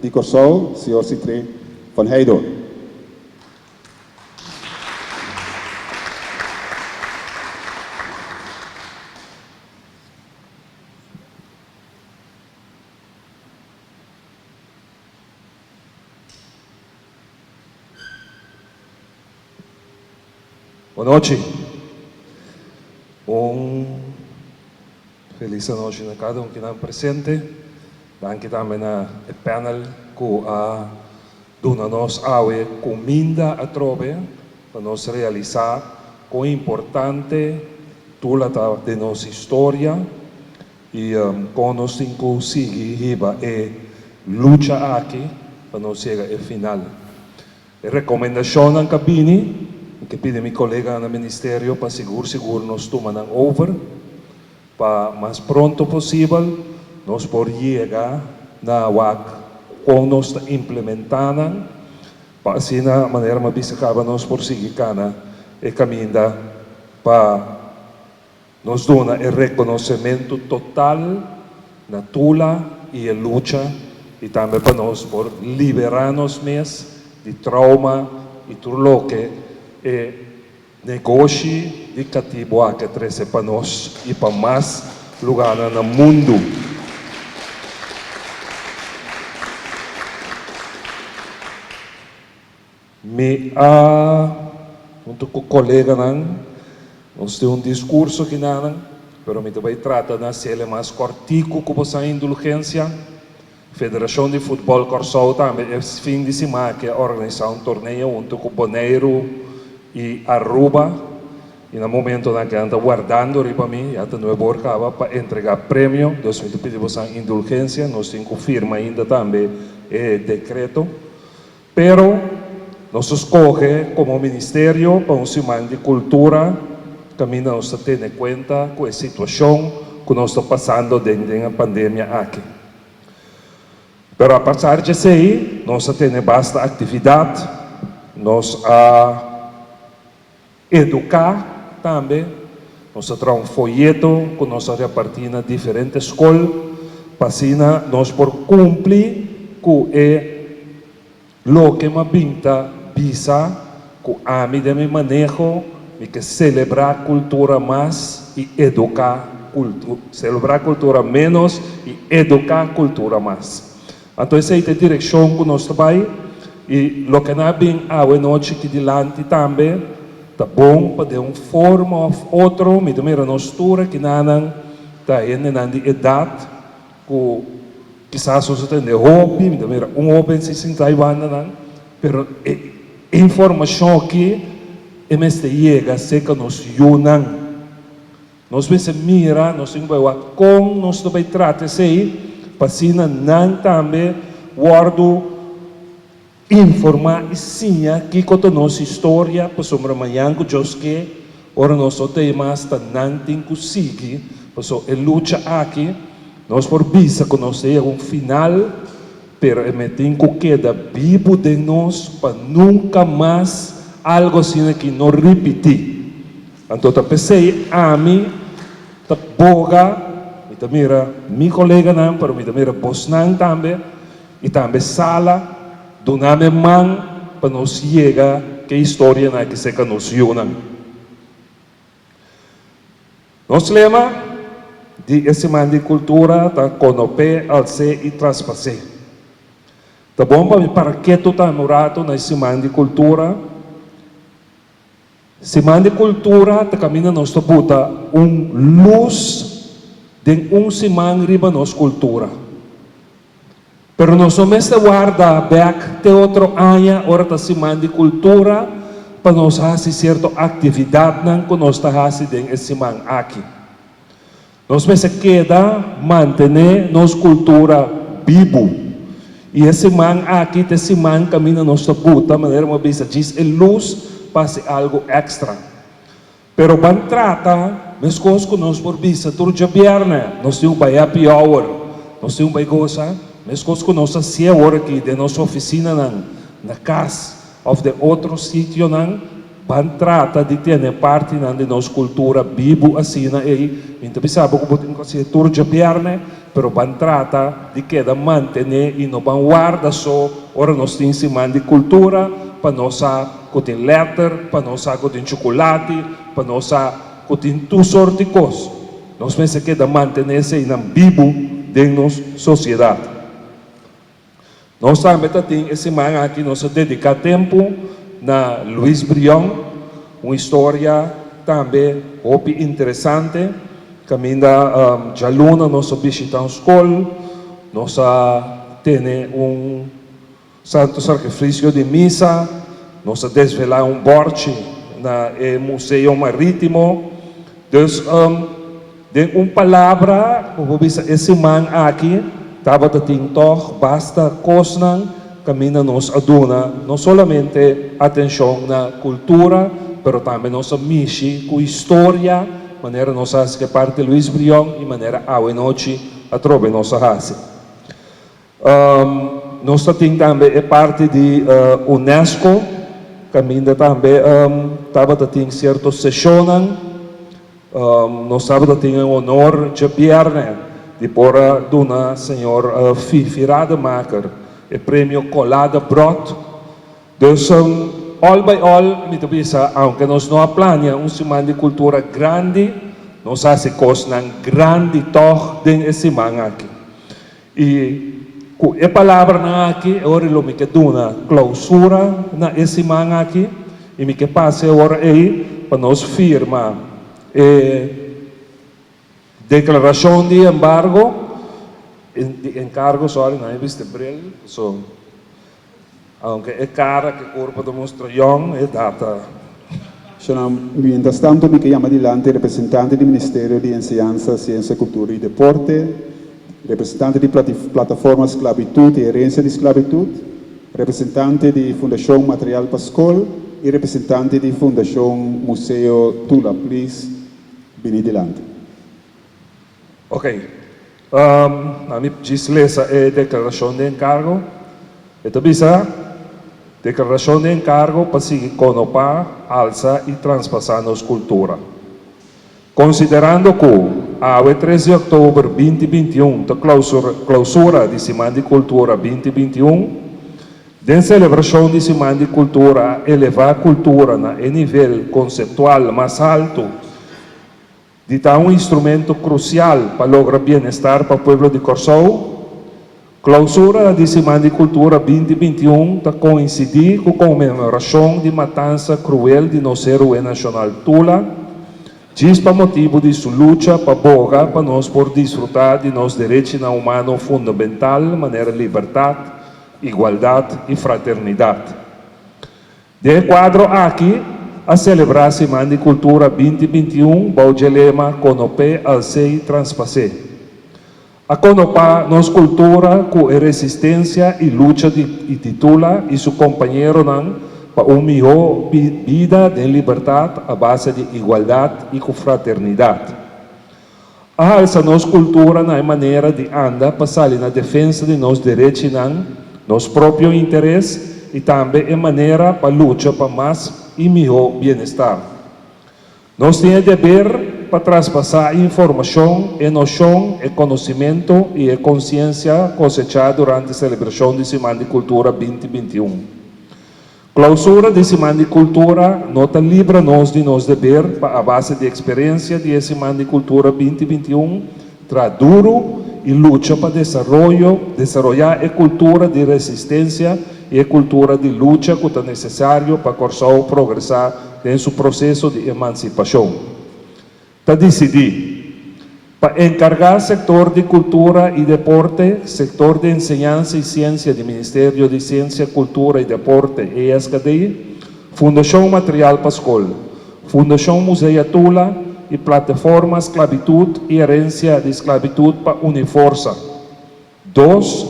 di Kòrsou, señor Sithree van Heydoorn. Bonochi. Un felis anochi na kada un kinan presente. Danki tambe na e panel ku a Duna nos awe kuminda atrobe pa nos realisá kon importante Tula ta den nos historia i kon nos tin ku sigui hiba e lucha aki pa nos yega e final. E rekomendashonnan ka bini, mi ke pidi mi koleganan na ministerio pa sigur sigur nos tuma nan over Pa mas pronto posibel nos por yega na wak kon nos ta implementá nan, pa asina manera mi a bisa kaba nos por sigui kana e kaminda pa nos duna e rekonosementu total na Tula i e lucha i tambe pa nos por liberá nos mes di trauma i tur loke e Negoshi di katibu a ke trese pa nos i pa mas lugánan na mundu. Mi a, huntu ku koleganan, nos tin un diskurso kinanan, pero mi ta bai trata na hasiel e mas kòrtiku ku bo sa indulgensia. Federashon di Futbòl Kòrsou tambe e fin di siman aki a organisá un torneo huntu ku Boneiru i Aruba i na momentonan ke nan ta wardando riba mi, ya ta nuebe or kaba, pa entregá premio. Dus mi ta pidi bosan indulgensia, nos tin ku firma ainda tambe e dekreto. Pero nos a skohe komo ministerio pa un siman di kultura kaminda nos ta tene kuenta ku e situashon ku nos ta pasando den den e pandemia aki. Pero apasar di esei nos a tene basta aktividat, nos a eduká tambe. Nos a traha un foyeto ku nos a repartí na diferente skol pa asina nos por kumpli ku e loke m'a bin ta bisa ku ami den mi maneho mi ke selebrá kultura mas i eduká kultu selebrá kultura ménos i eduká kultura mas. Anto esei ta e direkshon ku nos ta bai i loke nan a bin awe nochi aki dilanti tambe ta bon pa den un forma òf otro mi ta mira nos tur akinanan ta hendenan di edat ku kisas nos a tende hopi, mi ta mira un hoben si sinta ai bandanan pero e informashon aki e mester yega serka nos yunan. Nos mester mira, nos tin ku bai wak kon nos ta bai trata esei pa asina nan tambe wòrdu informá i siña kiko ta nos historia pasobra mañan ku Dios ke ora nos no ta ei mas ta nan tin ku sigui pasobra e lucha aki nos por bisa ku nos ta yega un final pero e me tin ku keda bibu den nos pa nunka mas algu asina aki no ripití. Anto ta p'esei ami ta boga, mi ta mira mi koleganan, pero mi ta mira bosnan tambe, i tambe sala, duna mi man pa nos yega ku e historianan aki serka nos yunan. Nos lema di e Siman di Kultura ta Konopé, Alsé i Traspasé. Ta bon pa mi para ketu tambe un ratu na e Siman di Kultura. Siman di Kultura ta kaminda nos ta buta un lus den un siman riba nos kultura. Pero nos no mester warda bek te otro aña ora ta Siman di Kultura pa nos hasi sierto aktividatnan ku nos ta hasi den e siman aki. Nos mester keda mantené nos kultura bibu. I e siman aki ta e siman kaminda nos ta buta, manera mi a bisa djis, e lus pa hasi algu èkstra. Pero ban trata meskos ku nos por bisa tur djabièrnè, nos tin un bai happy hour, nos tin un bai gosa, meskos ku nos ta hasié awor aki den nos ofisinanan, na kas òf den otro sitionan. Ban trata di tene partinan di nos kultura bibu asina ei. Mi ta bisa bo ku bo tin ku hasié tur djabièrnè, pero ban trata di keda mantené i no ban warda so ora nos tin siman di kultura pa nos sa ku tin lèter, pa nos sa ku tin chukulati, pa nos sa ku tin tur sort di kos. Nos mester keda mantené eseinan bibu den nos sosiedat. Nos tambe ta tin e siman aki nos a dedica tempo na Luis Brion, un historia tambe hopi interesante caminda djaluna nos a bishita un scol, nos a tene un Santo Sacrificio di Misa, nos a desvela un borchi na e Museo Maritimo. Dus Den un palabra, bo por bisa e siman aki tabata tin tòg basta kosnan kaminda nos a duna no solamente atenshon na kultura, pero tambe nos a mishi ku historia, manera nos a hasi ku e parti Luis Brion i manera awe nochi atrobe nos a hasi. Nos ta tin tambe e parti di UNESCO, kaminda tambe tabata tin sierto seshonnan. Nos tabata tin e honor djabièrnè di por a duna señor Fifi Rademaker e premio Colada Brot. Dus all by all mi ta bisa aunke nos no a plania un siman di kultura grandi, nos a hasi kosnan grandi tòg den e siman aki. I ku e palabranan aki e ora lo mi ke duna klousura na e siman aki i mi ke pasa e ora ei pa nos firma e deklarashon di embargo, di enkargo, sorry, nan e bisti bril, so aunke e kara ku e kurpa ta mustra yòn, e data. Shonnan, mientras tanto mi ke yama dilanti representante di Ministerio di Enseñansa, Siensia, Kultura i Deporte, representante di Plataforma Sklabitut i Herensia di Sklabitut, representante di Fundashon Material pa Skol i representante di Fundashon Museo Tula. Please bini dilanti. Ok. Ami djis lesa e deklarashon di enkargo. E ta bisa, Deklarashon di enkargo pa sigui konopá, alsa i traspasá nos kultura. Konsiderando ku awe tres di òktober 2021 ta klousura di Siman di Kultura 2021, den selebrashon di Siman di Kultura a elevá kultura na e nivel konseptual mas haltu di ta un instrumento krusial pa logra bienestar pa pueblo di Kòrsou. Klousura di Siman di Kultura 2021 ta koinsidí ku konmemorashon di matansa kruel di nos héroe nashonal Tula, djis pa motibu di su lucha pa boga pa nos por disfrutá di nos derechinan humano fundamental manera libertat, igualdat i fraternidat. Den e kuadro aki a selebrá Siman di Kultura 2021 bou dje lema Konopé, Alsé i Transpasé. A konopá nos kultura ku e resistensia i lucha di Titula i su kompañeronan pa un mihó bida den libertat a base di igualdat i ku fraternidat. A halsa nos kultura na e manera di anda pa sali na defensa di nos derechinan, nos propio interes i tambe e manera pa lucha pa mas i mihó bienestar. Nos tin e deber pa traspasá e informashon, e noshon, e konosimentu i e konsiensia kosechá durante selebrashon di Siman di Kultura 2021. Klousura di Siman di Kultura no ta libra nos di nos deber pa a base di eksperensia di e Siman di Kultura 2021 traha duru i lucha pa desaroyo desaroyá e kultura di resistensia i e kultura di lucha ku ta nesesario pa Kòrsou progresá den su proseso di emansipashon. Ta disidí pa enkargá sektor di kultura i deporte, sektor di enseñansa i siensia di Ministerio di Siensia, Kultura i Deporte, ESKD, Fundashon Material pa Skol, Fundashon Musea Tula i Plataforma Sklabitut i Herensia di Sklabitut pa uni forsa. Dos,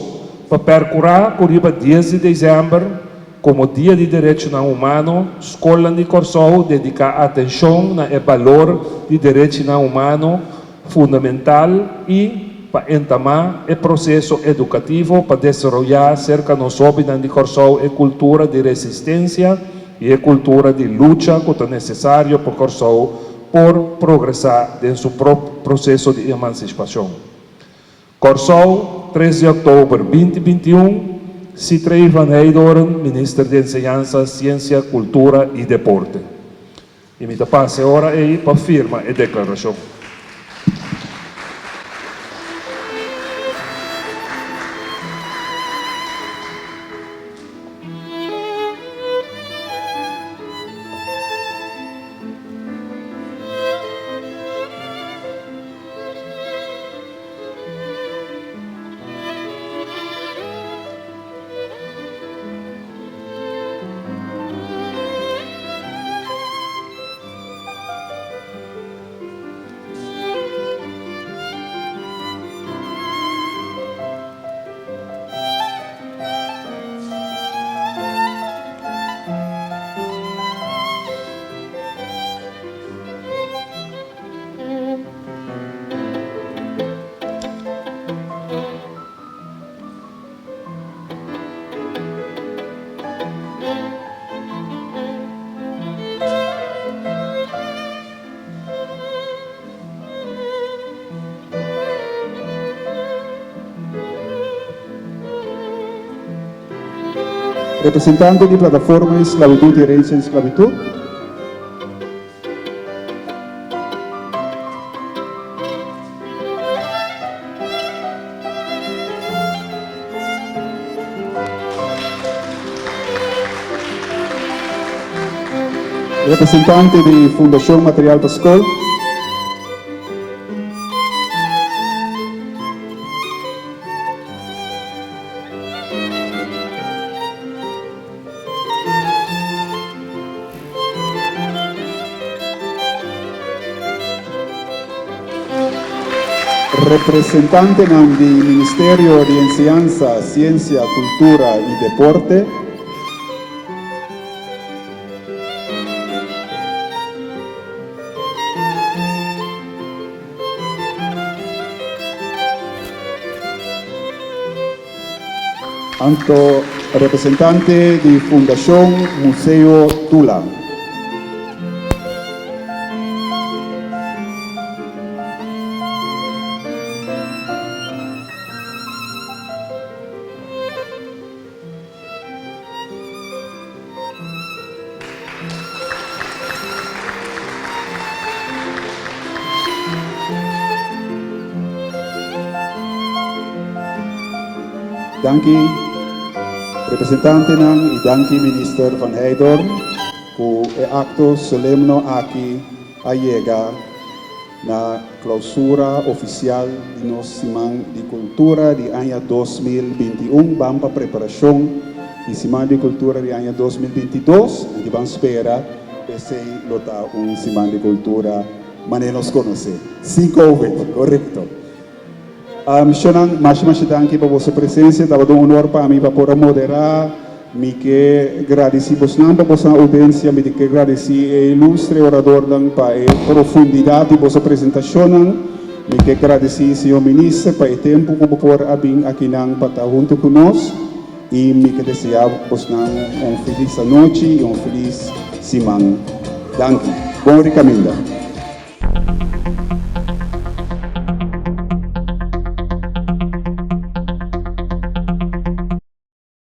pa perkurá ku riba dies di desèmber, komo Dia di Derechonan Humano, skolnan di Kòrsou dediká atenshon na e balor di derechinan humano fundamental i pa entamá e proseso edukativo pa desaroyá serka nos hóbennan di Kòrsou e kultura di resistensia i e kultura di lucha ku ta nesesario pa Kòrsou por progresá den su proseso di emansipashon. Kòrsou, tres di òktober 2021, Sithree van Heydoorn, Minister di Enseñansa, Siensia, Kultura i Deporte. I mi ta pasa e ora ei pa firma e deklarashon. Representante di Plataforma di Sklabitut i Herensia di Sklabitut. Representante di Fundashon Material pa Skol. Representantenan di Ministerio di Enseñansa, Siensia, Kultura i Deporte. Anto representante di Fundashon Museo Tula. Danki representantenan i danki Minister Van Heydoorn ku e akto solemno aki a yega na klousura ofisial di nos Siman di Kultura di aña 2021. Ban pa preparashon di Siman di Kultura di aña 2022 i ban spera esei lo ta un Siman di Kultura manera nos konosé. Sin COVID, korekto. Shonnan, masha masha danki pa boso presensia. Tabata un honor pa mi pa por moderá. Mi ke gradisí bosnan pa boso oudiensia. Mi ke gradisí e ilustre oradornan pa e profundidat di boso presentashonnan. Mi ke gradisí señor minister pa e tempu ku por a bin akinan pa ta huntu ku nos. I mi ke deseá bosnan un felis anochi i un felis siman. Danki. Bon rikaminda.